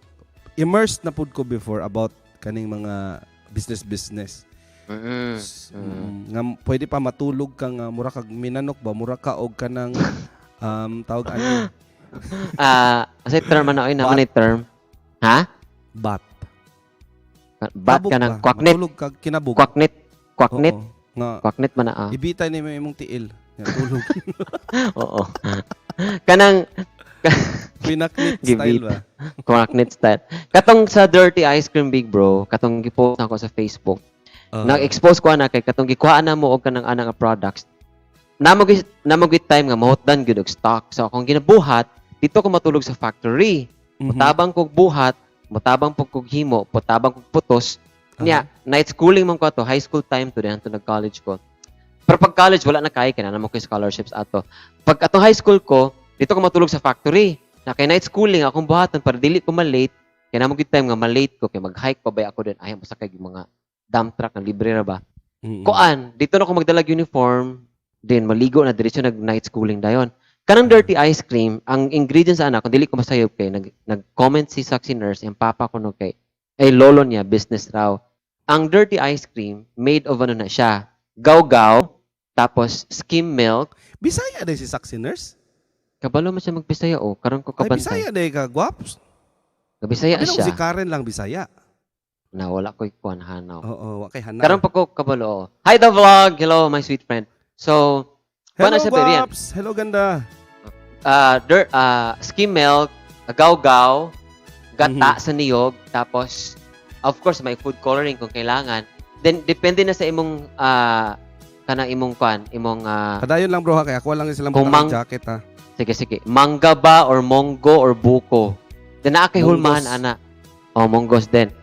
immersed na pud ko before about kaning mga business business. Nga pwede pa matulog ka nga mura kag minanok ba, mura ka og kanang tawag ano? Ah, asa term ano ay naman Bat. ay term? Ha? Bat. Bat Kabog ka ng ba? kwaknit. Matulog kag kinabog. Kwaknit. Kwaknit. Oo. Nga Kwaknit man na ah. ibitay nimo imong tiil. Nga tulog. Oo. Kanang Pinaknit style ba? Kwaknit style. Katong sa dirty ice cream, big bro, katong gipost ako sa Facebook. Nag-expose ko ana kay katong gikuha na mo og kanang ana nga products. Namo gyud time nga mahutdan gyud og stock. So akong ginabuhat, dito ko matulog sa factory. Mutabang kog buhat, mutabang pug kog himo, mutabang kog putos. Niya, night schooling man ko ato, high school time to then nag-college ko. Pero pag college wala na kay kay na mo koy scholarships ato. Pag atong high school ko, dito ko matulog sa factory. Na kay night schooling akong buhaton para dili ko ma-late. Kay namo gyud time nga ma-late ko kay mag-hike pa bay ako din. Ay mo sakay yung mga dump truck na libre ra ba. Kuan, dito na ako magdalag uniform, then maligo na diretso nag night schooling dayon. Kanang dirty ice cream, ang ingredients ana kung dili ko masayop kay nag-comment si Saxi nurse, ang papa ko no kay ay lolo niya business raw. Ang dirty ice cream made of ano na siya, gaw-gaw, Tapos skim milk. Bisaya diay si Saxy Nurse? Kabalo man siya magbisaya oh. Karon ko Ay, kabantay. Bisaya diay ka, gwaps. Bisaya Abi siya. si Karen lang Bisaya. Na wala ko'y kuan hanaw. Oo, wa kay hanaw. Karon pa ko kabalo. Oh. Hi the vlog. Hello, my sweet friend. So, kuan Hello, na siya, baby, yan. gwaps. Hello, ganda. Skim milk, gaw-gaw, gata sa niyog, tapos of course may food coloring kung kailangan. Then depende na sa imong kanang imong kuan, imong Padayon lang, bro, ha, kay ako lang silang Kung butang jacket ha. Sige sige, mangga ba or monggo or buko. Then naa kay hulmahan Munggos. ana. Oh, munggos din.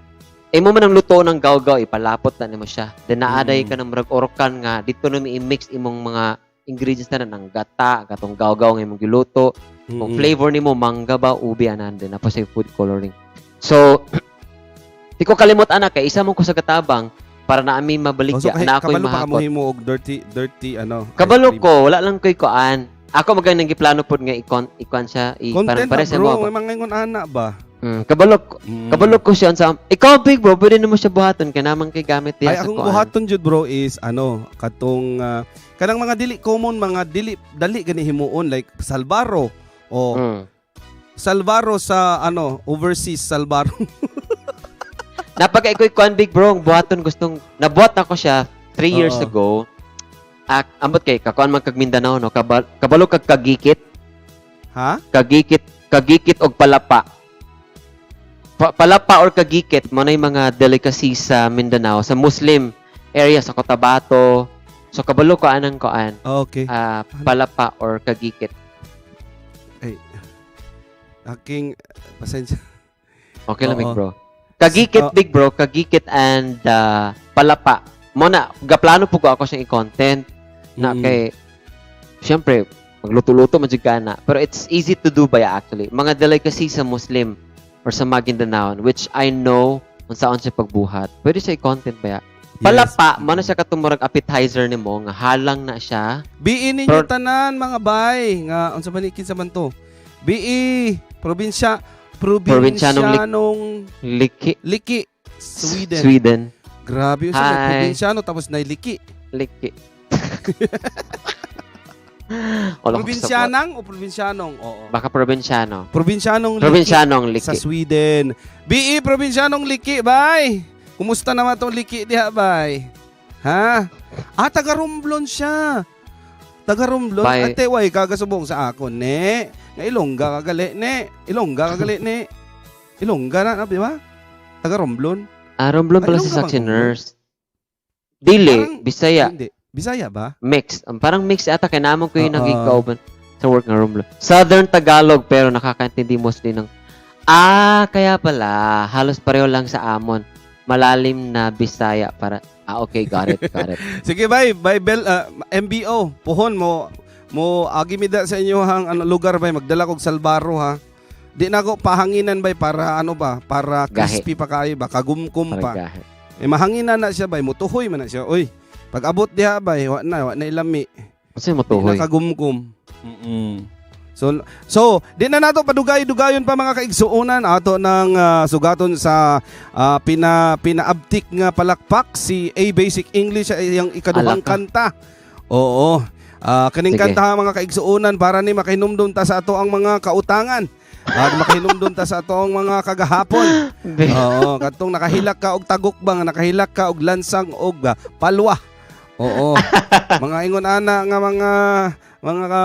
Imo man ang luto ng gaw-gaw, ipalapot na nimo siya. Then naaday ka ng murag orkan nga dito na i-mix imong mga ingredients na ng gata, katong gaw-gaw nga imong giluto. Kung flavor nimo mangga ba, ube anan din na sa food coloring. So di ko kalimot ana kay isa mo ko sa katabang para na ami Oh, so, mabaligya kahit na ako'y kabalo pa ka mahakot. mo og dirty dirty ano, ice Kabalo cream. ko, wala lang ko'y kuan. Ako magay nang giplano pod nga ikon ikuan siya i Content parang pare na, sa bro, mo. may mga ingon ana ba? Kabalo ko, kabalo ko siya sa ikaw, big bro, pwede nimo siya buhaton kay naman kay gamit diya Ay, sa akong kuan. buhaton jud, bro, is ano, katong kanang mga dili common, mga dili dali gani himuon, like salbaro o salbaro sa ano, overseas salbaro. Napaka ikoy kuan, big bro, ang buhaton gustong nabuhat ako siya 3 years ago. Ah, ambot kay kakuan man kag Mindanao no, kabalo kag kagikit. Ha? Kagikit, kagikit og palapa. Palapa or kagikit mo na yung mga delicacies sa Mindanao, sa Muslim area sa Cotabato. So kabalo ko anang koan, ah, palapa or kagikit. Aking pasensya. Okay lang, big bro. Kagikit, big bro, kagikit and palapa. Mo na gaplano po ko ako siyang i-content na kay syempre magluto-luto man jud ka na. Pero it's easy to do ba actually. Mga delicacies sa Muslim or sa Maguindanao which I know unsaon siya pagbuhat. Pwede siya i-content ba ya? Palapa, mo na siya katumurag appetizer nimo nga halang na siya. BE ninyo tanan mga bay nga unsa ba ni, kinsa man to? BE probinsya Probinsiyanong probinsiyanong Liki. Liki, Sweden. Sweden. Grabe yun sa Hi. probinsyano tapos nailiki. Liki. Wala ko kasabot. Probinsyanang o probinsyanong? Oo. Baka probinsyano. Probinsyanong Liki Probinsiyanong liki. sa Sweden. BE probinsiyanong Liki, bay. Kumusta naman tong Liki diha, bay? Ha? Ah, taga Romblon siya. Taga Romblon. Bay. Ate, way kagasubong sa ako, ne. Nga Ilongga kagali, ne. Ilongga kagali, ne. Ilongga na, di ba? Taga Romblon. Ah, Romblon Ay, pala si Ilongga Saksi bang Romblon? Nurse. Dili, Parang- Bisaya. Hindi. Bisaya ba? Mixed. Parang mixed ata kay namon ko yung naging kauban sa work ng Romblon. Southern Tagalog pero nakakaintindi mostly ng. Ah, kaya pala halos pareho lang sa amon. Malalim na Bisaya para. Ah, okay, got it, got it. Sige bay, bay Bell, MBO, puhon mo mo agi mi da sa inyo hang ano, lugar bay, magdala kog salbaro ha. Di na ko pahanginan bay para ano ba, para Gahi. crispy pa kayo ba, kagumkum Para pa. gahe. Eh mahanginan na siya bay, mutuhoy man na siya. Oy, pag abot diha bay, wa na ilami. Kasi mo Di na tuhoy. kagumkum. So, di na nato padugay-dugayon pa mga kaigsuonan ato ng sugaton sa pinaabtik nga palakpak si A Basic English sa iyang ikaduhang Alaka. kanta. Oo. Ah, kaning Sige. kanta mga kaigsuonan para ni makahinumdum ta sa ato ang mga kautangan. At makahinumdum ta sa ato ang mga kagahapon. Oo, katong nakahilak ka og tagok ba, nga nakahilak ka og lansang og palwa. Oo. Mga ingon ana nga mga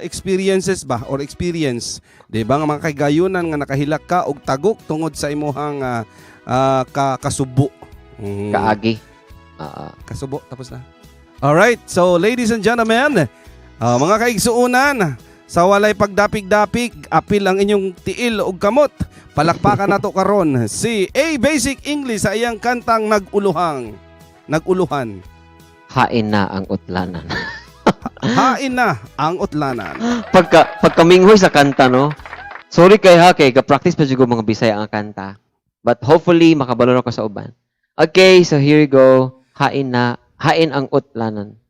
experiences ba or experience, 'di ba, nga mga kagayunan nga nakahilak ka og tagok tungod sa imuhang kasubo. Kaagi. Ah, ah. Kasubo tapos na. All right. So, ladies and gentlemen, mga kaigsuonan, sa walay pagdapig-dapig, apil ang inyong tiil ug kamot. Palakpakan nato karon si A Basic English sa iyang kantang naguluhang. Naguluhan. Hain na ang utlanan. Hain na ang utlanan. Pagka minghoy sa kanta no. Sorry kay ha kay ga-practice pa jud ko mga Bisaya ang kanta. But hopefully makabalo na ko sa uban. Okay, so here we go. Hain na, hain ang utlanan.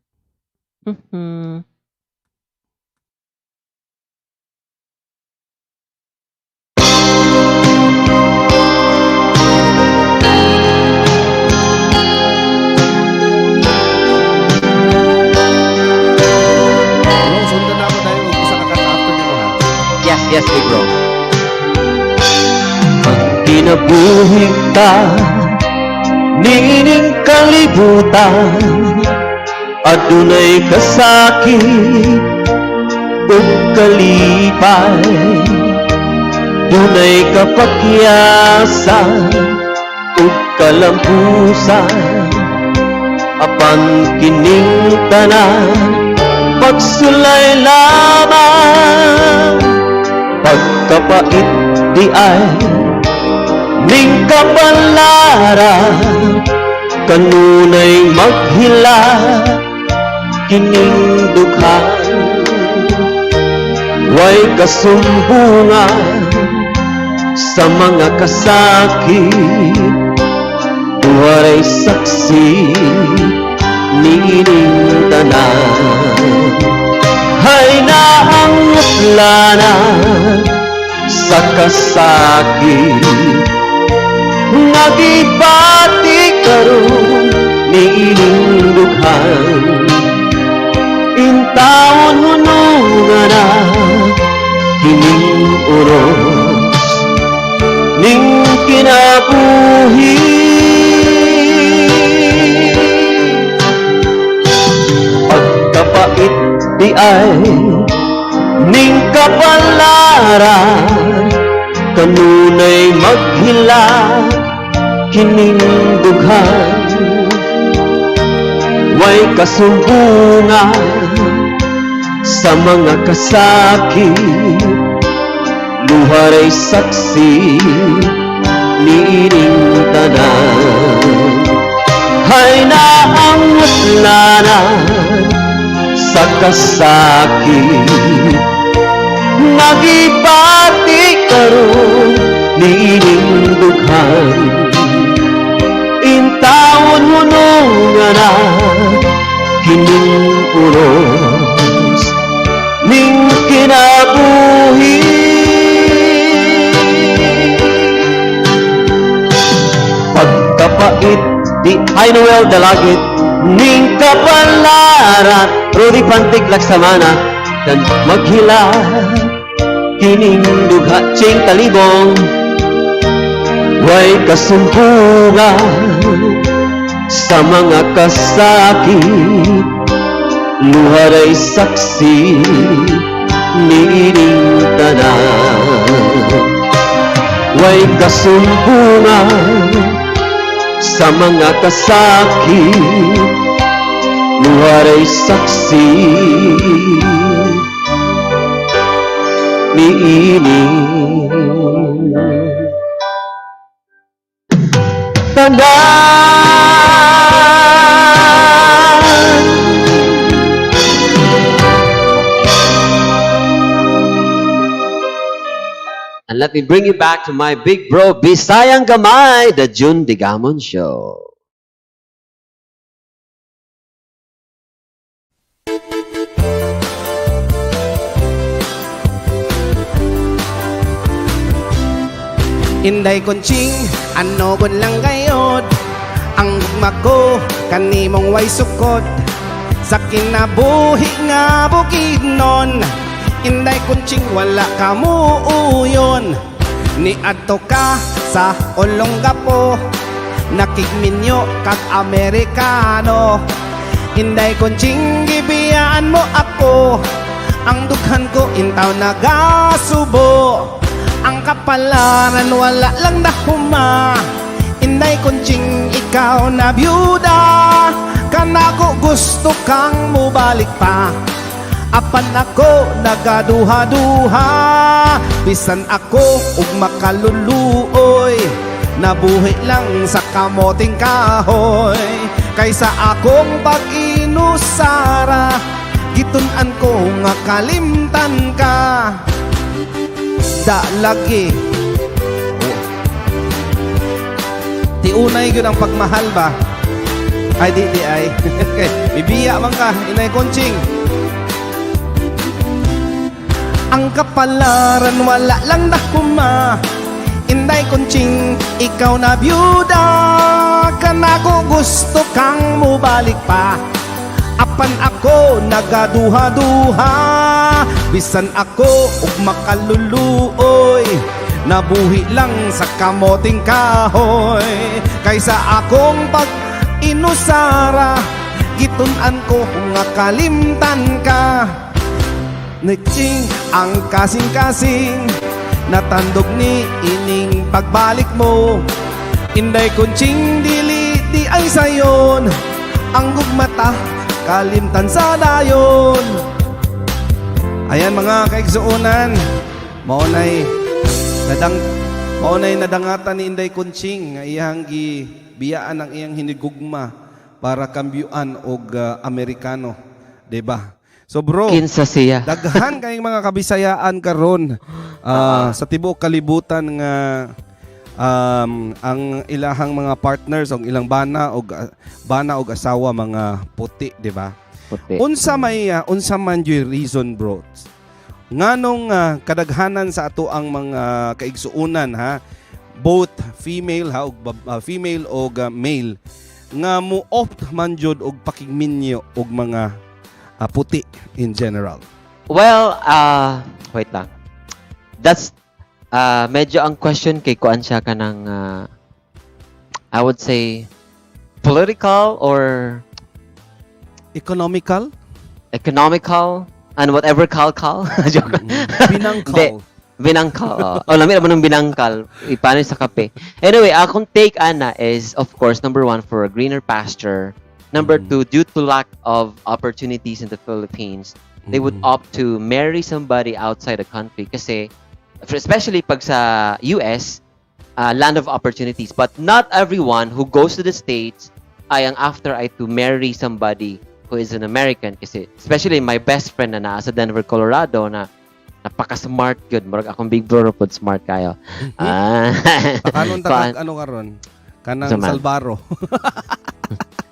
Yes, big bro. Kinabuhi ta niining kalibutan, adunay kasakit ug kalipay, dunay kapakyasan ug kalampusan, apan kining tanan pagsulay lamang. Pagkapait diay ning kapalaran, kanunay maghilak kining dughan. Way kasumbungan sa mga kasakit, duharay saksi niining tanan. Hay na ang utlanan sa kasakit nga gibati karon niining dughan. Intawon hunungan na kining uros ning kinabuhi. Pagkapait diay ning kapalaran, kanunay maghilak kining dughan. Way kasumbungan sa mga kasakit, luharay saksi niining tanan. Hay na ang utlanan sa kasakit nagibati karon niining dughan. Intawon hunungan na kining uros ning kinabuhi. Pagkapait di Hi Noel Dalagit ning kapalaran, Rudy Pantik Laksamana dan maghila kining dugha. Ching Talibong. Way kasumbungan sa mga kasakit, luharay saksi niining tanan. Way kasumbungan sa mga kasakit, luharay saksi niining tanan. And let me bring you back to my big bro, Bisayang Gamay, the June Digamon Show. Inday konching, ano gun lang gayod? Ang gugma ko, kanimong way sukod sa kinabuhi nga bukid nun. Inday konching, wala ka muuyon. Ni adto ka sa Olongapo, nakigminyo kag Amerikano. Inday konching, gibiyaan mo ako. Ang dughan ko intaw nagasubo. Ang kapalaran wala lang nahuma. Inday konching, ikaw na byuda. Kanako gusto kang mubalik pa. Apan ako nagaduha-duha. Bisan ako ug makaluluoy, nabuhi lang sa kamoting kahoy. Kaysa akong pag-inusara, gitun-an ko nga kalimtan ka. Da lagi. Oh. Tiunay gyud ang pagmahal ba? Ay di di ay. Bibiya man ka, Inay Konching. Ang kapalaran wala lang nahuma. Inday Konching, ikaw na byuda. Kanako gusto kang mubalik pa. Apan ako nagaduha-duha, bisan ako og makaluluoy, nabuhi lang sa kamoting kahoy. Kaysa akong pag inusara, gitun-an ko nga kalimtan ka. Nitsing ang kasing-kasing, natandog ni ining pagbalik mo. Inday Kunching, dili di ay sayon, ang gugmata kalimtan sa dayon. Ayan, mga kaigsuonan, mao nay nadangatan ni Inday Kunching nga iyang gibiyaan ang iyang hinigugma para kambyuan og Amerikano, 'di ba? So bro, Kinsa siya? Daghan kayong mga kabisayaan karon sa tibuok kalibutan nga ang ilahang mga partners og ilang bana og asawa mga puti, di ba? Puti. Unsa man yung reason, bro? Nganong kadaghanan sa ato ang mga kaigsuonan ha, both female ha og female og male nga mo opt man jud og pakigminyo og mga puti in general? Well, wait lang. That's medyo ang question kay kuan siya kanang I would say political or Economical? Economical and whatever kal-kal. Joke. Binangkal. Hindi. Binangkal. Oh, oh lami naman ng binangkal. Ipano sa kape. Anyway, akong take ana is, of course, number one, for a greener pasture. Number two, due to lack of opportunities in the Philippines, they would opt to marry somebody outside the country kasi especially pag sa US, land of opportunities. But not everyone who goes to the States ay ang after ay to marry somebody who is an American kasi especially my best friend na naa sa Denver, Colorado na napaka-smart gud. Murag akong big bro pod smart kayo. Ah. Pakanon ta Kuan. Kag ano karon? Kanang Sa man? Salbaro.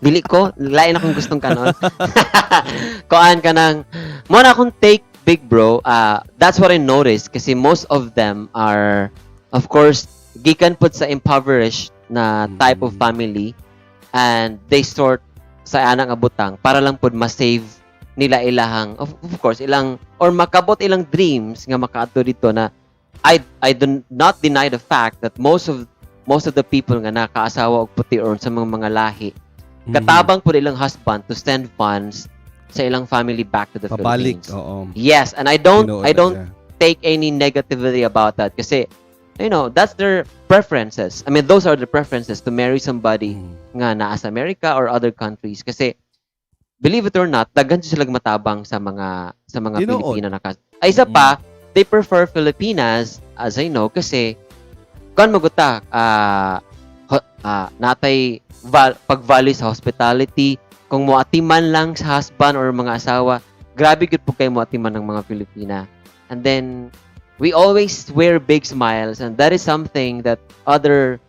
Dili ko, lain akong gustong kanon. Kuan ka ng, mo na akong take, big bro, that's what I noticed kasi most of them are, of course, gikan pud sa impoverished na type of family and they sort sa anang abutang para lang pud ma-save nila ilahang of course ilang or makabot ilang dreams nga makaadto dito na I do not deny the fact that most of the people nga nakaasawa og puti or sa mga lahi katabang pud ilang husband to send funds sa ilang family back to the Pabalik, Philippines. oo. Yes, and I don't Tinuod I na don't siya. take any negativity about that kasi that's their preferences. I mean, those are the preferences to marry somebody nga naa sa America or other countries kasi believe it or not, daghan sila matabang sa mga Tinuod. Pilipina na ay, isa pa, they prefer Filipinas as I know kasi kuan maguta natay pag-value sa hospitality. Kung moatiman lang sa husband or mga asawa, grabe gud po kayo moatiman ng mga Pilipina. And then we always wear big smiles and that is something that other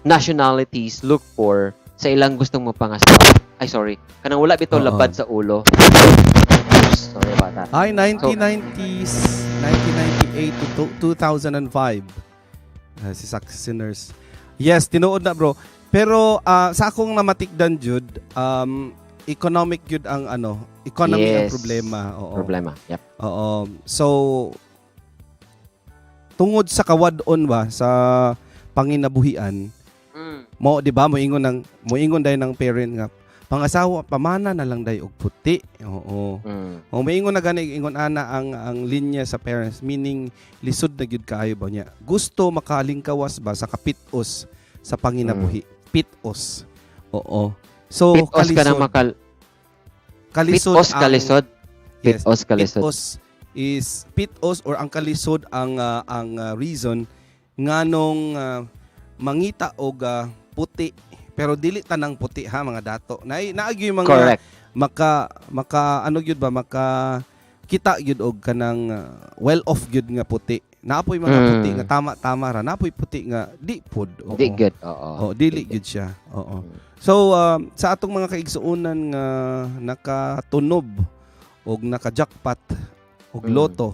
nationalities look for sa ilang gustong mapangasawa. Ay, sorry, kanang wala bitaw Oo. Labad sa ulo. Sorry about that. Ay, 1990s, 1998 to 2005. Si Sinners. Yes, tinuod na, bro. Pero sa akong namatikdan jud, economic jud ang ano, economy ang problema. Oo. Problema, yep. Oo. So tungod sa kawad-on ba sa panginabuhian, mo di ba moingon day ng parent nga pangasawa pamana na lang day og puti. Oo. O moingon na gani ingon ana ang linya sa parents, meaning lisod na gyud kaayo ba niya. Gusto makalingkawas ba sa kapitos sa panginabuhi. Pitos. Oo. So Pitos ka na kalisod, makal kalisod pitos kalisod. Yes. Pitos kalisod. Pitos is pitos or ang kalisod ang reason nganong mangita og puti, pero dili tanang puti ha, mga dato. Naay yung mga Correct. Maka maka ano gyud ba, maka kita gyud og kanang well off gyud nga puti. Naapoy mga puti nga tama-tama ra, naapoy puti nga di pod. Oo. Di good. Oo. Oh, dili gyud siya. Oo. So sa atong mga kaigsuonan nga nakatunob og naka-jackpot og lotto,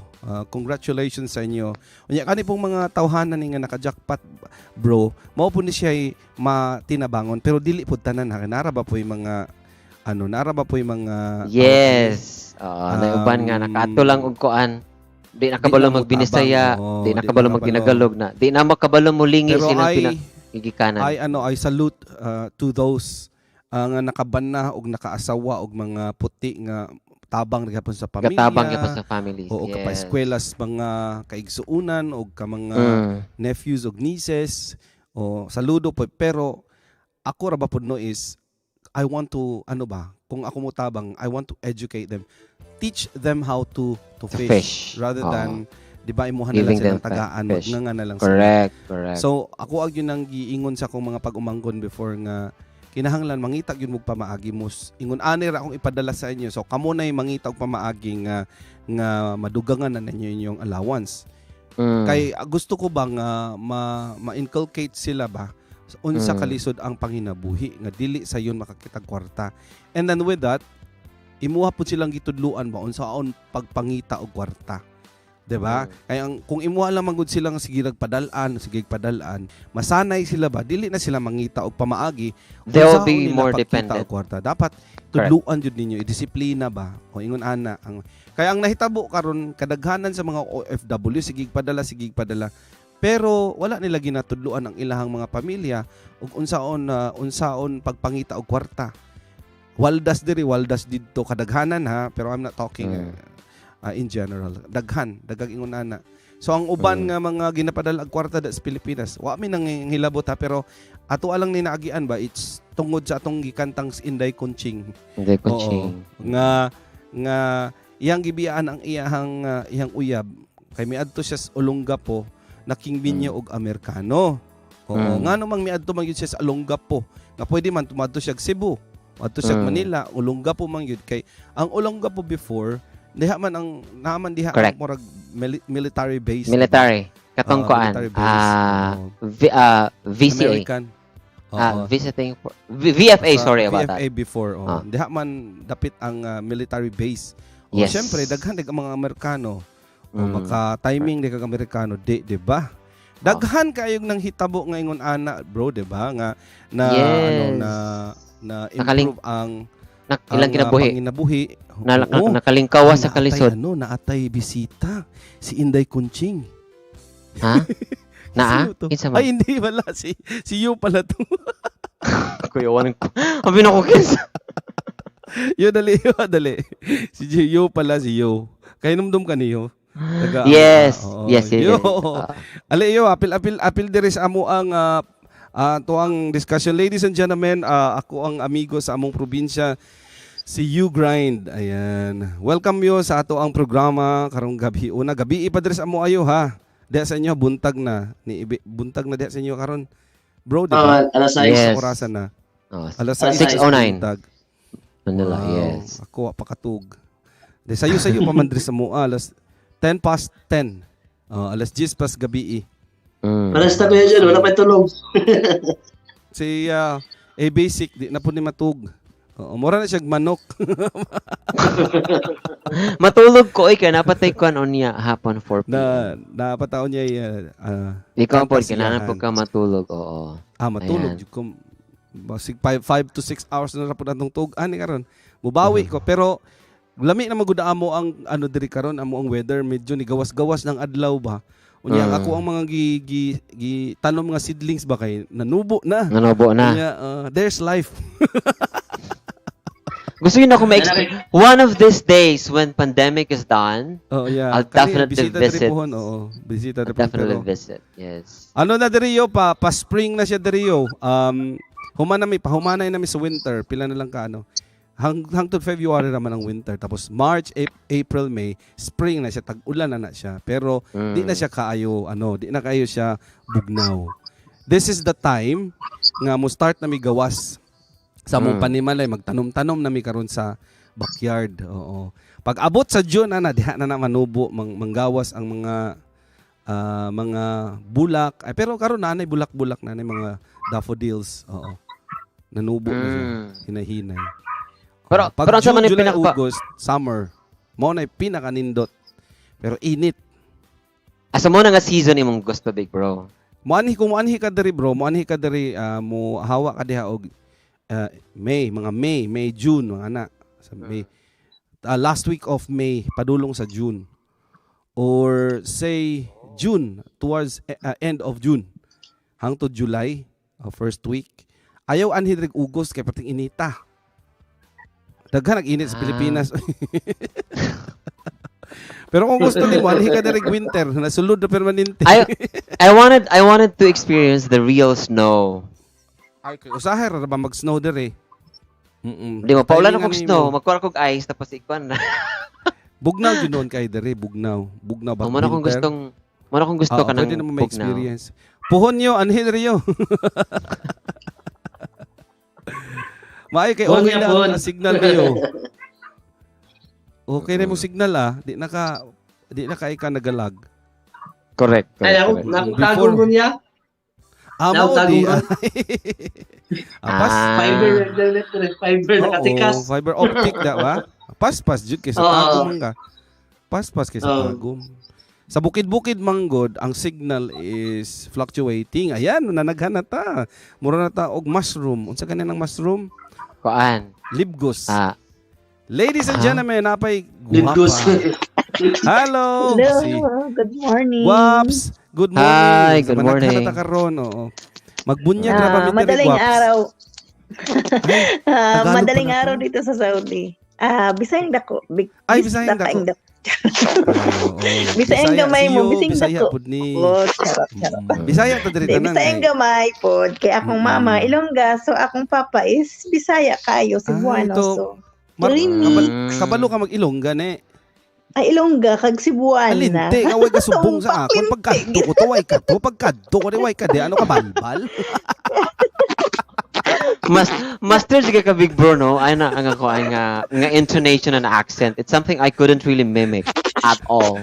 congratulations sa inyo. Unya kani pong mga tawhanan ni nga naka-jackpot, bro, mao po ni siya matinabangon pero dili pud tanan ha, nara ba po yung mga ano, nara ba po yung mga Yes. Oo, na uban nga nakaadto lang og kuan. Di na kabalo Di na magbinisaya, motabang, oo, di na di kabalo na kabalo. magtinagalog na. Di na makabalo molingi Pero silang I pinagigikanan. I ano, I salute to those nga nakabana og nakaasawa og mga puti nga tabang gihapon sa pamilya. Gatabang gyapon sa families. Oo, kapaeskwela mga kaigsuunan og ka mga nephews og nieces o saludo po, pero ako ra ba pud no is I want to, ano ba, kung ako mo tabang, I want to educate them, teach them how to To fish, fish. rather Oo. than, di ba, imuha na lang Giving silang them tagaan, fish. nga na lang sila. Correct. So ako ag yun ang giingon sa akong mga pag-umangkon before nga kinahanglan mangita gyud mo pamaagi mo ingon ani ra akong ipadala sa inyo, so kamo nay mangita og pamaagi nga nga madugangan na ninyo inyong allowance kay gusto ko ba nga ma ma-inculcate sila ba unsa kalisod ang panginabuhi nga dili sayon makakitag kwarta. And then with that, imuha pud silang gitudluan ba unsaon pagpangita og kwarta, 'di ba? Kay ang kung imuha lang man gud silang sige padal-an, sige padal-an, masanay sila ba, dili na sila mangita og pamaagi They will unsaon be nila more pagkita dependent. og kwarta. Dapat tudluan jud ninyo, i-disiplina ba o ingon ana ang kaya ang nahitabo karon, kadaghanan sa mga OFW, sige padala, sige padala, pero wala nila ginatudluan ang ilahang mga pamilya ug unsaon unsaon pagpangita og kwarta. Waldas diri, waldas didto, kadaghanan ha, pero I'm not talking in general. Daghan, daghang ingon ana. So ang uban nga mga ginapadala og kwarta da sa Pilipinas, wa mi nang hilabot ha, pero ato alang ni naagian ba, it's tungod sa atong gikantang Inday Kunching. Hindi ko ching. Nga nga iyang gibiyaan ang iyang uyab kay miadto siya sa Olongapo, nakingminyo og Amerikano. Oo, ngano mang miadto man gyud siya sa Olongapo nga pwede man tumadto siya og Cebu, adto siya og Manila, Olongapo man gyud, kay ang Olongapo before diha man ang naaman diha ang murag military base. Military. Katong Oo, kuan. military base. Ah, Oo. VCA. American. Oo. Ah, visiting for, VFA, Sa sorry about that. VFA before, oh. Ah. Diha man dapit ang military base. Oh, syempre daghan ang mga Amerikano. O maka timing di kag Amerikano di, di ba? Daghan kayog nang hitabo nga ingon ana, bro, di ba? Nga na ano na na improve ang Ilang ang, kinabuhi. panginabuhi. Na, Oo. nakalingkawa Ay, sa naatay, kalisod. ano, naatay bisita si Inday Kunching. Ha? Naa? Sino to? Kinsa man? Ay, hindi pala si si Yu pala to. Kuya, walang ko. Abi na ko kinsa. Yo, dali, yo, dali. Si Yu pala, si Yu. Kay numdum ka niyo. Taga, Yes. Oo. Yes. Yo. Ah. Ali yo, apil apil apil diri sa amo ang tuang discussion. Ladies and gentlemen, ako ang amigo sa among probinsya, si You Grind. Ayan. Welcome yo sa ato ang programa karong gabi. Una gabi pa diri sa amo ayo ha. Diha sa inyo buntag na ni buntag na diha sa inyo karon. Bro, di ba? Ah, alas 6. Yes. Sa orasan na. Oh, Alas Alas 6 6:09. buntag. Manila, Wow. yes. Ako wa pa katug. Di sayo-sayo pa man diri sa mua alas 10 past 10. Oh, alas 10 pas gabi. Alas na, Kuya John, wala pa tulog. Si a basic di na po ni matug. Oo, mura na siya manok. Matulog ko oy kay napatay ko niya hapon 4 p.m. Na napataon niya Ikaw po, kanta kinahanglan po siyahan. ka matulog, oo. Ah, matulog Ayan. jud ko. Basig 5 to 6 hours na ra pud atong tug ani karon. Mubawi ko, pero lami na magud amo ang ano diri karon, amo ang weather, medyo ni gawas-gawas ng adlaw ba. Unya ako ang mga gi, gi, gi tanom nga seedlings ba kay nanubo na. Nanubo na. Unya there's life. Gusto yun ako ma One of these days when pandemic is done, Oh yeah. I'll Kani, definitely bisita diri visit. pohon, oo. Bisita I'll diri pohon, definitely pero visit. Yes. ano na diri yo pa pa spring na siya diri yo. Human na mi pahumanay na mi sa winter, pila na lang ka ano. Hangtod February naman ang winter, tapos March, April, May, spring na siya, tag-ulan na na siya. Pero di na siya kaayo ano, di na kaayo siya bugnaw. This is the time nga mo start na mi gawas sa among panimalay, magtanom-tanom na mi karon sa backyard. Oo. Pag abot sa June ana diha na na manubo, manggawas ang mga mga bulak. Ay, pero karon nanay bulak-bulak na mga daffodils. Oo. Nanubo na siya. Hinay-hinay. Pag Pero ang sa June, man yung July, August, summer, mao na pinakanindot. Pero init. Asa mo na nga season imong gusto, big bro? Moanhi kung moanhi ka diri, bro, moanhi ka diri, mo hawa ka diha og May, mga May, May, June, mga ana. Sa May. Last week of May, padulong sa June. Or say June, towards end of June. Hangtod July, first week. Ayaw anhi diri August kay perting inita. Daghan nag-init sa Pilipinas. Pero kung gusto nimo, anhi ka diri winter, nasulod na permanente. I wanted to experience the real snow. Ay, kay usahay ra ba mag-snow diri? Di mo paulan Timing akong ani snow, mo. magkuha kog ice tapos ikuan na. Bugnaw gyud noon kay diri, bugnaw. Bugnaw ba Oh, mo na akong winter? gustong mo na akong gusto Oo, kanang pwede na mo bugnaw. ma-experience. Puhon nyo, anhi diri yo. Maayo kay Puhon okay niya, na puhon. ang signal niyo. Okay na mo signal ah. Di na kay ka nagalag. Correct. Ay, ako, correct. nakutagong ko niya. Ah, mao di. Nakutagong ko. Ah, pas, Fiber internet ko rin. Fiber Oo, nakatikas. fiber optic da ba? Paspas jud kay sa Oo. Tagum man ka. Paspas kay sa Oo. Tagum. Sa bukid-bukid manggod, ang signal is fluctuating. Ayan, nanaghan na ta. Mura na ta og mushroom. Unsa kanin ang mushroom? Kuan. Libgos. Ladies and gentlemen, napay Libgos. guwapa. Hello. Hello, Si good morning. Guaps. Good morning. Hi, good Sa managhan morning. na ta karon, oo. Magbunyag ra ba Ah, mi diri, madaling Guaps? araw. Ay, Ah, Tagalog madaling pala to. araw dito sa Saudi. Ah, Bisayang dako. Ay, Bisayang Bisayang dako. dako. Oo. Bisayang gamay mo, siyo, bising Bisaya dako. pud ni. Oh, charot, charot. Bisaya ta diri Di, tanan. Bisayang eh. gamay pod. Kay akong mama Ilongga, so akong papa is Bisaya kayo, Cebuano. Ah, ito. So, Mar- remix. Kabalo ka mag-Ilongga ne. Ay, Ilongga kag Cebuana. Alinte, nga way kasubong sa akon pagkadto ko to way ka to pagkadto ko di way ka di ano ka balbal. Mas master sige ka, big bro, no? Ay na ang ako ay nga intonation and accent. It's something I couldn't really mimic at all.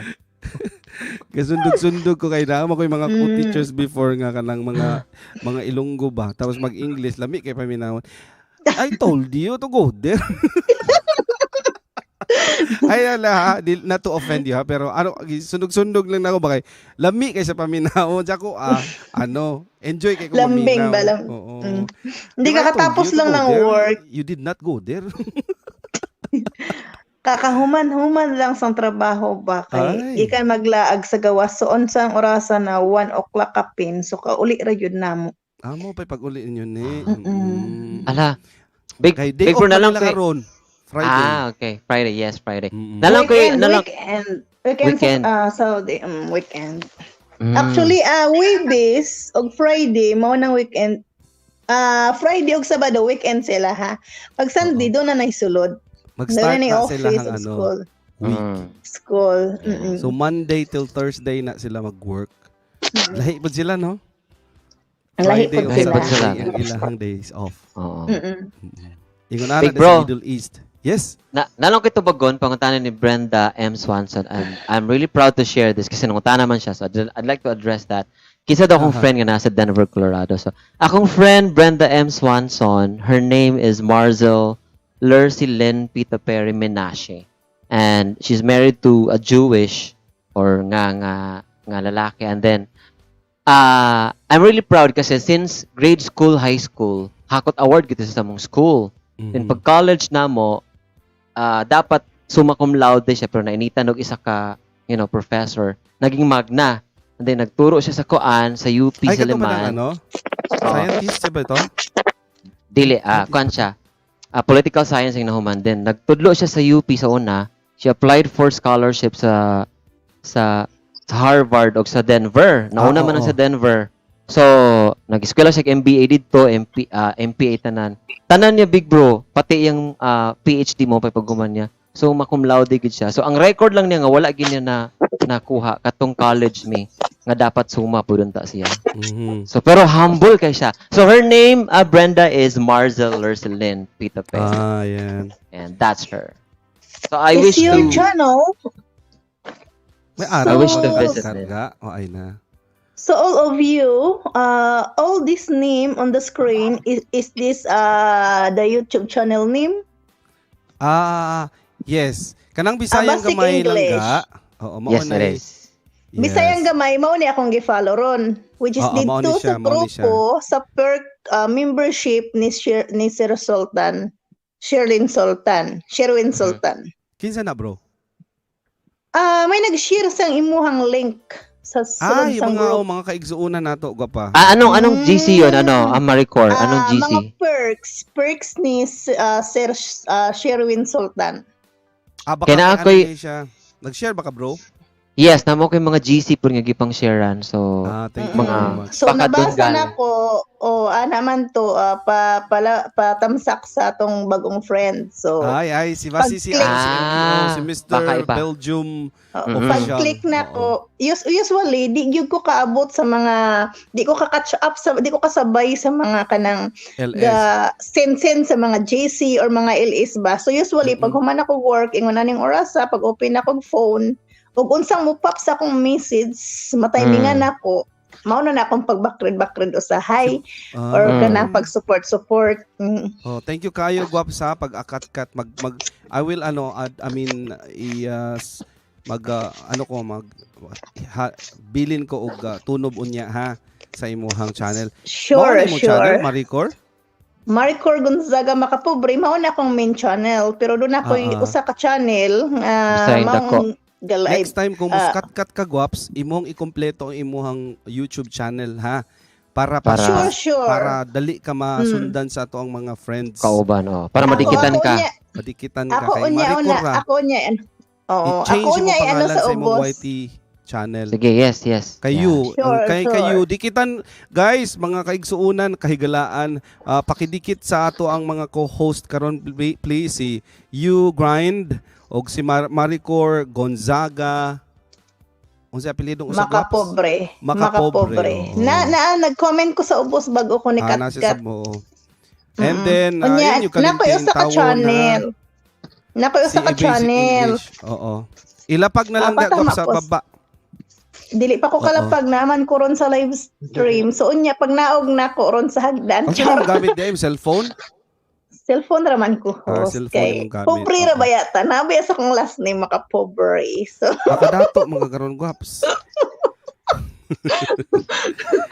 Kasundog-sundog ko kay naa ko yung mga teachers before nga kanang mga Ilonggo ba tapos mag-English lami kay paminawon. I told you to go there. Ay ala ha, di, not to offend you ha, pero ano sundog-sundog lang nako ba kay lami kay sa paminawon ko ah ano, enjoy kay ko Lambing maminaw. ba, Oo. Hindi Pero I told kakatapos you to lang go ng there. work. You did not go there. Kakahuman-human lang sa trabaho ba Ay. kay ikan maglaag sa gawas, so unsang orasa na, 1 o'clock kapin, so kauli ra gyud namo. Amo pa'y pag-uli ninyo ni. Ala. Big Kay day big off bro na na lang nila kay karon. Friday. Ah, okay. Friday, yes, Friday. Na lang Weekend, na lang weekend, weekend, Weekend. sa Saudi, weekend. Actually, Webes og Friday mao nang weekend. Ah, Friday og Sabado weekend sila ha. Pag Sunday doon na naisulod. Doon Mag-start na na office sila hang og ano, school. week. School. So Monday till Thursday na sila mag-work. Lahi pud sila, no? Ang lahi Friday pud o Lahi sila. pud sila. Saturday ang ilahang days off. Oo. Ingon ara Big sa bro. Middle East. Yes. Na nalong kay tubagon pangutana ni Brenda M. Swanson and I'm really proud to share this kasi nangutana man siya, so I'd like to address that. Kinsa daw akong friend nga nasa Denver, Colorado. So akong friend Brenda M. Swanson, her name is Marzel Lercy Lynn Pita Perry Menashe. And she's married to a Jewish or nga lalaki, and then I'm really proud kasi since grade school, high school, hakot award kita sa among school. Then pag college na mo, dapat summa cum laude siya pero nainitan og isa ka, professor. Naging magna. And then nagturo siya sa koan sa UP Ay, sa kato pa ng Liman. ano? Scientist siya ba ito? Dili, kuan siya. Political science ang nahuman din. Nagtudlo siya sa UP sa una. She applied for scholarship sa Harvard o sa Denver. Nauna man ang sa Denver. So, nag-eskwela siya og MBA didto, MPA tanan. Tanan niya, big bro, pati yung PhD mo pa paghuman niya. So, ma cum laude gid siya. So, ang record lang niya nga wala gid niya na nakuha katong college mi nga dapat suma pud unta siya. So, pero humble kay siya. So, her name, Brenda, is Marzel Lercelin Pita Pe. Ah, yan. And that's her. So, I Is wish your to channel May araw I wish to ba visit karga? O ay na. So all of you, all this name on the screen is this the YouTube channel name? Ah, yes. Kanang Bisayang Ah, basic gamay lang English. ga. Oo, mao Yes, na it is. Yes. Bisayang gamay mao ni akong gi-follow ron, which is Oo, mao ni dito siya, sa mao ni siya. grupo sa Perk membership ni Sir Sultan, Sherlyn Sultan, Sherwin Sultan. Kinsa na, bro? Ah, may nag-share sang imuhang link sa sulod Ay, sang mga group. oh, mga kaigsuonan nato, gwapa. Ah, anong GC yun? Ano? Ah, Maricor, anong Ah, GC? mga perks ni Sir Sherwin Sultan. Ah, baka Kaya kay ano ako'y- kay siya. Nag-share ba ka, bro? Yes, namo ko yung mga GC po nga gipang sharean. So, Ah, thank you mga very much. So baka doon nabasa galing. na ko, o ana man to, pa pala patamsak sa atong bagong friend. So Ay, ay, si Basi, si, Pag-click. ano, si MPO, si Ah, Mr. baka iba. Belgium oh, official. pag-click na ko, usually di gyud ko kaabot sa mga, di ko ka-catch up sa, di ko kasabay sa mga kanang LS. the send sa mga JC or mga LS ba. So usually pag human ako work, ingon na ning orasa, pag open akong phone, ug unsang mo pop sa akong message, mataymingan ako, mao na na akong pag-backread usahay Ah. or kanang pag-support support. Oh, thank you kayo, Guap, sa pag-akat-kat mag mag I will ano add, I mean i mag ano ko mag ha, bilin ko og tunob unya ha sa imuhang channel. Mao Sure, na imong channel, sure. Maricor? Maricor Gonzaga Makapobre, mao na akong main channel, pero doon ako usa ka channel nga Bisayan dako. maong galay. Next time kung muskat-kat ka, Guaps, imong ikompleto ang imuhang YouTube channel ha para para Sure, sure. para dali ka masundan sa ato ang mga friends. Kauban, oh. Para Ako- madikitan ako ka. unya- Madikitan ka Ako kay unya Maricor una, ra. ako unya. Oo, I-change ako imong unya ano pangalan sa sa imong ubos. YT channel. Sige, yes. Kayo, Sure, ang kay sure. kayo dikitan guys, mga kaigsuunan, kahigalaan, pakidikit sa ato ang mga co-host karon, please, si You Grind og si Maricor Gonzaga. Unsa apelyido usa, Guaps? Makapobre. Makapobre, Makapobre. oo. Na na nag-comment ko sa ubos bago ko ni Ah, nasa Katkat. sa mo. And then Unya, yun yung nakoy kalimting usa ka tawo na channel. Nakoy si usa ka Basic channel. English. Oo. Ilapag na lang Ah, da, patama Guaps, sa po. baba. Dili pa ko kalapag naman ko ron sa live stream. So unya pag naog na ko ron sa hagdan. Ang sino gamit di cellphone? Cellphone ra man ko Ah, host. cellphone Kay imong gamit. pobre ra Oo. ba yata? Nabi sa akong last name makapobre. So Makadato mga karon, Guaps.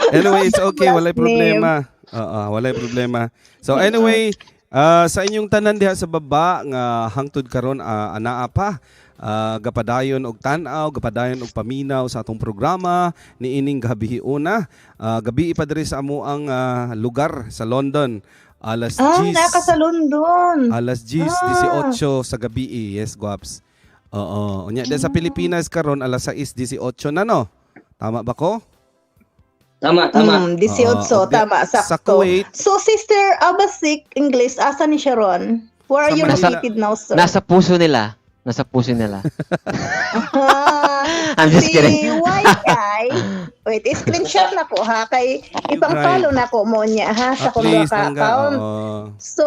Anyway, it's okay, walay Last name. problema. Oo, walay problema. So anyway, sa inyong tanan diha sa baba nga hangtod karon anaa pa, gapadayon og tan-aw, gapadayon og paminaw sa atong programa niining gabi una. Gabi pa diri sa amo ang lugar sa London. Alas ah, 10. naka sa London. Alas 10, 18 sa gabi. Yes, Guaps. Oo. Unya, sa Pilipinas karon alas 6:18 na, no. Tama ba ko? Tama, tama. 18, Oo. tama, Sa sakto. Kuwait, So, Sister Abasik English, asa ni Sharon? Where are Sa you Manila. located now, sir? Nasa puso nila. Nasa puso nila. Ah, I'm just si kidding. YI, wait, screenshot na ko ha, kay ipang-follow na ko mo niya ha, sa at kong least ka hangga. account. Oo. So,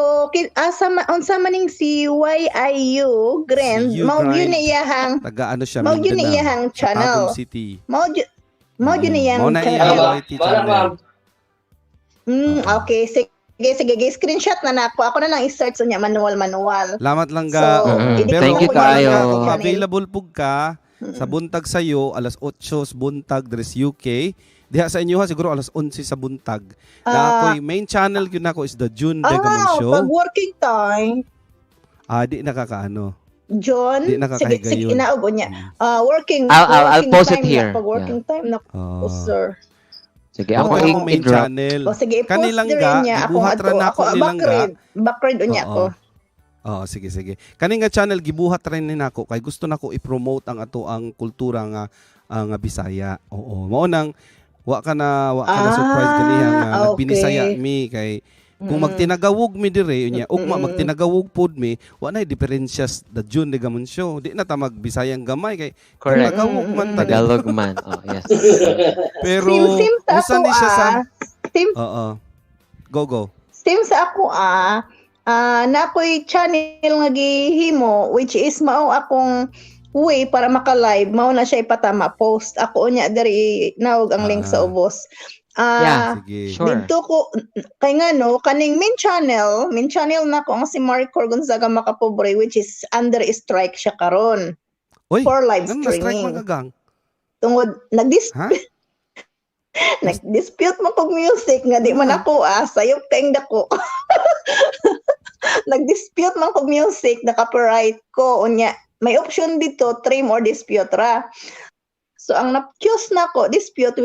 asa ma, unsa maning si YIU Grand, Si U mao gyud Grind. ni iyahang, Taga ano siya, mao gyud ni Mindanao. iyahang Sa channel. Tagum City. Mao gyud ni iyang Mao na channel. iyang Tama. YT Wala, channel. ma'am. Okay, sige, sige, sige, screenshot na nako. Ako na lang i-search niya manual manual. Lamat lang ga. So, Pero Thank you kung ano kaayo. ka, kung available pug ka sa buntag sayo alas 8 sa buntag dres UK. Diha sa inyo ha siguro alas 11 sa buntag. Na ako'y main channel gyud nako is the June Degamon Show. Pag working time, Ah, di nakakaano. John, Di sige, sige, nakakahigayon. inaog niya. Ah, working, I'll working post it time here. Na, pag working time na Ah. ko, sir. Sige, Ako ako akong main i-drop. channel. O sige, i-post Kanilang din ga, niya. Ako gibuhat ra ato, nako ako nilang ga. backread. Backread unya Oo. ko. Oo, sige sige. Kani nga channel gibuhat rin ni nako kay gusto nako i-promote ang ato ang kultura nga nga Bisaya. Oo. Mao nang wa ka na surprise ganiha nga nagbinisaya mi kay kung magtinagawog mi dire unya ugma magtinagawog pod mi, wa nay diferensya sa the June de Gamon Show. Di na ta magbisayang gamay kay Correct. Tagalog man ta di. Tagalog man. Oh, yes. Pero Same, same sa usan ako ni siya sa ah. Same, Oo. Go go. same sa ako ah. Ah, na ako'y channel nga gihimo which is mao akong way para maka-live, mao na siya ipatama post. Ako unya diri naog ang link sa ubos. Ah, Yeah. Sige. Sure. Dito ko kay nga no kaning main channel na ko ang si Maricor Gonzaga Makapobre which is under strike siya karon Oy, for live nang na-strike streaming. man kagang. Tungod nagdis Ha? Nag-dispute mo kog music nga di man ako ah, sayop kayong dako. Nag-dispute man kog music na copyright ko, unya may option dito, trim or dispute ra. So ang na-choose nako, dispute,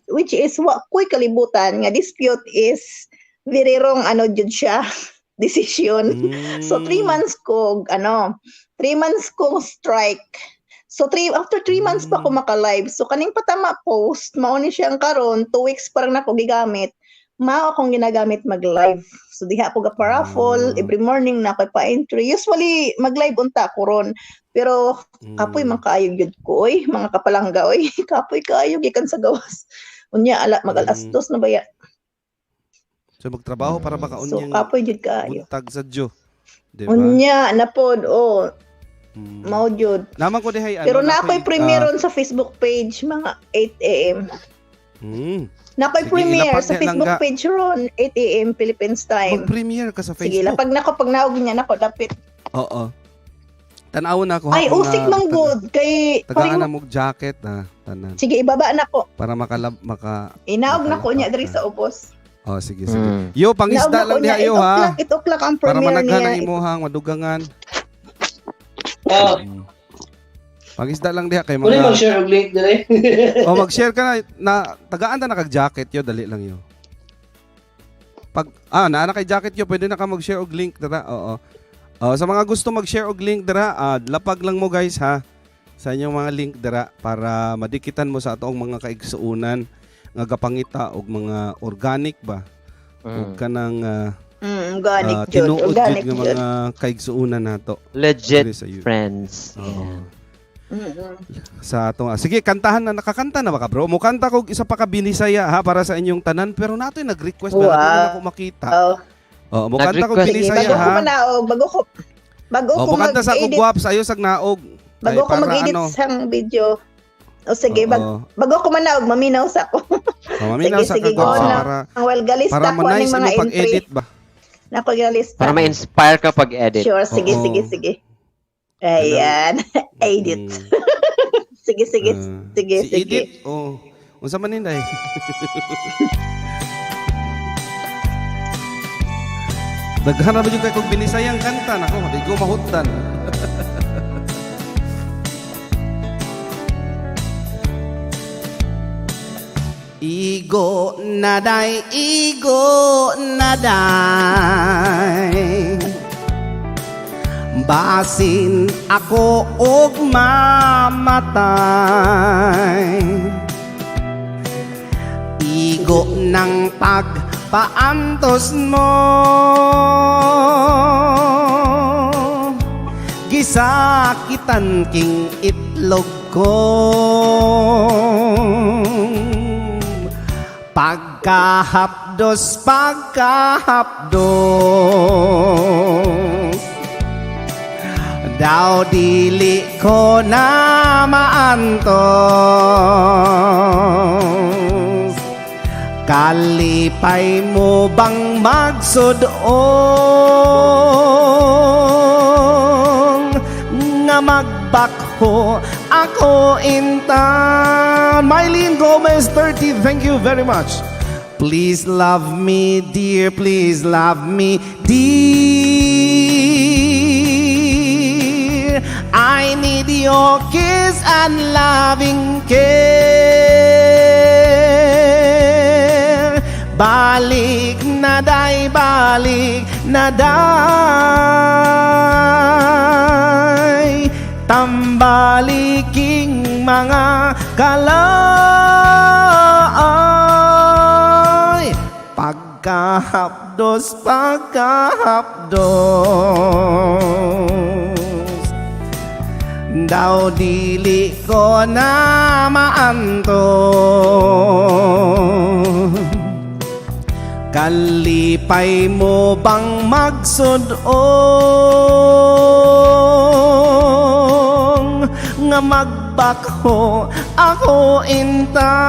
which is wa ko'y kalibutan nga dispute is very wrong ano jud siya, decision. So 3 months ko ano, 3 months kong strike. So after 3 months pa ko maka-live. So kaning patama post, mao ni siyang karon, 2 weeks pa lang nako gigamit. Mao akong ginagamit mag-live. So diha ko ga-paraffle every morning na ako pa-entry. Usually mag-live unta ko ron. Pero kapoy man kaayo gyud ko oy, mga kapalangga oy. Kapoy kaayo gikan sa gawas. Unya ala mag alas 2 na baya. So magtrabaho para makaon So yung kapoy jud kaayo. buntag sa Diyo. Di ba? Unya na pod, oh, mao jud. Naman ko dihay ano. Pero na ako'y, ako'y premiere ron sa Facebook page mga 8 a.m. Na ako'y Sige, premiere ilapag sa niya Facebook langga. page ron 8 a.m. Philippines time. Mag-premiere ka sa Sige, Facebook. lapag na ko pag naog niya nako dapit. Oo. Tan-awon na ako ha, Ay, kung usik man good kay tagaan na mog jacket ha, tanan. Sige, ibaba na ko. Para makalab maka Inaog na ko makalapag niya diri ka. sa ubos. Oh, sige, sige. Yo, Inaog pangisda na ko lang niya diha yo ha. 8 o'clock, 8 o'clock ang Para premiere managhan niya. ang imuhang madugangan. Oh, Pangisda lang diha kay pwede mga mag-share og link dire. Oh, mag-share ka na, na tagaan ta na kag jacket yo, dali lang yo. Pag naa na kay jacket yo, pwede na ka mag-share og link dira. Oo. Oh, sa mga gusto mag-share og link dira, lapag lang mo guys ha sa inyong mga link dira para madikitan mo sa atoong mga kaigsuonan nga gapangita og mga organic ba ug kanang Organic jud, tinuod jud organic nga jud. mga kaigsuonan nato Legit diri sa you. friends. Oo. Mm. Sa atong sige, kantahan na. Nakakanta na ba ka, bro? Mukanta kog isa pa ka Binisaya ha para sa inyong tanan, pero natoy nag-request na nato na ako makita. Oh. Oh, mukanta kog Nag-request. Sige, Binisaya bago ko ha. manaog, bago Oh, ko mukanta sa akong mag-edit, guwap sayo sag naog. bago Kay ko para mag-edit ano, sang video. O sige, bago ko manaog, maminaw sa ako. Oh, maminaw Sige, sa sige, ka go guwap na. para Ang well, galista para ko aning mo-nice mga imong entry. pag-edit ba. Nako, galista. Para ma-inspire ka pag-edit. Sure, sige, sige, sige. Ayan. Edit. Sige, sige. Sige, Si sige. Edit. Oh. Unsa man ninday? Daghan ra ba jud kay kog Binisayang kanta nako, di ko mahutdan. Igo na day, igo na day. Basin ako og mamatay. Igo ng pagpaantos mo, gisakitan king itlog ko. Pagkahapdos, pagkahapdos, daw dili ko na maantos. Kalipay mo bang magsudong nga magbakho ako in town? Mylene Gomez 30, thank you very much. Please love me, dear, please love me, dear. I need your kiss and loving care. Balik na day, balik na day. Tambaliking mga kalay. Pagkahapdos, pagkahapdos, daw dili ko na maantos. Kalipay mo bang magsudong nga magbakho ako in town?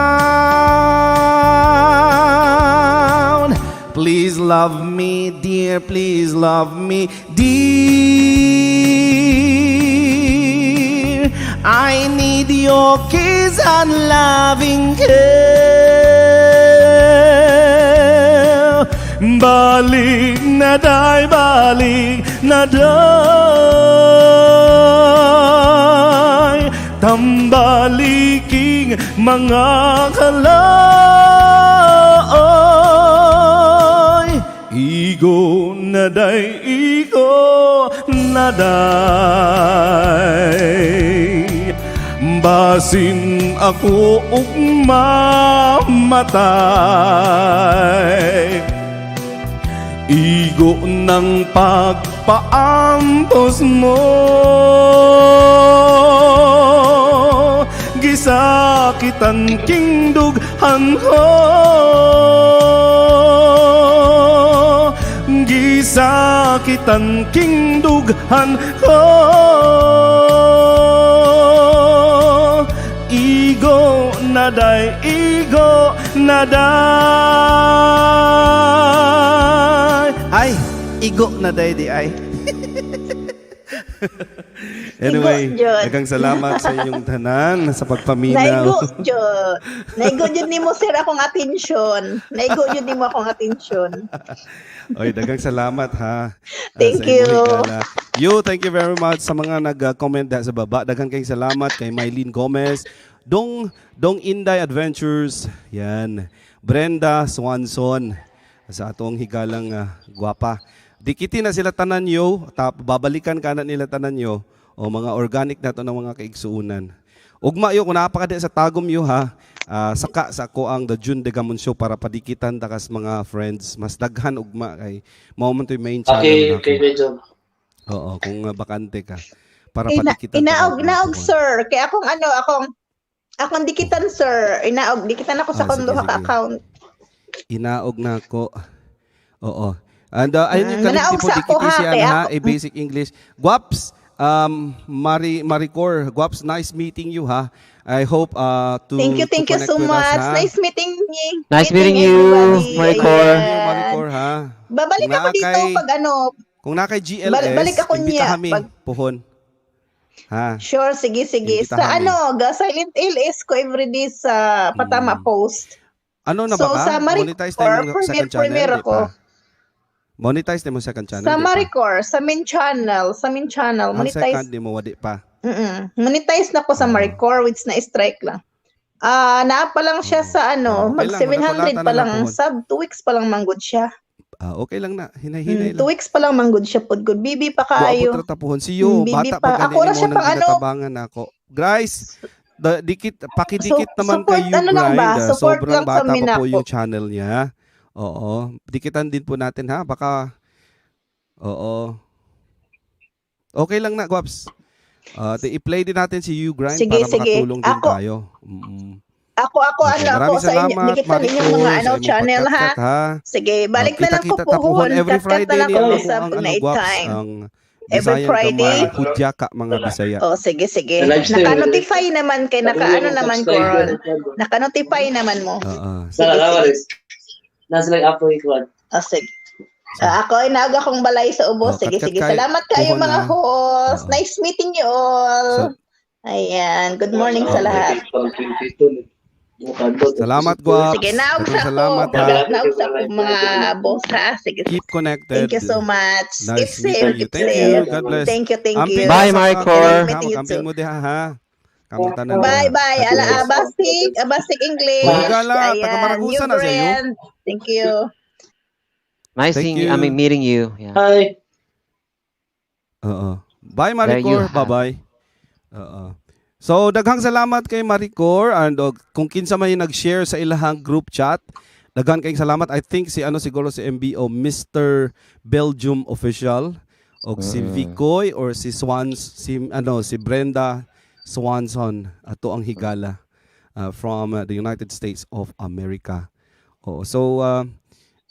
Please love me, dear, please love me, dear. I need Need your kiss and loving care. Balik na day, balik na day. Tambaliking mga kalay. Igo na day, igo na day. Basin ako ug mamatay. Igo ng pagpaantos mo. Gisakitan king dughan ko. Gisakitan king dughan ko. Igo na day, igo na day. Ay, igo na day di ay. Anyway, Igo, jud. Daghang salamat sa inyong tanan sa pagpaminaw. Naigo jud. Naigo jud nimo, sir, akong atensyon. Naigo jud nimo akong atensyon. Oy, daghang salamat ha. Thank Sa imong you. higala. You, thank you very much sa mga nag-comment sa baba. Daghang kayong salamat kay Mylene Gomez, Dong Dong Inday Adventures, yan. Brenda Swanson sa atong higalang gwapa. Dikiti na sila tanan yo, tap, babalikan ka na nila tanan yo o mga organic na to ng mga kaigsuunan. Ugma yo kung naa pa ka di sa Tagum yo ha. Saka sa ako ang The June de Gamon Show para padikitan ta kas mga friends. Mas daghan ugma kay mao man to'y main channel Okay, nako. okay, medyo. Oo, kung bakante ka para padikitan ta Inaog, ka inaog, mga sir. Kaya akong ano, akong dikitan, sir. Inaog, dikitan ako sa Ah, akong sige, duha ka sige. account. Inaog na ako. Oo. And ayun yung kalimti Manaog po sa ako, dikiti ha, siya kaya ha, ako- a basic English. Guaps, Mari Maricor, Guaps, nice meeting you ha. I hope to Thank you, to thank you connect so with us, much. ha. Nice meeting you. Nice meeting you, everybody. Maricor. Ayan. Thank you, Maricor ha. Babalik Kung ako dito naa kay- pag ano, Kung na kay GLS, Balik ako imbita niya. kami, puhon. Ha. Sure, sige, sige. Imbita Sa kami. ano, ga Silent LS ko everyday sa Patama Post. Ano na So, ba ka? sa Maricor, Monetize na yung second channel, premier di ako. pa? Monetize na mo second channel, Sa di pa? Maricor, sa main channel, sa main channel, Ang monetize. second, di mo, wadi pa. Monetize na ko sa Maricor, which na strike lang. Ah, naa pa lang siya sa ano, Okay mag lang, 700 manatulatan pa na lang lang pohon. sub, 2 weeks pa lang manggod siya. Ah, okay lang na, hinay-hinay 2 lang. weeks pa lang manggod siya pod good. Bibi pa Wa kaayo. po tapuhon. Si yo, Bibi bata pa. pa gani Ako ra nimo siya nang pang ano. ginatabangan ako. Guys, dikit, pakidikit So, naman support kay You ano lang ba? Grind. Support Sobrang lang sa bata pa po Minako. yung channel niya. Oo. Dikitan din po natin ha. Baka, oo. Okay lang na, Guaps. I-play din natin si You Grind Sige, para sige. makatulong din Ako- tayo. Ako ako Okay, ano ako maraming sa inyo, salamat, dikitan inyong Maricor, mga sa ano imong channel ha. pagkatkat, ha. Sige, balik na lang ko Kita-kita tapuhon puhon. every Kat-kat na Friday lang ni ko ang sa ang pag ano, night Guaps, time. ang Every Bisayan Friday. gamay, hudyaka mga Bisaya. Oh, sige, sige. Sa live stream. Naka-notify naman kay naka-ano naman ko ron. Naka-notify naman mo. Oo. Sige, sige. Nasa lang Apple ikwan. Oh, sige. Ah, ako ay naog akong balay sa ubos. Oh, Sige, kat-kat sige. kay Salamat kayo puhon, mga ha. host. Oo. Nice meeting you all. Ayan. Good morning sa lahat. Salamat, Guaps. Sige, naog Daghang sa ako. salamat ha. Naog sa ako mga boss ha. Sige. Keep connected. Thank you so much. Nice Keep safe. meeting you. Keep Thank you. safe. God bless. Thank you, thank Amping you. Bye, sa Maricor. ha, Meeting you Magamping too. mo diha ha. Kamong tanan Bye diha. bye. God Ala bless. abasik, abasik English. Mahigala, taga Ayan. Maragusa You na siya, you. friend. Thank you. Nice Thank seeing you. I mean, meeting you. Yeah. Hi. Oo. Bye, There you Maricor. have. Bye-bye. Oo. So, daghang salamat kay Maricor and kung kinsa may nag-share sa ilahang group chat, daghan kayong salamat. I think si ano siguro si MBO Mr. Belgium Official o si Vicoy or si Swans si ano si Brenda Swanson ato ang higala from the United States of America. Oo. So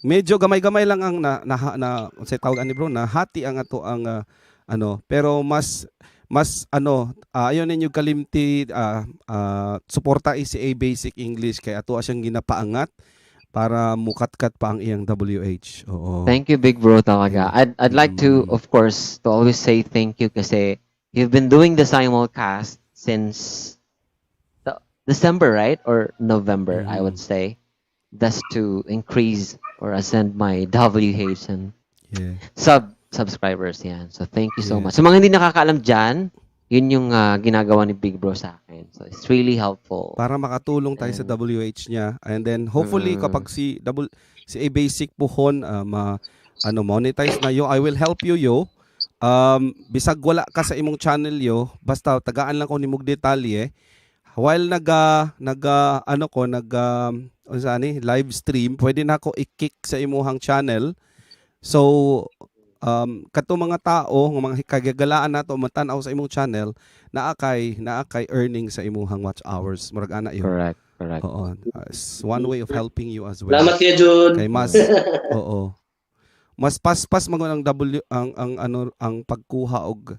medyo gamay-gamay lang ang na na, na unsay tawag ani bro, nahati ang ato ang ano, pero mas mas ano ayon ninyo kalimti suporta si A Basic English kay ato siyang ginapaangat para mukatkat pa ang iyang WH. Oo. Thank you, big bro, talaga. I'd like to, of course, to always say thank you kasi you've been doing the simulcast since December, right? Or November, I would say. That's to increase or ascend my WH and subscribers yan. So thank you so much. Sa mga hindi nakakaalam dyan, yun yung ginagawa ni Big Bro sa akin. So it's really helpful. Para makatulong tayo sa WH niya. And then hopefully kapag si double si A Basic puhon ma ano, monetize na yo, I will help you yo. Bisag wala ka sa imong channel yo, basta tagaan lang ko nimog detalye. While naga naga ano ko nag unsa ani live stream, pwede na ako i-kick sa imuhang channel. So kato mga tao nga mga kagagalaan nato matan-aw sa imong channel, naa kay earning sa imuhang watch hours. Murag ana yun. Correct, correct. Oo. It's one way of helping you as well. Salamat kay Jun. Kay mas oo. Mas paspas man ang W ang ano ang pagkuha og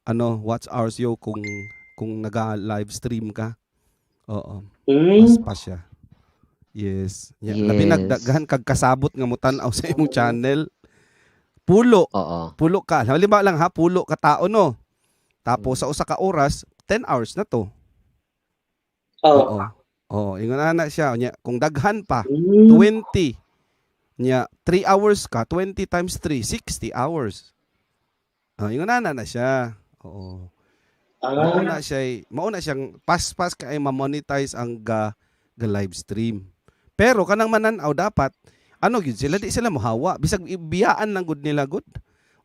ano watch hours yo kung naga live stream ka. Oo. Paspas siya. Yes. Yeah. Labi nagdaghan kag kasabot nga motan-aw sa imong channel. Pulo, pulo ka. Halimbawa lang ha, pulo ka tao no. Tapos sa usa ka oras, 10 hours na to. Oh. Oo. Oo, ingon ana siya. Nya, kung daghan pa, 20. Nya, 3 hours ka, 20 times 3, 60 hours. Ah, ingon ana na siya. Oo. Mao na siyang paspas kay ma-monetize ang ga live stream. Pero kanang manan-aw dapat ano gyud sila, di sila mohawa, bisag ibiyaan lang gud nila gud.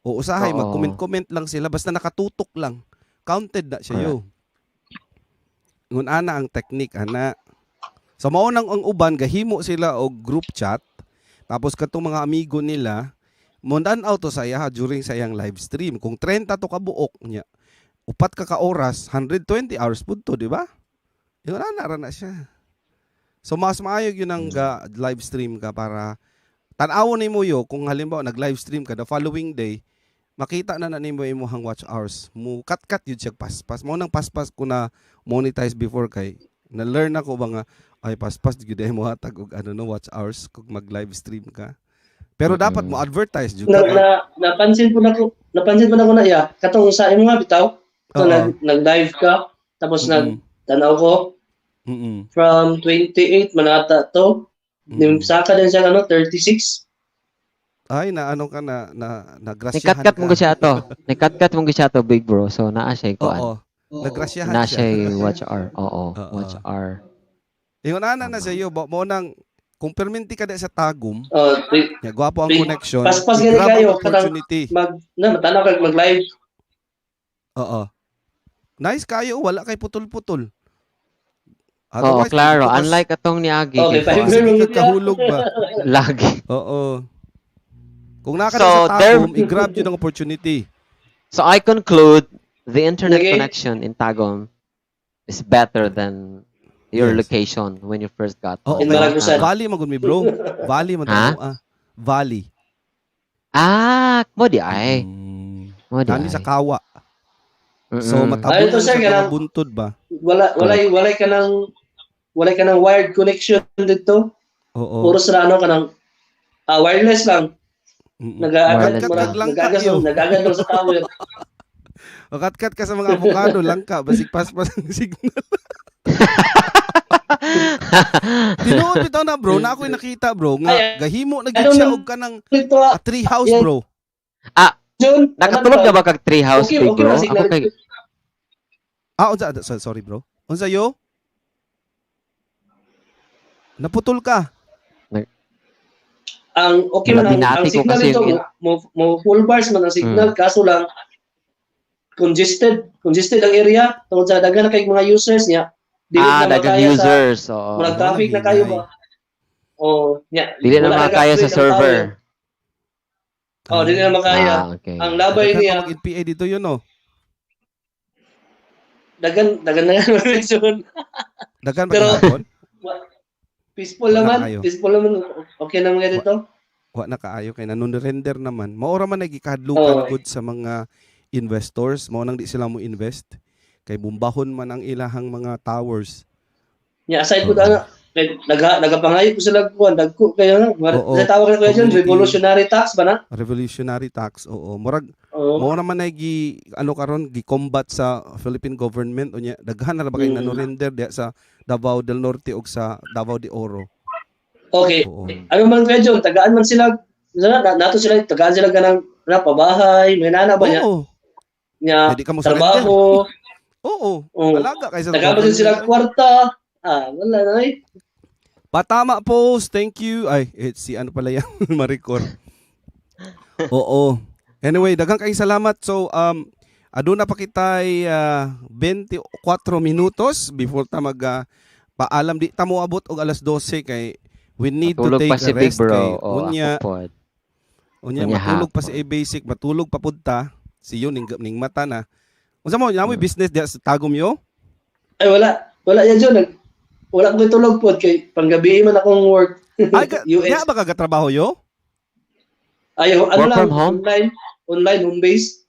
O usahay mag-comment-comment lang sila basta nakatutok lang. Counted na siya yo. Ngun ana ang technique ana. So mao nang ang uban gahimo sila og group chat, tapos katong mga amigo nila mo tan-aw to sa iya during sa iyang live stream. Kung 30 to kabuok niya, upat ka ka oras, 120 hours pud to, di ba? Yun ana ra na siya. So mas maayo yun ang ga live stream ka para tan-awon nimo yo kung halimbawa nag live stream ka the following day, makita na na nimo imong watch hours. Mu cut-cut yun siya paspas. Mao nang paspas ko na monetize before kay na learn ako ba nga ay paspas gyud ay mo hatag og ano no watch hours kung mag live stream ka. Pero dapat mo advertise jud Na, ka. na, napansin po na ko na iya katong sa imo nga bitaw so, nag live ka tapos nag tanaw ko from 28 man ata to, saka din siya ano 36. Ay, na ano ka na na nagrasyahan Ni-cut-cut ka. mo siya to. Ni-cut-cut mo siya to, Big Bro. So naa siya kuan. Oo. Nagrasyahan Naa siya. siya watch hour. Oo, watch hour. Ingon ana na sa iyo, mo nang kung perminti ka di sa Tagum, Oh, nya gwapo ang connection. paspas gani I-grab ang kayo, opportunity. Mag na matanaw kag mag live. Oo. Nice kayo, wala kay putol-putol. Oo, Otherwise, klaro. bukas- Unlike atong niagi. Okay, kay five kuan. Sige ka kahulog ba? Lagi. Oo. Kung naka So, sa Tagum, i-grab yun ang opportunity. So I conclude the internet Lagi. connection in Tagum is better than your location when you first got Oo, In kay- Maragusan. Valley man gud mi bro. Valley man Ha? to ah. Valley. Ah, mo di ay. Mo di Nani ay. sa Kawa. So matabo Ay, ito, na sir, sa mga buntod ba? Wala walay ka ng wired connection dito. Oo. Puro sa ano kanang wireless lang. Nag-aagad Wireless mo lang. Lang nag-aagas kayo. nag-aagad lang sa tao yun. O, kat-kat ka sa mga avocado lang ka, basig paspas ang signal. Tinuod bitaw na bro, na ako'y nakita bro nga Ay, gahimo na ano gid siya man- og kanang Dito, a tree house bro. Jun. Nakatulog ka ba kag tree house, Okay, Big okay Bro? lang signal. Ako kay Ah, unsa sorry bro. Unsa yo? Naputol ka. Ang okay man ang Binati ko signal kasi nito yung- mo full bars man ang signal, kaso lang congested congested ang area tungod sa daghan na kay mga users niya. Dili ah, na daghang makaya sa users. Oo. murag traffic na kayo ba. Oh, niya. Dili na wala makaya sa nag-upgrade ang server. tao. Oh, dili na makaya. Ah, okay. Ang labay Daghan niya pa mag-NPA dito yun oh. daghan daghan na nga. Daghan Pero- pa. Peaceful Wala naman, kayo. peaceful naman. Okay naman nga dito. Wa na kaayo kay nanun-render naman. Maora man nagikahadlukan gud sa mga investors, mao nang di sila mo invest kay bumbahon man ang ilahang mga towers. Nya aside po ana kay nagapangayo po sila kuan dagko kayo na. Oo. Sa tawag na kuya John, Community. revolutionary tax ba na? Revolutionary tax, oo. Murag Oo. Oo. Mao naman ay gi ano karon, gi-combat sa Philippine government. Unya daghan na ra ba kay nanorender diha sa Davao del Norte ug sa Davao de Oro. Okay. Oo. Ano man, Kuya John, tagaan man sila, na, nato sila, tagaan sila ganang na pabahay, may nana ba niya, Oo. niya Hindi ka mo surrender. trabaho, Oo. oo. Alaga kay sa Tagaan ba din sila government. kwarta, ah, wala na eh. Patama post. Thank you. Ay, eh, si ano pala yan, Maricor. Oo. Anyway, daghang kayong salamat. So, aduna pa kitay 24 minutos before ta mag paalam. Di ta moabot og alas 12 kay we need to Matulog take pa a si Big rest Bro. kay O, unya ako pod. unya Unya matulog pa si hapon. A-Basic, matulog pa pud ta. Si yun ning mata na. Unsa mo, namoy business diha sa Tagum yo? Ay, wala. Wala yan, John. Wala ko tulog po kay panggabi man akong work. Ay, ka, US. diha ba kagatrabaho yo? Ay, ano Work lang, from home? online, home base.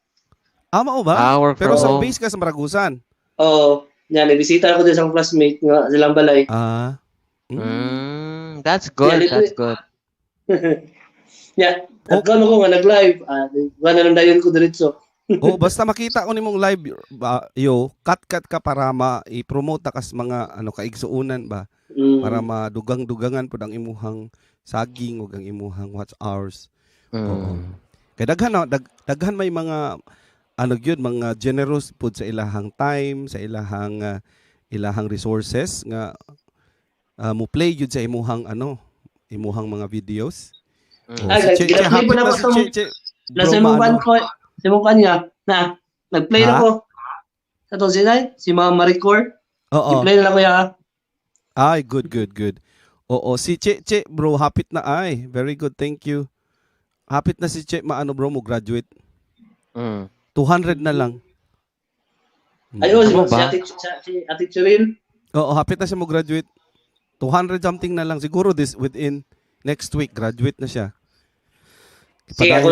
Ah, mao ba? Ah, work Pero from sa home. base ka sa Maragusan. Oo. Yan, nagbisita ako din sa akong classmate nga silang balay. Ah. That's good. Yeah, That's good. Yeah, Oh. at ko nga nag-live. Ah, wala na lang dayon ko diretso. Oh, basta makita ko nimong live ba, yo, cut-cut ka para ma-promote ta kas mga ano kaigsuonan ba para madugang-dugangan pud ang imuhang saging ug ang imuhang watch hours. Oo. Kay daghan na daghan may mga ano gyud, mga generous pud sa ilahang time, sa ilahang ilahang resources nga mo play gyud sa imuhang ano, imuhang mga videos. Oh, Ay, si Che, Che, gina-play hapit po na na ako si Che, Che. Nasa Bro, imong maano. kan ko, sa imong kan nga, na nag-play na Ha? ko. Sa si Nay, si Ma'am Maricor. Oo. I-play na lang ko ya. Ay, good, good, good. Oo, si Che, Che, bro, hapit na ay. Very good, thank you. Hapit na si Che, maano bro, mo graduate. 200 na lang. Ay, oh, si, Ano si ba? Ate, si Ate Cheryl. Oo, hapit na siya mo graduate. 200 something na lang. Siguro this within next week, graduate na siya. Sige, ako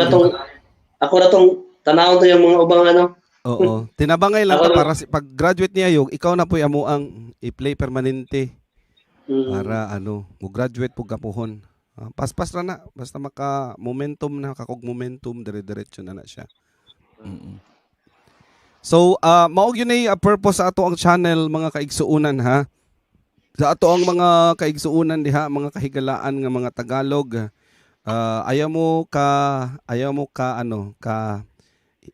na tong tanawon to yung mga ubang ano. Oo. Tinabangay lang ta Ako na- para si, pag graduate niya yung ikaw na po amo ang i-play permanente para ano, mo graduate pug kapuhon. Ah, paspas ra na basta maka momentum na kakog momentum, dire-diretso na na siya. So, mao gyud nay purpose sa ato ang channel, mga kaigsuonan, ha. Sa ato ang mga kaigsuonan diha, mga kahigalaan nga mga Tagalog. Ayaw mo ka ano, ka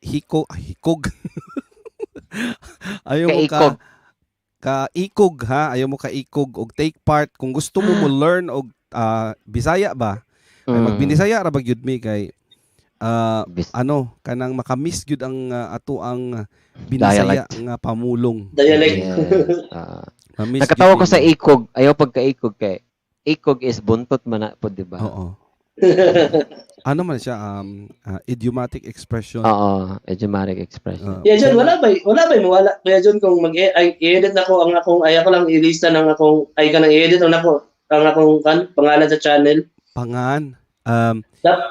hiko hikog. Ayaw mo ka Kaikog. ka ikog ha, ayaw mo ka ikog og take part kung gusto mo mo learn og Bisaya ba. Ay, magbinisaya ra ba gyud mi kay ano kanang makamiss gyud ang ato ang Binisaya Dialect. nga pamulong. Dialect. Yes. Ah. Mamiss Nakatawa gyud ko sa nimo. ikog. Ayaw pagkaikog kay ikog is buntot man na po, di ba? Oo. Ano man siya, idiomatic expression. Oo, idiomatic expression. Yeah, John, wala ba mawala? Kuya John, kung mag ay, i-edit na ko ang akong ay ako lang ilista ng akong ay kanang i-edit ang ako ang akong kan pangalan sa channel. Pangan.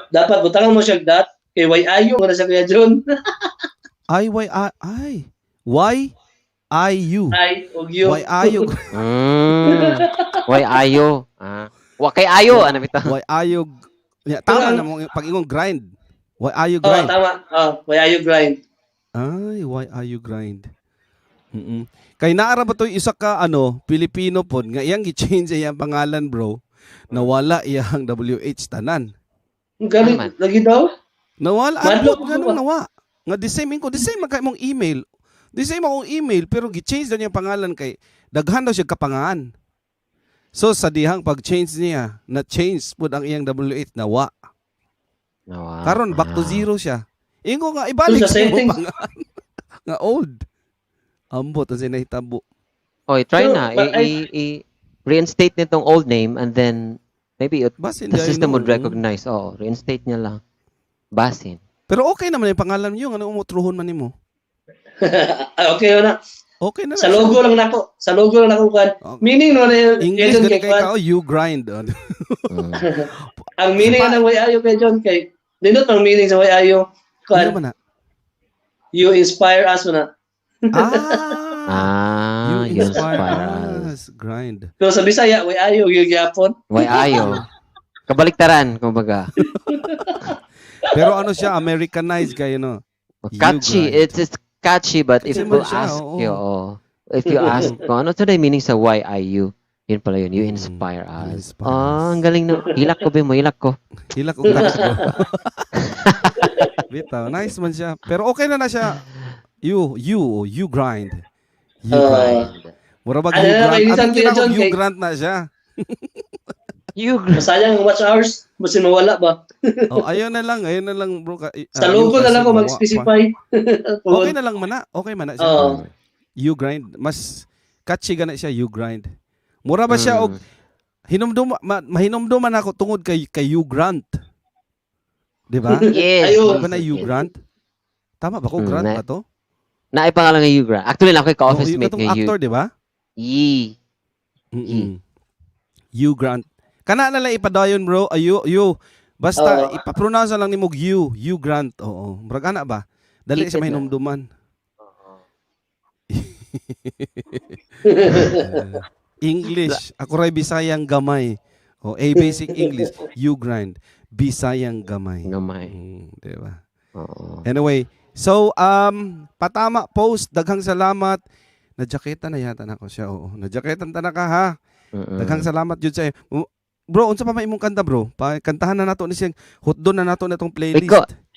Dapat butangan mo siya dot kay way ayo na siya, Kuya John. I Y I I Y I U. Ay, og you. Y I U. Why ayo? Ah. Wa kay ayo ano bitaw? Y I U. Yeah, tama na mo pag ingon grind. Y I U Oh, grind. tama. Oh, way ayo grind. Ay, why are you grind? Kay naara ba to isa ka ano, Pilipino pod nga iyang gi-change iyang pangalan, bro. Nawala iyang WH tanan. Ang galing Tama. lagi daw. Nawala Madlok ang ganun ko ba? nawa. Nga the same ko, the same man kay mong email. The same akong email pero gi-change daw niya ang pangalan kay daghan daw siya kapangaan. So sa dihang pag-change niya, na change pud ang iyang WH, nawa. Nawa. Karon back to Ah. zero siya. Ingo nga ibalik So, sa sa imong settings- pangalan nga old. Ambot ang sinahitabo. Oy, try So, na. but I reinstate nitong old name and then maybe it, Basin the dahil system would noon. recognize. Oh, reinstate niya lang. Basin. Pero okay naman yung pangalan niyo, ano umutruhon man nimo. Ah, okay na. Okay na Sa na siya. logo lang nako. Sa logo lang nako kan. Okay. Meaning no na English John gani kay kay kwan. ka, oh, you grind. Ang meaning ng way ayo kay John kay nindot ang meaning sa way ayo. Ano Kwan, man na? you inspire us na. Ah, Ah, you inspire us. Grind. Pero sa Bisaya, way ayo gyud gyapon. Why ayo? Kabaliktaran, kumbaga. Pero ano siya, Americanized kayo, no? Catchy. You grind. It's catchy, but if Catchy you man siya, ask oo. you, oh, if you ask kung ano to meaning sa YIU, yun pala yun. You inspire You us. inspire Ah, us. ang galing na. Hilak ko, Bimo. Hilak ko. Hilak og tax, bro. Bitaw, nice man siya. Pero okay na na siya. You grind. You grind. Mura bag Ano you na, grant. kaibigan Ano ko yun, kina John, you grant na siya. You Masayang ang watch hours, basin mawala ba? Oh, ayun na lang, bro. Sa logo you na lang kasi ko mawa mag-specify. pa. Okay na lang man na. Okay man na siya. Oo. You grind. Mas catchy gana siya, you grind. Mura ba siya og hinumdum mahinumduman ako tungod kay Hugh Grant. Di ba? Yes. Ayun. Di ba na Hugh Grant? Tama ba ko? Mm, Grant ba to? Naay pangalan nga Hugh Grant. Actually, na ako Oo, ka-office yung mate katong nga Hugh. actor, di ba? Yee. Mm-mm. Hugh Grant. Kana na lang ipadayon, bro. Ayo, you. Basta Oo. ipa-pronounce na lang nimo Hugh, Hugh Grant. Oo. Murag ana ba? Dali Keep siya it na. mahinumduman. English. Ako ray Bisayang gamay. O, a basic English. You grind. Bisayang gamay. Gamay. Di ba? Oo. Anyway, so patama post, daghang salamat. Najaketa na yata nako siya. Oo, najaketan ta na ka ha. Daghang salamat jud sa Bro, unsa pa may imong kanta, bro? Pa kantahan na nato ni siyang hotdog na nato na itong playlist.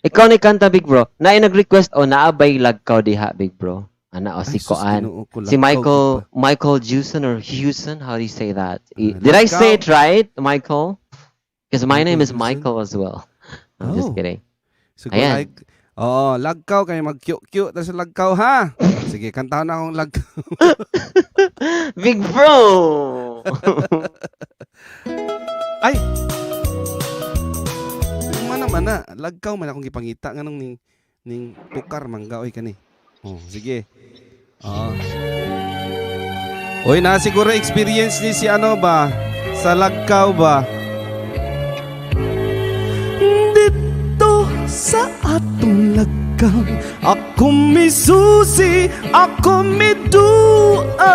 Ikaw ni kanta, big bro. Naay nag-request o naabay lagkaw diha, big bro. Ana o si Ay, sus, Koan. Ginoo ko, Si lagkaw Michael gud pa. Michael Jewson or Hewson, how do you say that? Ah, Did I say lagkaw. it right, Michael? Because my name is Michael Jewson? Michael as well. I'm just Oh. kidding. So, Ayan. like, oo, lagkaw kay mag-cute-cute ta sa lagkaw ha. Sige, kantahan na akong lagkaw. Big bro. Ay. Mana man na, lagkaw man akong gipangita nganong ning tukar mangga oy kani. Oh, sige. Oo. Oy, na siguro experience ni si ano ba sa lagkaw ba? Dito sa atong lagkaw, ako misusi, ako midua.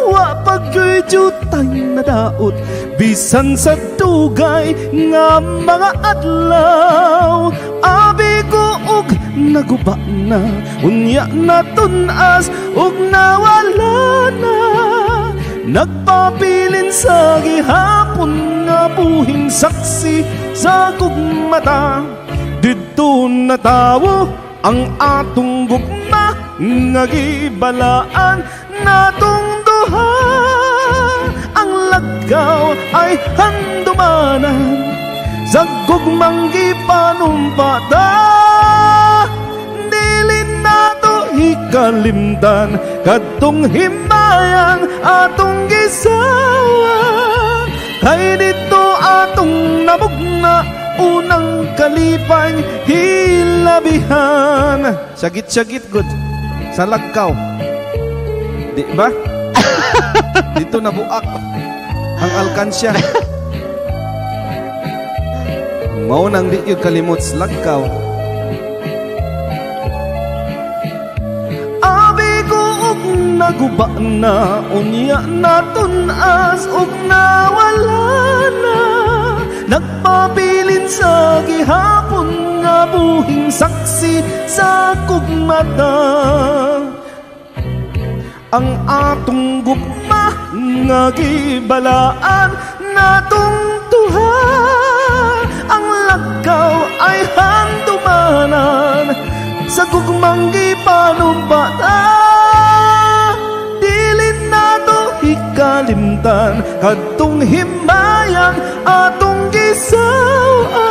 Wa pa'y jutay nadaot bisan sa dugay nga mga adlaw. Abi ko og naguba na, unya natunas og nawala na. Nagpabilin sa gihapon nga buhing saksi sa gugmata. Didto natawo ang atong gugma nga gibalaan natong duha. Ang lagkaw ay handumanan sa gugmang gipanumpata. Dili nato ikalimtan kadtong himayang atong gisawa. Kay dito atong namugna unang kalipay hilabihan. Sagit-sagit good sa lagkaw. Di ba? Dito nabuak ang alkansya. Mao nang di yun kalimot sa lagkaw. Abi ko og naguba na, unya natunas og nawala na. Nagpabilin sa gihapon nga buhing saksi sa kugmata. Ang atong gugma nga gibalaan natong duha. Ang lagkaw ay handumanan sa gugmang gipanumpata. Dili nato ikalimtan kadtong himayang atong gisaw-an.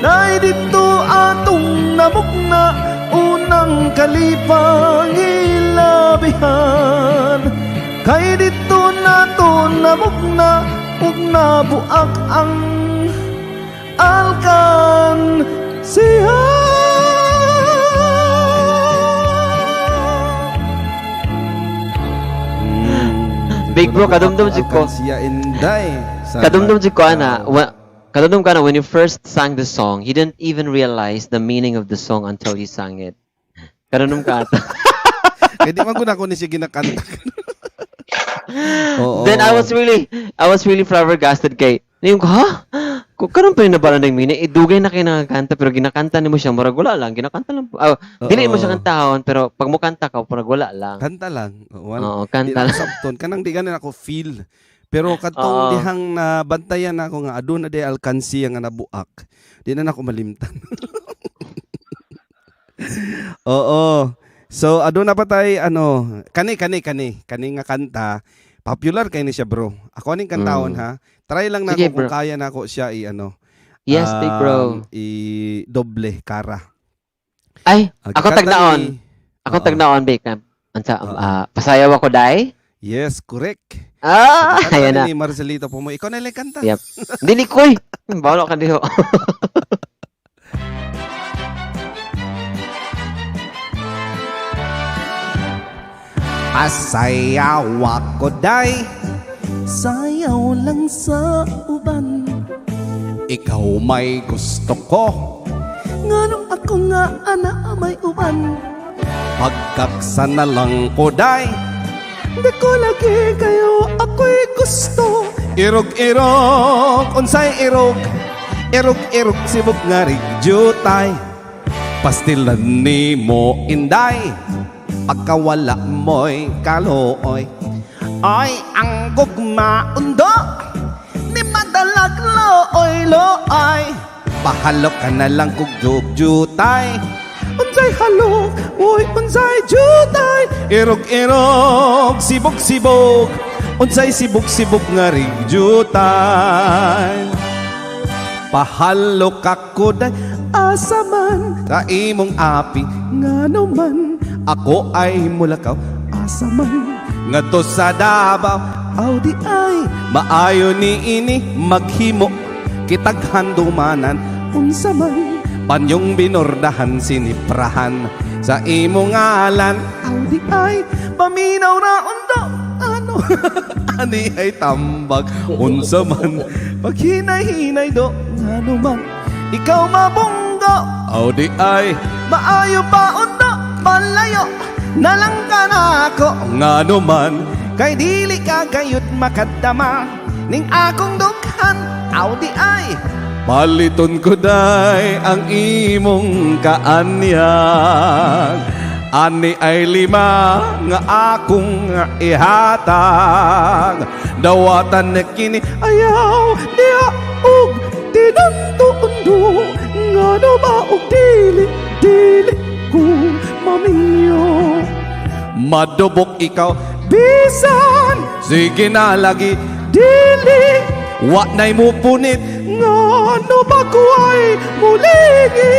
Nay dito atong namugna unang kalipang ilabihan. Kay dito nato namugna ug nabuak ang alkansiya. Big bro, kadumdum jud ko. Alkansiya inday. Sa Kadumdum jud ko ana, lagkaw. Kadumdum ka na when you first sang the song, you didn't even realize the meaning of the song until you sang it. Kadumdum ka ata. Kaya di man ko na ako ni siya ginakanta. Oo. Then I was really flabbergasted kay. Ngayon ko, ha? Karon pa rin nabala ng mina, eh, dugay na kay nakakanta pero ginakanta nimo siya murag wala lang, ginakanta lang. Ah, dili mo siya kantahon pero pag mo kanta ka murag wala lang. Kanta lang. Wala. Oo, Di kanta na lang. ako sabton. Kanang di ganin ako feel. Pero katong dihang nabantayan ako nga aduna di alkansiya nga nabuak. Di na nako malimtan. Oo. So aduna pa tay ano, kani kani kani kani nga kanta. Popular kay ni siya, bro. Ako aning kantahon ha. Try lang nako Sige, kung bro. kaya nako siya i ano. Yes, big bro. I doble kara. Ay, Ah, ako gikanta tagnaon. Ako tagnaon, big. Unsa pasayaw ako dai? Yes, correct. Ah, Gikanta ayan na. ni Marcelito Pumoy. Ikaw na lang kanta. Yep. Dili koy. Bawlo ka diho. Pasayaw ako day. Sayaw lang sa uban. Ikaw may gusto ko. Nganong ako nga ana may uban. Pagkaksa na lang ko day. Di ko lagi kayo ako'y gusto. Irog-irog, unsay irog. Irog-irog, sibog nga rigjutay. Pastilan ni mo inday. Pagkawala mo'y kalooy. Ay, ang gugma undo. Ni madalag looy looy. Pahalo ka na lang kung jugjutay. Unsay halok, uy, unsay jutay. Irog-irog, sibog-sibog. Unsay sibog-sibog nga rigjutay. Pahalo ka ko day asa man sa imong api ngano man ako ay mulakaw asa man ngadto sa Davao aw di ay maayo ni ini maghimo kitag handumanan unsa man panyong binordahan siniprahan sa imong ngalan aw di ay paminaw ra undo ano ani ay tambag unsa man paghinay-hinay do ngano man ikaw mabunggo aw di ay maayo pa undo malayo nalang ka nako ngano man kay dili ka gayud makadama ning akong dughan aw di ay paliton ko day ang imong kaanyag. Ani ay lima nga akong ihatag. Dawatan na kini ayaw diha og tinantuondo. Ngano ba og dili dili ko mamingyo. Madubok ikaw bisan sige na lagi dili wa na'y mupunit ngano ba ko ay mulingi.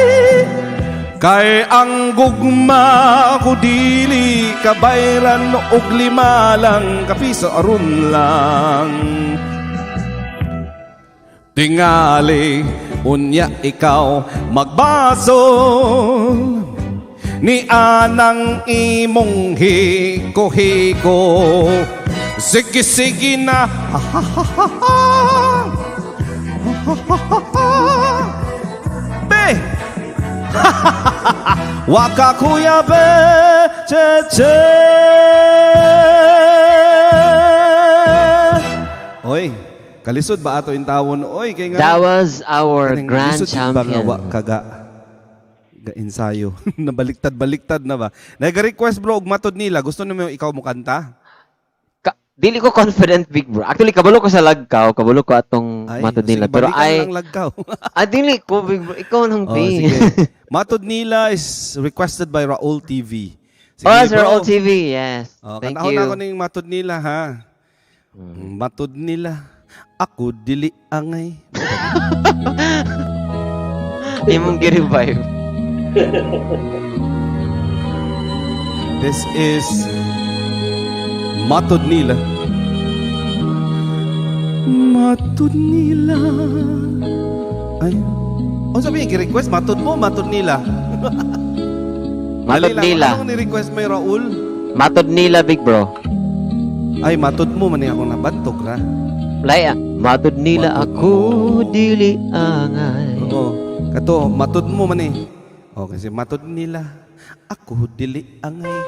Kay ang gugma ko dili kabayran og 5 lang kapiso aron lang. Tingali unya ikaw magbasol ni anang imong hiko-hiko. Sige sige na. Ha ha ha ha ha. Ha ha ha ha. Be. Waka kuya be che che. Oy, kalisod ba ato in tawon? Oy, kay nga. That was our Kaning grand lisod ba nga champion. wa kaga ga ensayo. Nabaliktad-baliktad na ba? Nag-request bro og matod nila. Gusto nimo ikaw mo kanta? Dili ko confident, big bro. Actually, kabalo ko sa lagkaw, kabalo ko atong Ay, matod nila. sige, Pero balikan ay, lang lagkaw. Dili ko, big bro. Ikaw nang Oh, be. sige. Matod nila is requested by Raul TV. Sige, Oh, Sir bro. Raul TV, yes. Oh, Thank kantahon you. na ako ning matod nila ha. Matod nila ako dili angay. Imong gi-revive. This is Matod Nila. Matod nila. Ay. Unsa ba yung request? Matod mo, matod nila. Matod Dali lang. nila. Anong ni-request may Raul? Matod nila, big bro. Ay, matod mo man ako nabantog ra. Laya. Matod nila Matod ako mo. dili angay. Oo. Kato, matod mo man eh. O, kasi matod nila ako dili angay.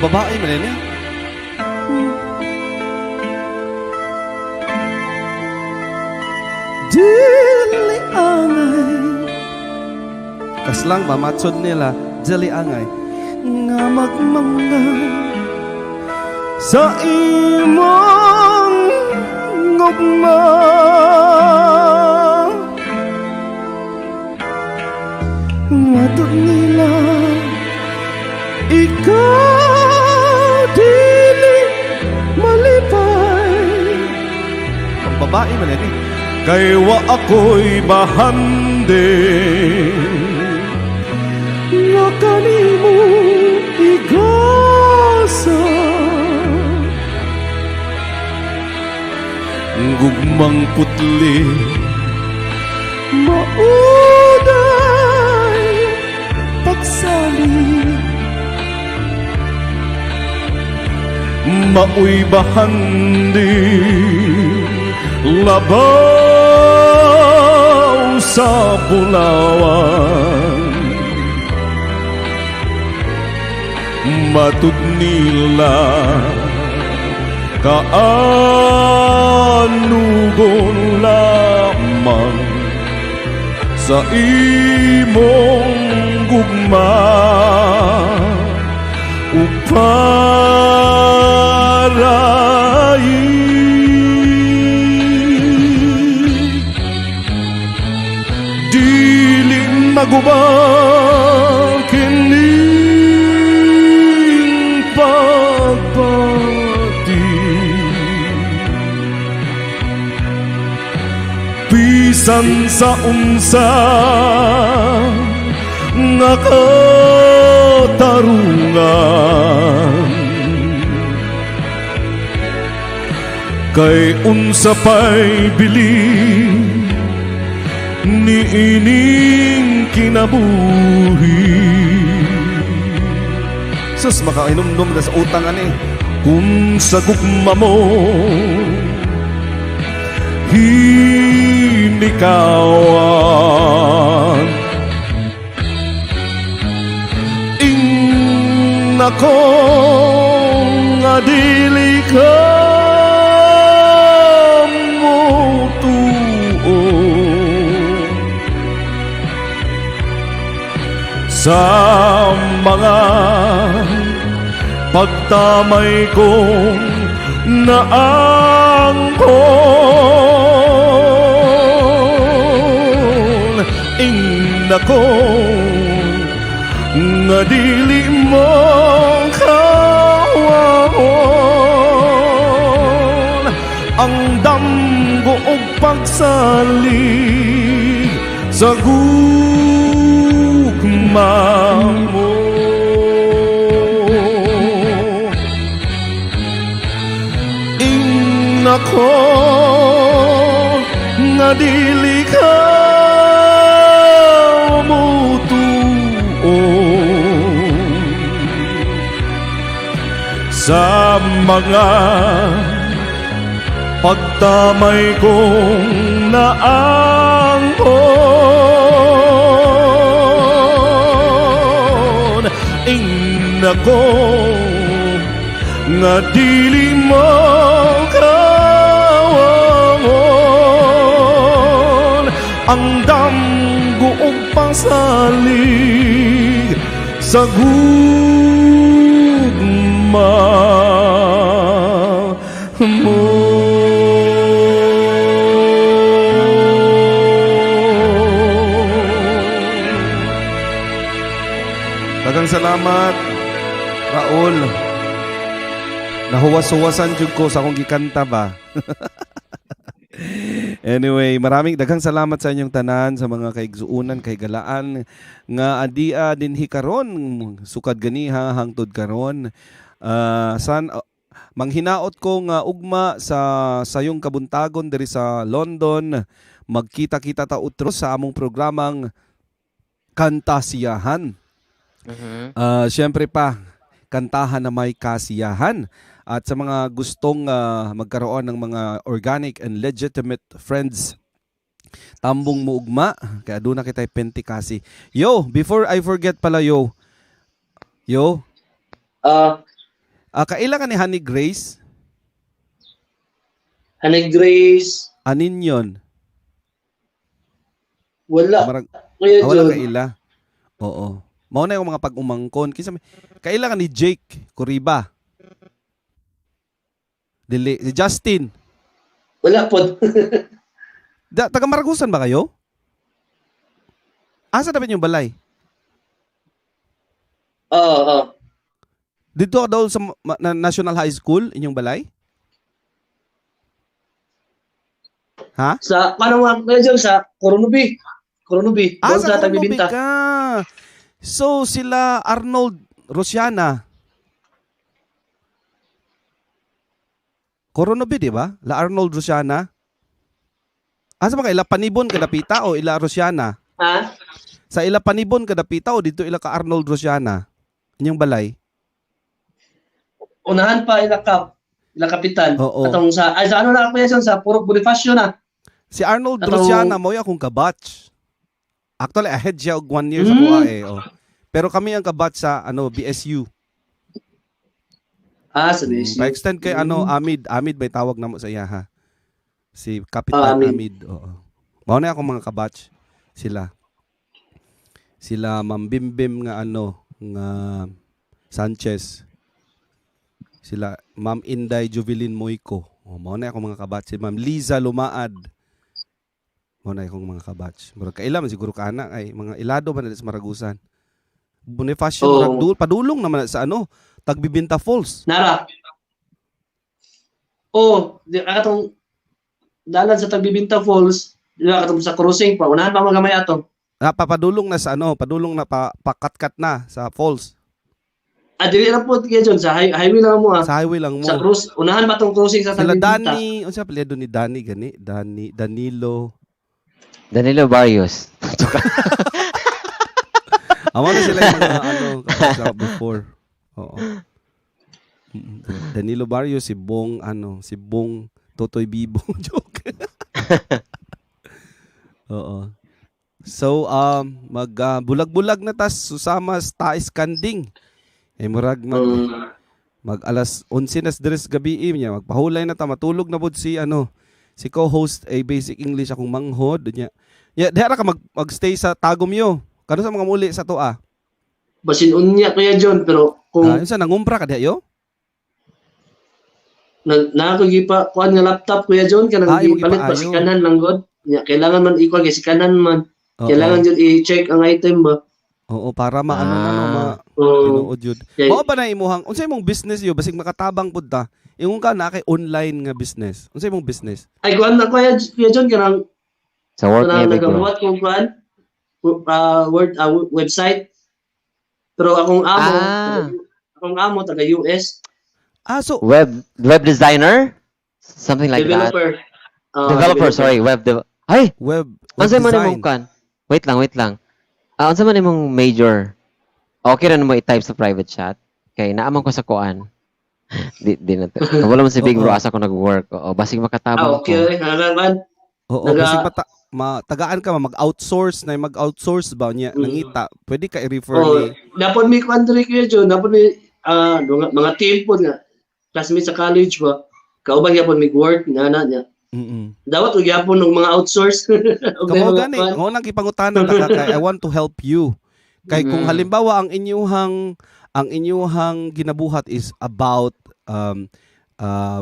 Pambabae man eh. Dili angay. Kaslang ba matsod nila dili angay nga magmangga sa imong gugma. Matod nila ikaw dili malipay. Ang babae man eh. Kay wa ako'y bahandi nga kanimo igasa. Gugmang putli mauday pagsali, maoy bahandi labaw sa bulawan. Matud nila kaanugon lamang sa imong gugma ug paray. Dili maguba kining pagpati bisan sa unsa nga katarungan, kay unsa pa'y bili niining kinabuhi. Sus, makainomdom na sa utang ani. Kung sa gugma mo hinikawan, ingna ko nga dili ka motuo sa mga pagtamay kong naangkon. Ingna ko nga dili mo kawahon ang damgo og pagsalig sa gugma mo. Ingna ko nga dili ka motuo sa mga pagtamay kong naangkon. Ingna ko nga dili mo kawahon ang damgo og pasalig sa gugma mo. Daghang salamat, Raul. Nahuwas-huwasan jud ko sa akong gikanta ba. Anyway, maraming daghang salamat sa inyong tanan, sa mga kaigsuunan, kahigalaan nga adia dinhi karon, sukad ganiha hangtod karon. San manghinaot ko nga ugma sa sayong kabuntagon diri sa London, magkita-kita ta utro sa among programang Kantasiyahan. Syempre pa, kantahan na may kasiyahan. At sa mga gustong magkaroon ng mga organic and legitimate friends, tambong muugma, kaya doon na kita pentikasi. Yo, before I forget pala, yo. Yo, Ah, kaila ka ni Honey Grace? Honey Grace, Anin yon? Wala. Marag, Kuya ah, wala John. kaila. Oo. Mao na yung mga pag-umangkon. Kinsa may kaila ka ni Jake Coriba? Dili si Justin. Wala po. Da, taga Maragusan ba kayo? Asa dapat yung balay? Oo. Dito daw sa National High School, inyong balay? Ha? Sa, paano nga, Kuya John, sa Coronobi. Coronobi. Ah, Doon sa sa Coronobi Tagbibinta. ka. So, sila Arnold Rosiana. Coronobi, di ba? La Arnold Rosiana. Asa ba ka? Ila Panibon kadapita o ila Rosiana? Ha? Sa ila Panibon kadapita o dito ila ka Arnold Rosiana? Inyong balay? Unahan pa ila kap. Ila kapitan. Oo. Atong sa, ay sa ano na, Kuya John, sa Purok Bonifacio na. Si Arnold Rosiana mo akong kabatch. Actually, ahead siya og 1 year sa kuha eh. Oh. Pero kami ang kabatch sa ano BSU. Ah, sa BSU. Pa-extend kay ano Amid, Amid may tawag na mo sa iya ha. Si Kapitan Ah, Amid. Amid. Oo. Mao na akong mga kabatch sila. Sila Ma'am Bimbim nga ano nga Sanchez. Sila Ma'am Inday Juvelin Moico. Oh, mao na akong mga kabatch. Si Ma'am Liza Lumaad. Mao na akong mga kabatch. Murag kaila man siguro ka ana ay mga ilado man na sa Maragusan. Bonifacio Oo. murag padulong naman na sa ano Tagbibinta Falls. Nara. Oh, di katong dalan sa Tagbibinta Falls, di ba katong sa crossing pa, unahan pa magamay ato. Ah, papadulong na sa ano, padulong na pa pakatkat na sa falls. Ah, dili lang po kaya John, sa highway lang mo ah. Sa highway lang mo. Sa cross, unahan pa tong crossing sa Sila Tagbibinta. Danny, unsa apelyido ni Danny gani? Danny Danilo. Danilo Barrios. Amo na sila yung mga ano sa before. Oo. Danilo Barrios si Bong ano, si Bong Totoy Bibo joke. Oo. So mag bulag-bulag na tas susama sa Tais Kanding. Eh murag mag mag alas 11 nas dres gabi niya magpahulay na ta matulog na pud si ano si co-host a Basic English akong manghod niya. Ya, diha ra ka magstay sa Tagum yo. Kano sa mga muli sa toa? Basin unya Kuya John, pero kung Ah, unsa nangumpra ka diha yo? Na na ako gipa kuan nga laptop Kuya John kanang Ah, imong gipalit pa gipaayo. si kanan lang god. Nya kailangan man ikuan kay si kanan man. Oo. Kailangan jud i-check ang item ba. Oo, para maano na no, ma Oo. tinuod jud. Kay- Mao ba na imuhang unsa imong business yo basig makatabang pud ta? Ingon ka na kay online nga business. Unsa imong business? Ay kuan na Kuya John kanang Sa work niya, kanang big bro. nagabuhat kong kuan word website. Pero akong amo, akong amo taga US, Ah, so Web designer? Something like that. developer. Ah, Developer, sorry, web dev. Ay, web unsa man design. imong kan? Wait lang, wait lang. Ah, unsa man imong major? Okay ra mo i-type sa private chat. Kay naaman ko sa kuan. Di na to. Wala man si Big Bro asa ko nag-work. Oo, basig makatabang Ah, okay. ko. Nagakuan. Oo, basig tagaan ka ma mag-outsource na mag-outsource ba niya nangita. Pwede ka i-refer Oh, ni napod mi kuan diri Kuya John, napod mi mga team pod nga classmates sa college ba. Kauban gyapon mig work nga na niya. Dawat og gyapon og mga outsource. Og Kamo mga gani, kuan. mo nang gipangutana ta ka kay I want to help you. Kay kung halimbawa ang inyuhang ginabuhat is about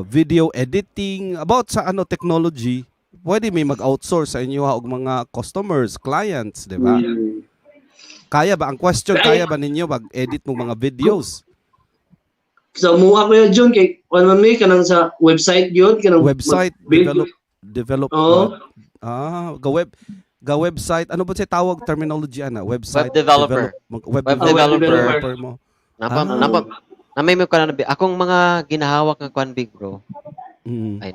video editing, about sa ano technology, pwede may mag-outsource sa inyo og mga customers, clients, di ba? Mm. Kaya ba ang question, Ay- kaya ba ninyo mag-edit mo mga videos? So muha Kuya John kay kuan man mi kanang sa website gyud kanang Website mag-build. develop develop Oo. ah ga website ano ba siya tawag terminology ana website Web developer. web, Web developer. developer mo. Napa, Ah. napa, na may kuan na akong mga ginahawak nga kuan big bro. Ay,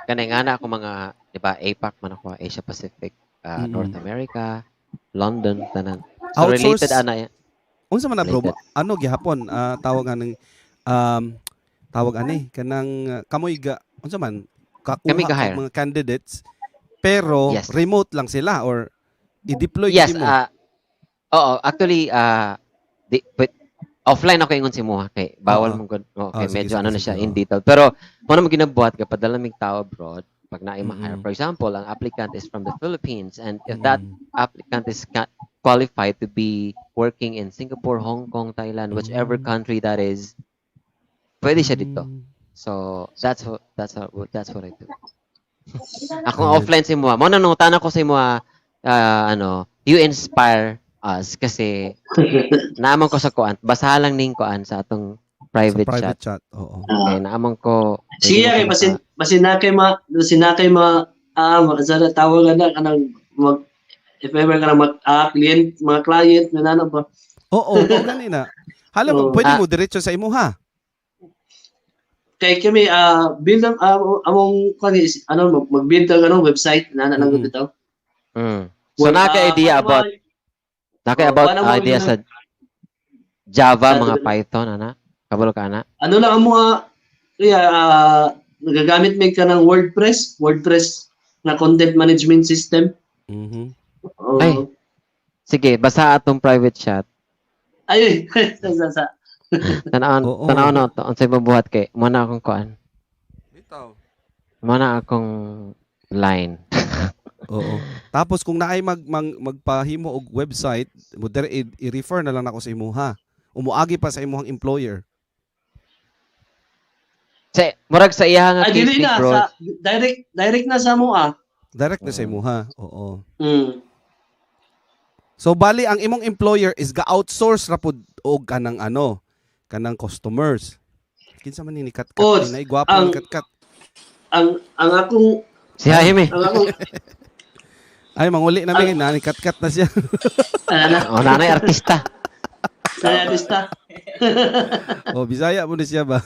kanay nga na ako mga, di ba, APAC man ako, Asia Pacific, North America, London, tanan. So Outsource. related ana ya. Unsa man na bro? Related. Ano gihapon tawag anang tawag ani kanang kamoy ga unsa man kakuha Kami ga-hire. og mga candidates pero remote lang sila or i-deploy Yes, mo. oo, actually di but Offline ako ingon si Muha kay bawal Oo. mo gud. Okay, Ah, sige, medyo sige, ano na sige, siya in oo. detail. Pero mo na mo ginabuhat ka padala mig tao abroad pag naay ma-hire. For example, ang applicant is from the Philippines and if that applicant is qualified to be working in Singapore, Hong Kong, Thailand, whichever country that is, pwede siya dito. So that's what I do. Akong offline si Mua. Mo na nangutana ko sa imo, ano, you inspire us kasi naamang ko sa kuan. Basa lang ning kuan sa atong private, Sa private chat. chat. Oo. Okay, naamang ko. Sige, pwede kay mo basin basin na kay ma sa tawag na kanang mag if ever ka na mag client, mga client na nana ba. Oo, oo gani na. Hala, Oo. pwede Ah. mo diretso sa imuha. Kay kami build ang among kuan is ano mag-build ang ano website na lang bitaw. So Well, naa kay idea about naa kay Oh, about wala mo idea yun. sa Java, Sa mga Python ana. Kabalo ka ana. Ano lang ang mga kaya nagagamit may ka ng WordPress na content management system. Oo. Ay. Sige, basa atong private chat. Ay, sa. Tan-awon, Oo. tan-awon na to unsay mabuhat kay mo na akong kuan. Bitaw. Mo na akong line. Oo. Tapos kung naay magpahimo og website, mo dire i-refer na lang nako sa imuha. Umuagi pa sa imuhang employer. Sa murag sa iya nga Ay, case, dili big na bro. sa direct direct na sa mo ah. Direct na sa imuha. Oo. So bali ang imong employer is ga-outsource ra pud og kanang ano, kanang customers. Kinsa man ni Katkat? Oh, Nay gwapo ni Katkat. Ang akong Si Jaime. Ang akong Ay manguli na mi na ni Katkat na siya. Ano na? Oh, nanay artista. Sa artista. Oh, Bisaya mo ni siya ba?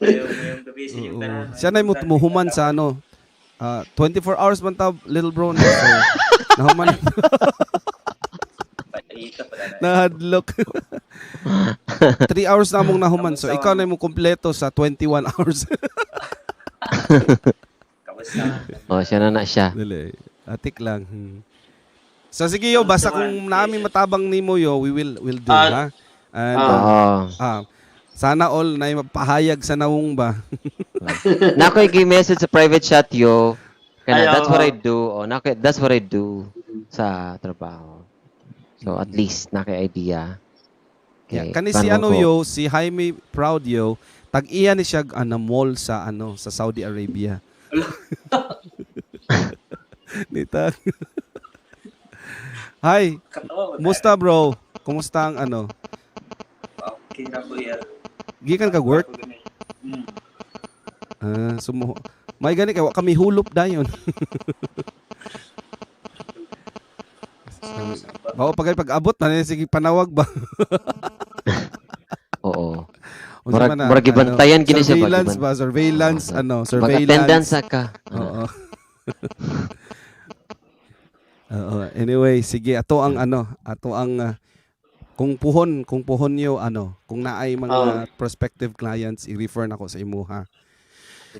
Yung gabi sa inyong Oo. tanan. Siya na muhuman sa ano. 24 hours man ta, little bro. No? So, nahuman Palita pala na. nahadlok. 3 hours na mong nahuman. So ikaw na mo kumpleto sa 21 hours. Kamusta? Oh, siya na na siya. Dili. Atik lang. So sige yo, basta kung namin matabang nimo yo, we will do ha. And Oo. sana all na mapahayag sa nawong ba. Na ako'y gi-message sa private chat yo. Kana Ay, that's oo. what I do. Oh, na that's what I do sa trabaho. So at least na kay idea. Yeah, Okay, kani si paano ano ko- yo, si Jaime Proud yo, tag-iya ni siya ana mall sa ano sa Saudi Arabia. Nita. Hi, Katawa mo. kumusta bro? Kumusta ang ano? Okay na kuya. Gikan ka work? Ah, sumo. May gani kay wa kami hulop dayon. Bao pag pag-abot na sige panawag ba. Oo. Unsa Murag man na, murag gibantayan gini siya ba? Surveillance ba? Surveillance ano, surveillance. Mag-attendance ka. Oo. Oo. Anyway, sige, ato ang ano, ato ang kung puhon yo ano, kung naay mga prospective clients i-refer nako sa imuha.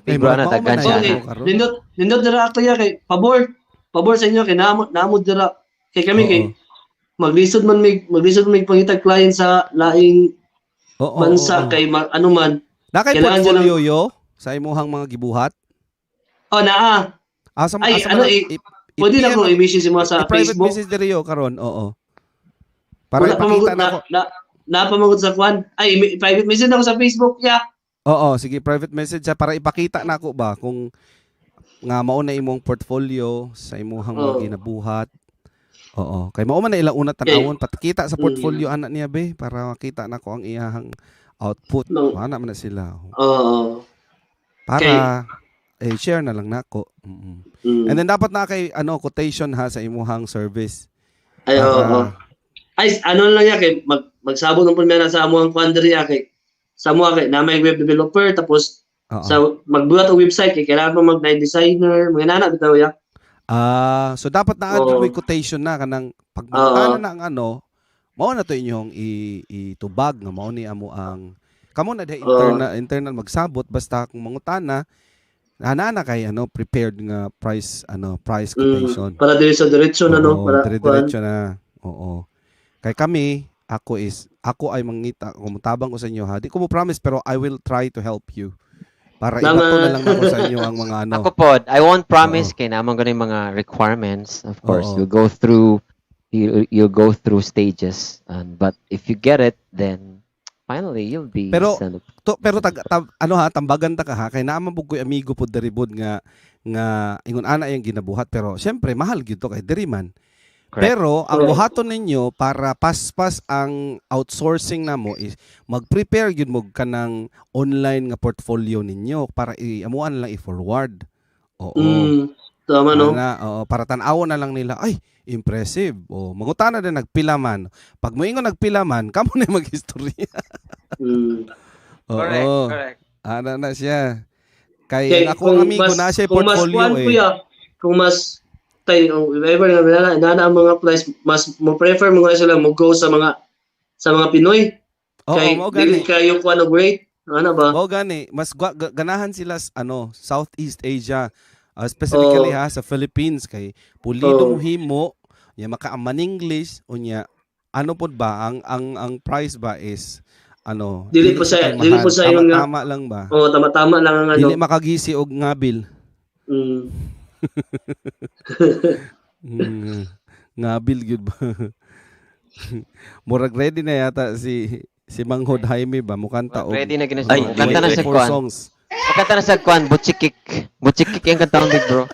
Big bro murag na mao daghan man siya. na Okay, ako karon. nindot nindot dira ako ya kay pabor. Pabor sa inyo kay namo namo dira. Kay kami kay maglisod man mig pangitag client sa laing bansa oo. kay ano man. Na kay kailangan portfolio yo sa imuhang mga gibuhat? Oh, naa. Asa Ay, asa ano, man pwede na i-PM ko i-message mo sa i-private Facebook. message diri yo karon, oo. Para Wala pa ipakita magud na na, ko. na, na pa magud sa kwan. Ay, private message ako sa Facebook ya. Oo, sige, private message siya para ipakita na ako ba kung nga mao na imong portfolio sa imuhang mga ginabuhat. Oo, kay mao man na ilang una tan-awon patkita sa portfolio ana niya be para makita na ko ang iyahang output. No. Ana man na sila. Oo. Para eh, share na lang nako. And then dapat na kay ano quotation ha sa imuhang service. Ay, oo. Para- Ay, ano lang ya kay magsabot ng primera sa amuang kwan diri ya kay sa amuang kay na may web developer tapos sa magbuhat og website kay kailangan pa mag designer mga nana bitaw ya. Ah, so dapat na may quotation na kanang pag mangutana na ang ano, mao na to inyong itubag nga mao ni amo ang kamo na diha internal internal magsabot basta kung mangutana ana na kay ano prepared nga price ano price quotation. Para diri sa diretso na no Oo, para dire-diretso na. Oo. Kay kami Ako is ako ay mangita kung tabang ko sa inyo ha. Di ko mo promise pero I will try to help you. Para Tama. ibato na lang nako sa inyo ang mga ano. Ako pod, I won't promise kay naman ko mga requirements. Of course, Oo. You'll go through stages and but if you get it, then finally you'll be Pero- sent. To, pero tag, ano ha, tambagan ta ka ha kay naa man pud ko'y amigo pod diri pod nga nga ingon ana yung ginabuhat pero syempre mahal gyud to kay diri man. Correct. Pero ang Correct. buhaton ninyo para paspas ang outsourcing namo is mag-prepare gyud mo kanang online nga portfolio ninyo para iamuan lang i-forward. Oo. Tama no. Ana, oo, para tan-awon na lang nila, ay, impressive. O, mangutana din nagpila man. Pag moingon nagpila man, kamo na mag-istorya. Oo. Correct, correct. Ana na siya. Kay Kay, ang ako ang amigo na siya kung mas portfolio kuwan, eh. kuya, kung mas tay if ever na na, na ang mga applies, mas mo prefer mo nga sila mo go sa mga Pinoy Oo, kay mao dili gani. kayo kuan og rate ano ba. Mao gani, mas ganahan sila sa ano, Southeast Asia, specifically Oo. ha sa Philippines kay pulido Oo. mo himo, nya makaaman English unya ano pod ba ang price ba is ano, Dili po siya kay dili mahal. po sa ingon nga- Tama-tama lang ba? Oo, tama-tama lang ang ano. Dili makagisi og ngabil. Ngabil gyud ba? Murag ready na yata si si Manghod Jaime ba mukanta og Ready na gina siya. Ay, Kanta na siya four kuan. songs. Kanta na siya kuan, butchikik. Butchikik yung kanta big bro.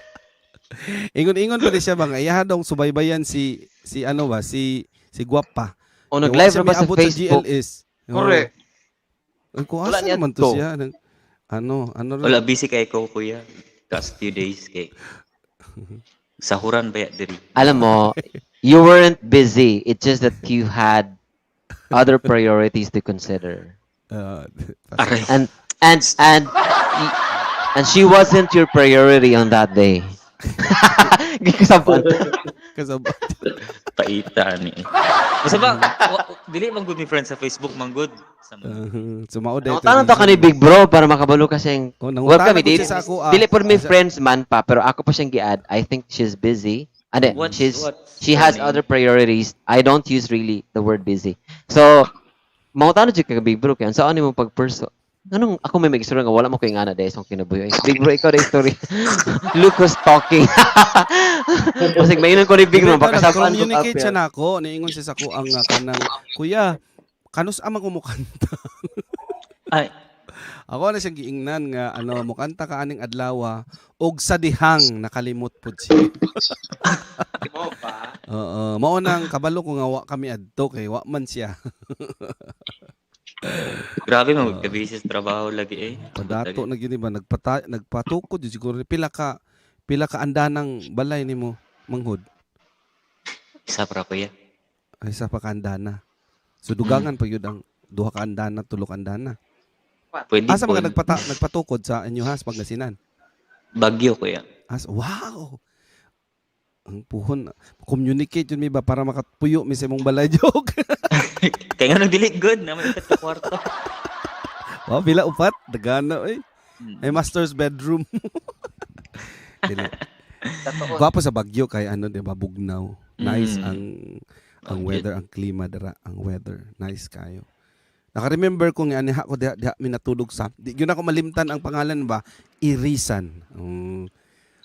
Ingon-ingon pa rin siya ba nga iya dong subaybayan si si ano ba si si Guapa. O Kaya wa nag-live siya ra ba sa miabot Facebook? GLS. Oo. Correct. Ay, kung Wala asa niya naman to to. siya. Ano, ano Wala, busy kay ko, kuya. Last few days kay sahuran ba ya diri? Alam mo, you weren't busy. It's just that you had other priorities to consider. Aray. And she wasn't your priority on that day. Gikasaban. Kasabot. Paita ni. Basta ba, dili man good mi friend sa Facebook man good. Sa mga- Sumao dito. Nangutana to ka ni Big Bro para makabalo ka siyang Oh, Well, nangutana kami ko dili siya sa ako, ah. dili po mi Sa- friends man pa pero ako pa siyang gi-add. I think she's busy. Ade, What's she her has name? other priorities. I don't use really the word busy. So, mangutana jud ka Big Bro kay unsaon nimo pagperso? Anong ako may mag-istorya nga wala mo ko ingana dahil sa kinabuhi. Big Bro, ikaw na story. Look who's talking. Basig maingon ko ni Big Bro, Dili, baka sabaan ko nag-communicate siya nako. Niingon siya sa ako ang kanang kuya, kanus ama ko mukanta. Ay, Ako na siyang giingnan nga ano mukanta ka aning adlaw og sa dihang nakalimot pud siya. Oo, mao nang kabalo ko nga wa kami adto kay wa man siya. Grabe man ka busy sa trabaho lagi eh. Padato na gyud ba nagpatukod jud siguro pila ka andanang balay nimo manghod. Isa para kuya. Ay isa pa ka andana. So dugangan pa gyud ang duha ka andana, tulo ka andana. Pwede Asa po. mga nagpatukod sa inyo ha sa Pangasinan? Bagyo kuya. As wow. Ang puhon communicate yun mi ba para makapuyo mi sa imong balay joke. Kaya nga nang dili good na may upat ka kwarto. Wow, pila upat dagana oy. Ay master's bedroom. Dili. Gwapo sa Bagyo kay ano 'di ba bugnaw. Nice ang Oh, weather, ang klima dara, ang weather. Nice kayo. Naka-remember ko nga aniha ko diha, diha mi natulog sa. Di gyud ako malimtan ang pangalan ba? Irisan.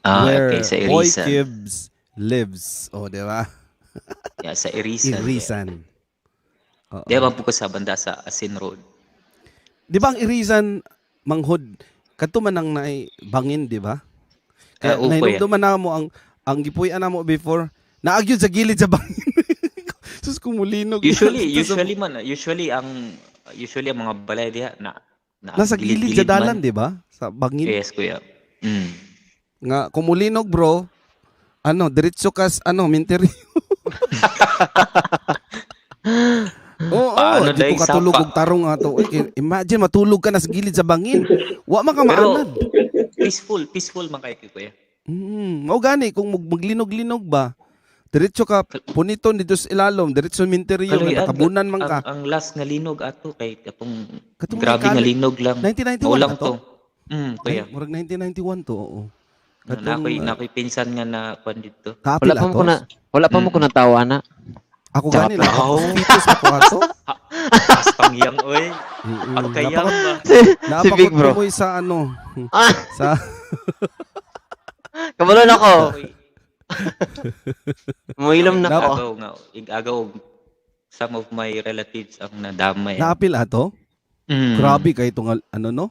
Ah, where okay, sa Boy Irisan. Gibbs lives. O, di ba? Yeah, sa Irisan. Irisan. Oo. Di ba po ko sa banda sa Asin Road? Di ba ang Irisan, manghod, kadto man ang naay bangin, di ba? Kaya Ah, oo, kuya. nahinumduman na mo ang gipuy-an na mo before, naagyod sa gilid sa bangin. Sus kumulinog. Usually, Dito sa- usually ang mga balay diha na, na nasa gilid sa dalan, di ba? Sa bangin. Yes, kuya. Nga kumulinog, bro. Ano, diretso kas ano, minteryo. Oo, Paano di dahil ko katulog sapa? og tarong ato. Uy, imagine matulog ka na sa gilid sa bangin. Wa man ka Pero maanad. peaceful, peaceful man kayo kuya. Mao gani kung maglinog-linog ba. Diretso ka puniton dito sa ilalom, diretso minteryo nga Kaluy-an, natabunan man ka. Ang last nga linog ato kay katong Katong grabe nga linog lang. 1991 Mao lang ba to? to. Kuya. Ay, murag 1991 to, oo. Na Katong, ako'y na ako'y pinsan nga na kwan dito. kaapil Wala pa mo ato. ko na wala pa mo ko natawa na. Ako gani lang. Wow. Fetus ako ato. Astang yang oy. Arkayang ba? Si Big Bro. Napakot sa ano. Ah. Sa Kabalo na ko. Oy, Muilom na ko. Agaw nga igagaw og some of my relatives ang nadamay. naapil ato. Grabe kay ito nga ano no?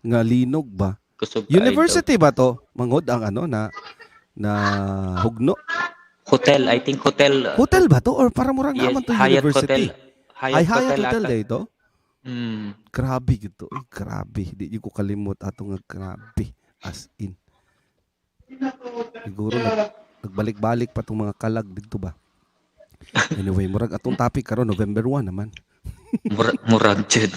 Nga linog ba? Kusog kaayo. University ba to? Mangod ang ano na na hugno. Hotel, I think hotel. Hotel ba to or para murag Yes, naman to Hyatt university? Hotel. Hyatt Ay, Hyatt Hotel, Hotel ata. day to? Grabe gito. Ay, grabe. Di ko kalimot ato nga grabe. As in. Siguro nagbalik-balik pa tong mga kalag dito ba? Anyway, murag atong topic karon November 1 naman. Murag jud.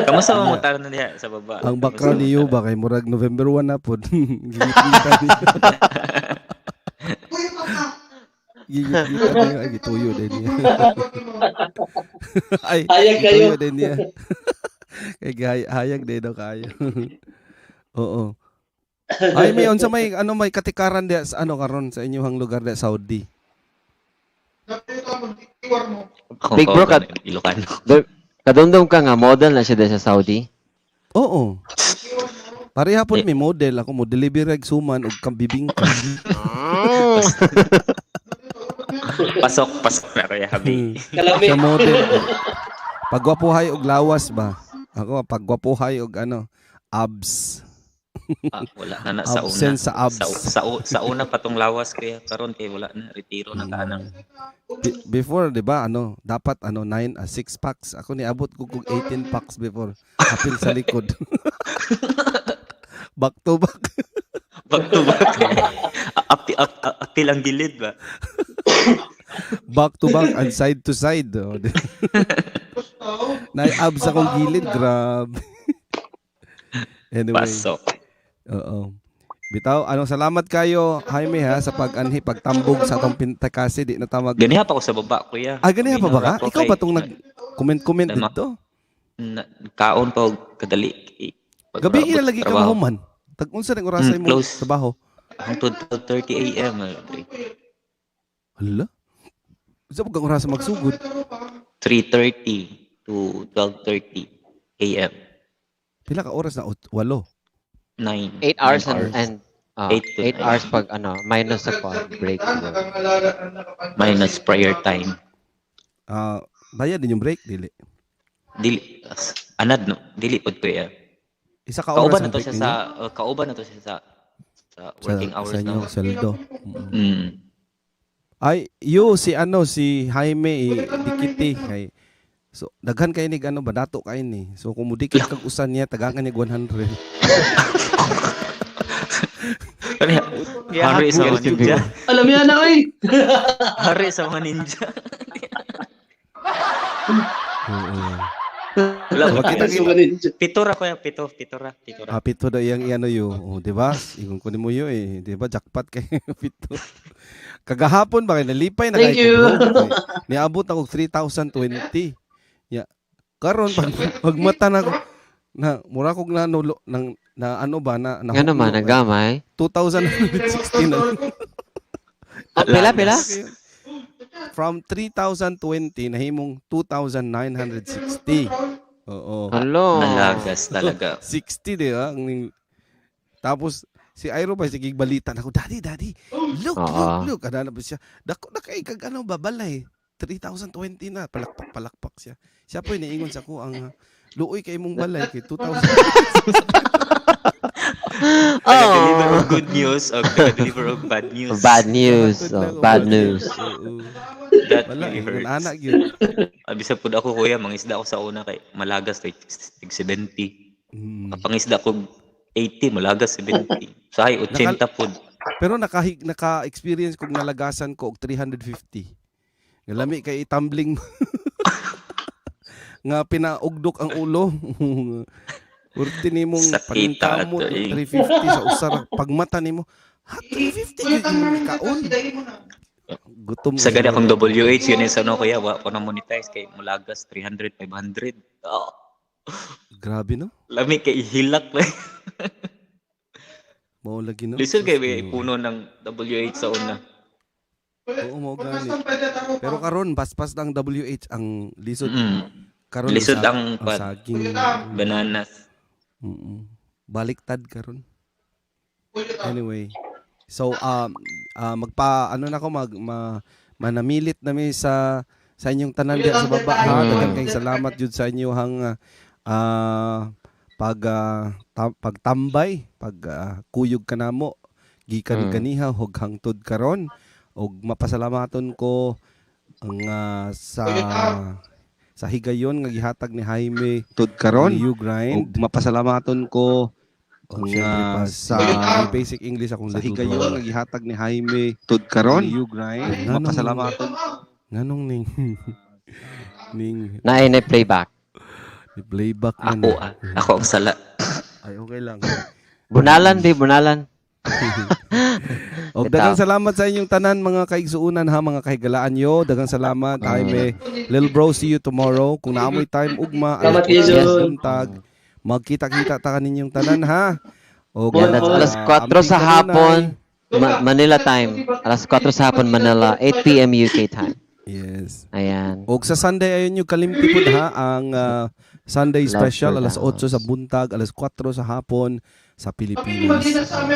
Kamusta mo taron na diha sa baba? Ang background niyo ba kay murag November 1 na pod. Gigit-gitan niyo. Gigit-gitan niyo. Ay, gituyo din niya. Ay, Hayag kayo. gituyo din niya. Kay hayag din daw kayo. Oo. Ay, may unsa may ano may katikaran diya sa ano karon sa inyong lugar diya Saudi. Akong Big bro, kauban, Ilocano. Kadumdum ka nga, model na siya din sa Saudi. Oo. Pareha pod Eh. may model ako mo delivery reg suman og kambibingka. Pasok, pasok na kaya habi. Kalami. Sa model. Pagwapuhay og lawas ba? Ako pagwapuhay og ano, abs. Ah, wala na na sa una. Absent sa abs. Sa una patong lawas kaya karon kay wala na retiro na kanang. Before, 'di ba, ano, dapat ano 9 6 packs. Ako niabot ko kog 18 packs before. Apil sa likod. Back to back. Back to back. Apil ang gilid ba? Back to back and side to side. Oh, di ba? Nai-abs akong gilid, grabe. Anyway. Pasok. Oo. Bitaw, ano, salamat kayo, Jaime, ha, sa pag-anhi, pagtambog sa atong pintakasi, di na tawag. Ganiha pa ko sa baba, kuya. Ah, ganiha pa ba ka? Minura ko Ikaw kay ba tong nag-comment-comment Tama. dito? Kaon pa og kadali. Pag Gabi abot na lagi ka trabaho. mahuman. Tag-unsa ng orasa mo Close. trabaho? Hangtod 12:30 AM. Dre. Hala? Unsa ba kang orasa magsugod? 3:30 to 12:30 AM. Pila ka oras na? 8? 9. 8 hours and 8 to 8 9. hours pag ano, minus sa kwan, break siguro. Minus prayer time. Ah, bayad din yung break dili. Dili anad no, dili pud kuya. Isa ka oras Kauban ang na to break siya ninyo? sa kauban na to siya sa working hours sa na. inyong sweldo. Ay, yo si ano si Jaime eh, dikiti kay. So daghan kay ni ano ba dato kay ni. So kung mudikit kag usan niya tagangan niya 100. Kani hari sa mga ninja. Alam yan na, oy! Hari sa mga ninja. Oo. Wala So, ba kita Suka ninja. Pito ra kuya, pito, pito ra, pito ra. Ah, pito daw iyang iano yo. Oh, di ba? Ingon ko nimo yo eh, di ba? Jackpot kay pito. Kagahapon ba kay nalipay na Thank kay ko, you. bro. Kay niabot ako 3,020. Ya. Karon pag pagmata na ko na mura kog na nulo nang na ano ba na, na Nga naman, nagamay. 2,160 na. Ah, pila, pila? From 3,020 nahimong 2,960. Oo. Hello. Nalagas talaga. 60 di ba? Tapos si Iro pa sige balita nako, "Daddy, daddy, look, Oo. look, look." Ano na ba siya? Dako na kay kag ano babalay. 3,020 na palakpak palakpak siya. Siya po niingon sa ko ang luoy kay imong balay kay 2,000. Taga-deliver of good news o taga-deliver of bad news. Bad news. Matod na Oh, ko, bad news. Oo. That Wala, really ingon hurts. anak yun. Ah, bisag pud ako kuya, mangisda ako sa una kay malagas kay tig 70. Kapangisda ko 80, malagas 70. Sahay 80 pud. Pero naka-experience kog nalagasan ko og 350. Nga lami kay tumbling nga pinaugdok ang ulo. Urti nimong Sakita paningkamot ato, eh. 350 sa usa ra pagmata nimo. Ha, 350 gyud imong kaon. Gutom Sa gani siguro. akong WH yun sa ano kuya, wa ko na monetize kay malagas 300, 500. Oh, Grabe no. lami kay hilak ba. Mao lagi no. Lisod kay Sus, may puno ng WH sa una. Oo, mo gani. Pero karon paspas ng WH ang lisod. Karon Lisod ang ang saging. Bananas. Baliktad karon. Anyway. So magpa ano na ko, manamilit na mi sa inyong tanan diha sa baba, ha. Daghan kayong salamat jud sa inyong pagtambay, pag kuyog kanamo gikan ganiha hog hangtod karon, og mapasalamaton ko ang sa higayon nga gihatag ni Jaime tud karon ni Ugrind, og mapasalamaton ko ang sa basic English akong sa higayon nga gihatag ni Jaime tud karon ni Ugrind, mapasalamaton nganong ning ning Naay na playback. Playback man. Ako ah. Ako ang sala. Ay, okay lang. Bunalan di bunalan. Og daghang salamat sa inyong tanan, mga kaigsuunan, ha, mga kahigalaan yo. Daghang salamat, Jaime. Little bro, see you tomorrow. Kung naamoy time ugma, Salamat, alas 8 Jason. sa buntag. Magkita-kita ta kaninyong tanan, ha. Og Yeah, that's alas 4 sa amping hapon kanunay. Manila time. Alas 4 sa hapon Manila, 8 p.m. UK time. Yes. Ayan. Og sa Sunday ayon yung kalimti pud ha, ang Sunday Love special for alas the 8 sa house. buntag, alas 4 sa hapon sa Pilipinas.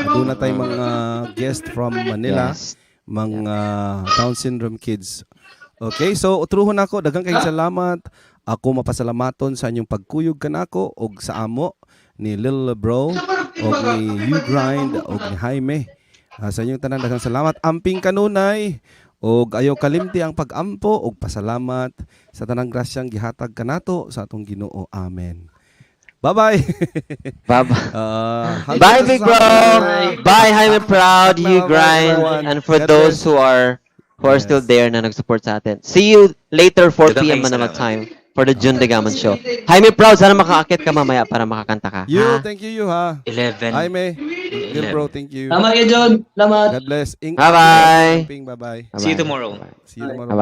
Doon na tayong mga guest from Manila, mga Down syndrome kids. Okay, so utruhon ako. Daghang kayong salamat. Ako mapasalamaton sa inyong pagkuyog kanako og sa amo ni Lil Bro og ni You Grind og ni Jaime. Sa inyong tanan, daghang salamat. Amping kanunay og ayaw kalimti ang pag-ampo og pasalamat sa tanang grasyang gihatag kanato sa atong Ginoo. Amen. Bye-bye. Bye-bye. Hanggang Bye, sa big bro. susunod. Bye, Jaime Proud, You Bye, Grind. everyone. And for God those bless. who are still there na nag-support sa atin. See you later, 4 Daghang p.m. kayong Manila salamat. time for the June Degaman Show. Jaime Proud, sana makaakit ka mamaya para makakanta ka. You, Ha? thank you, you ha. 11. Jaime, little bro, thank you. Tama kayo, John. Salamat. God bless. Bye-bye. Bye-bye. See you tomorrow. See you tomorrow. Bye-bye.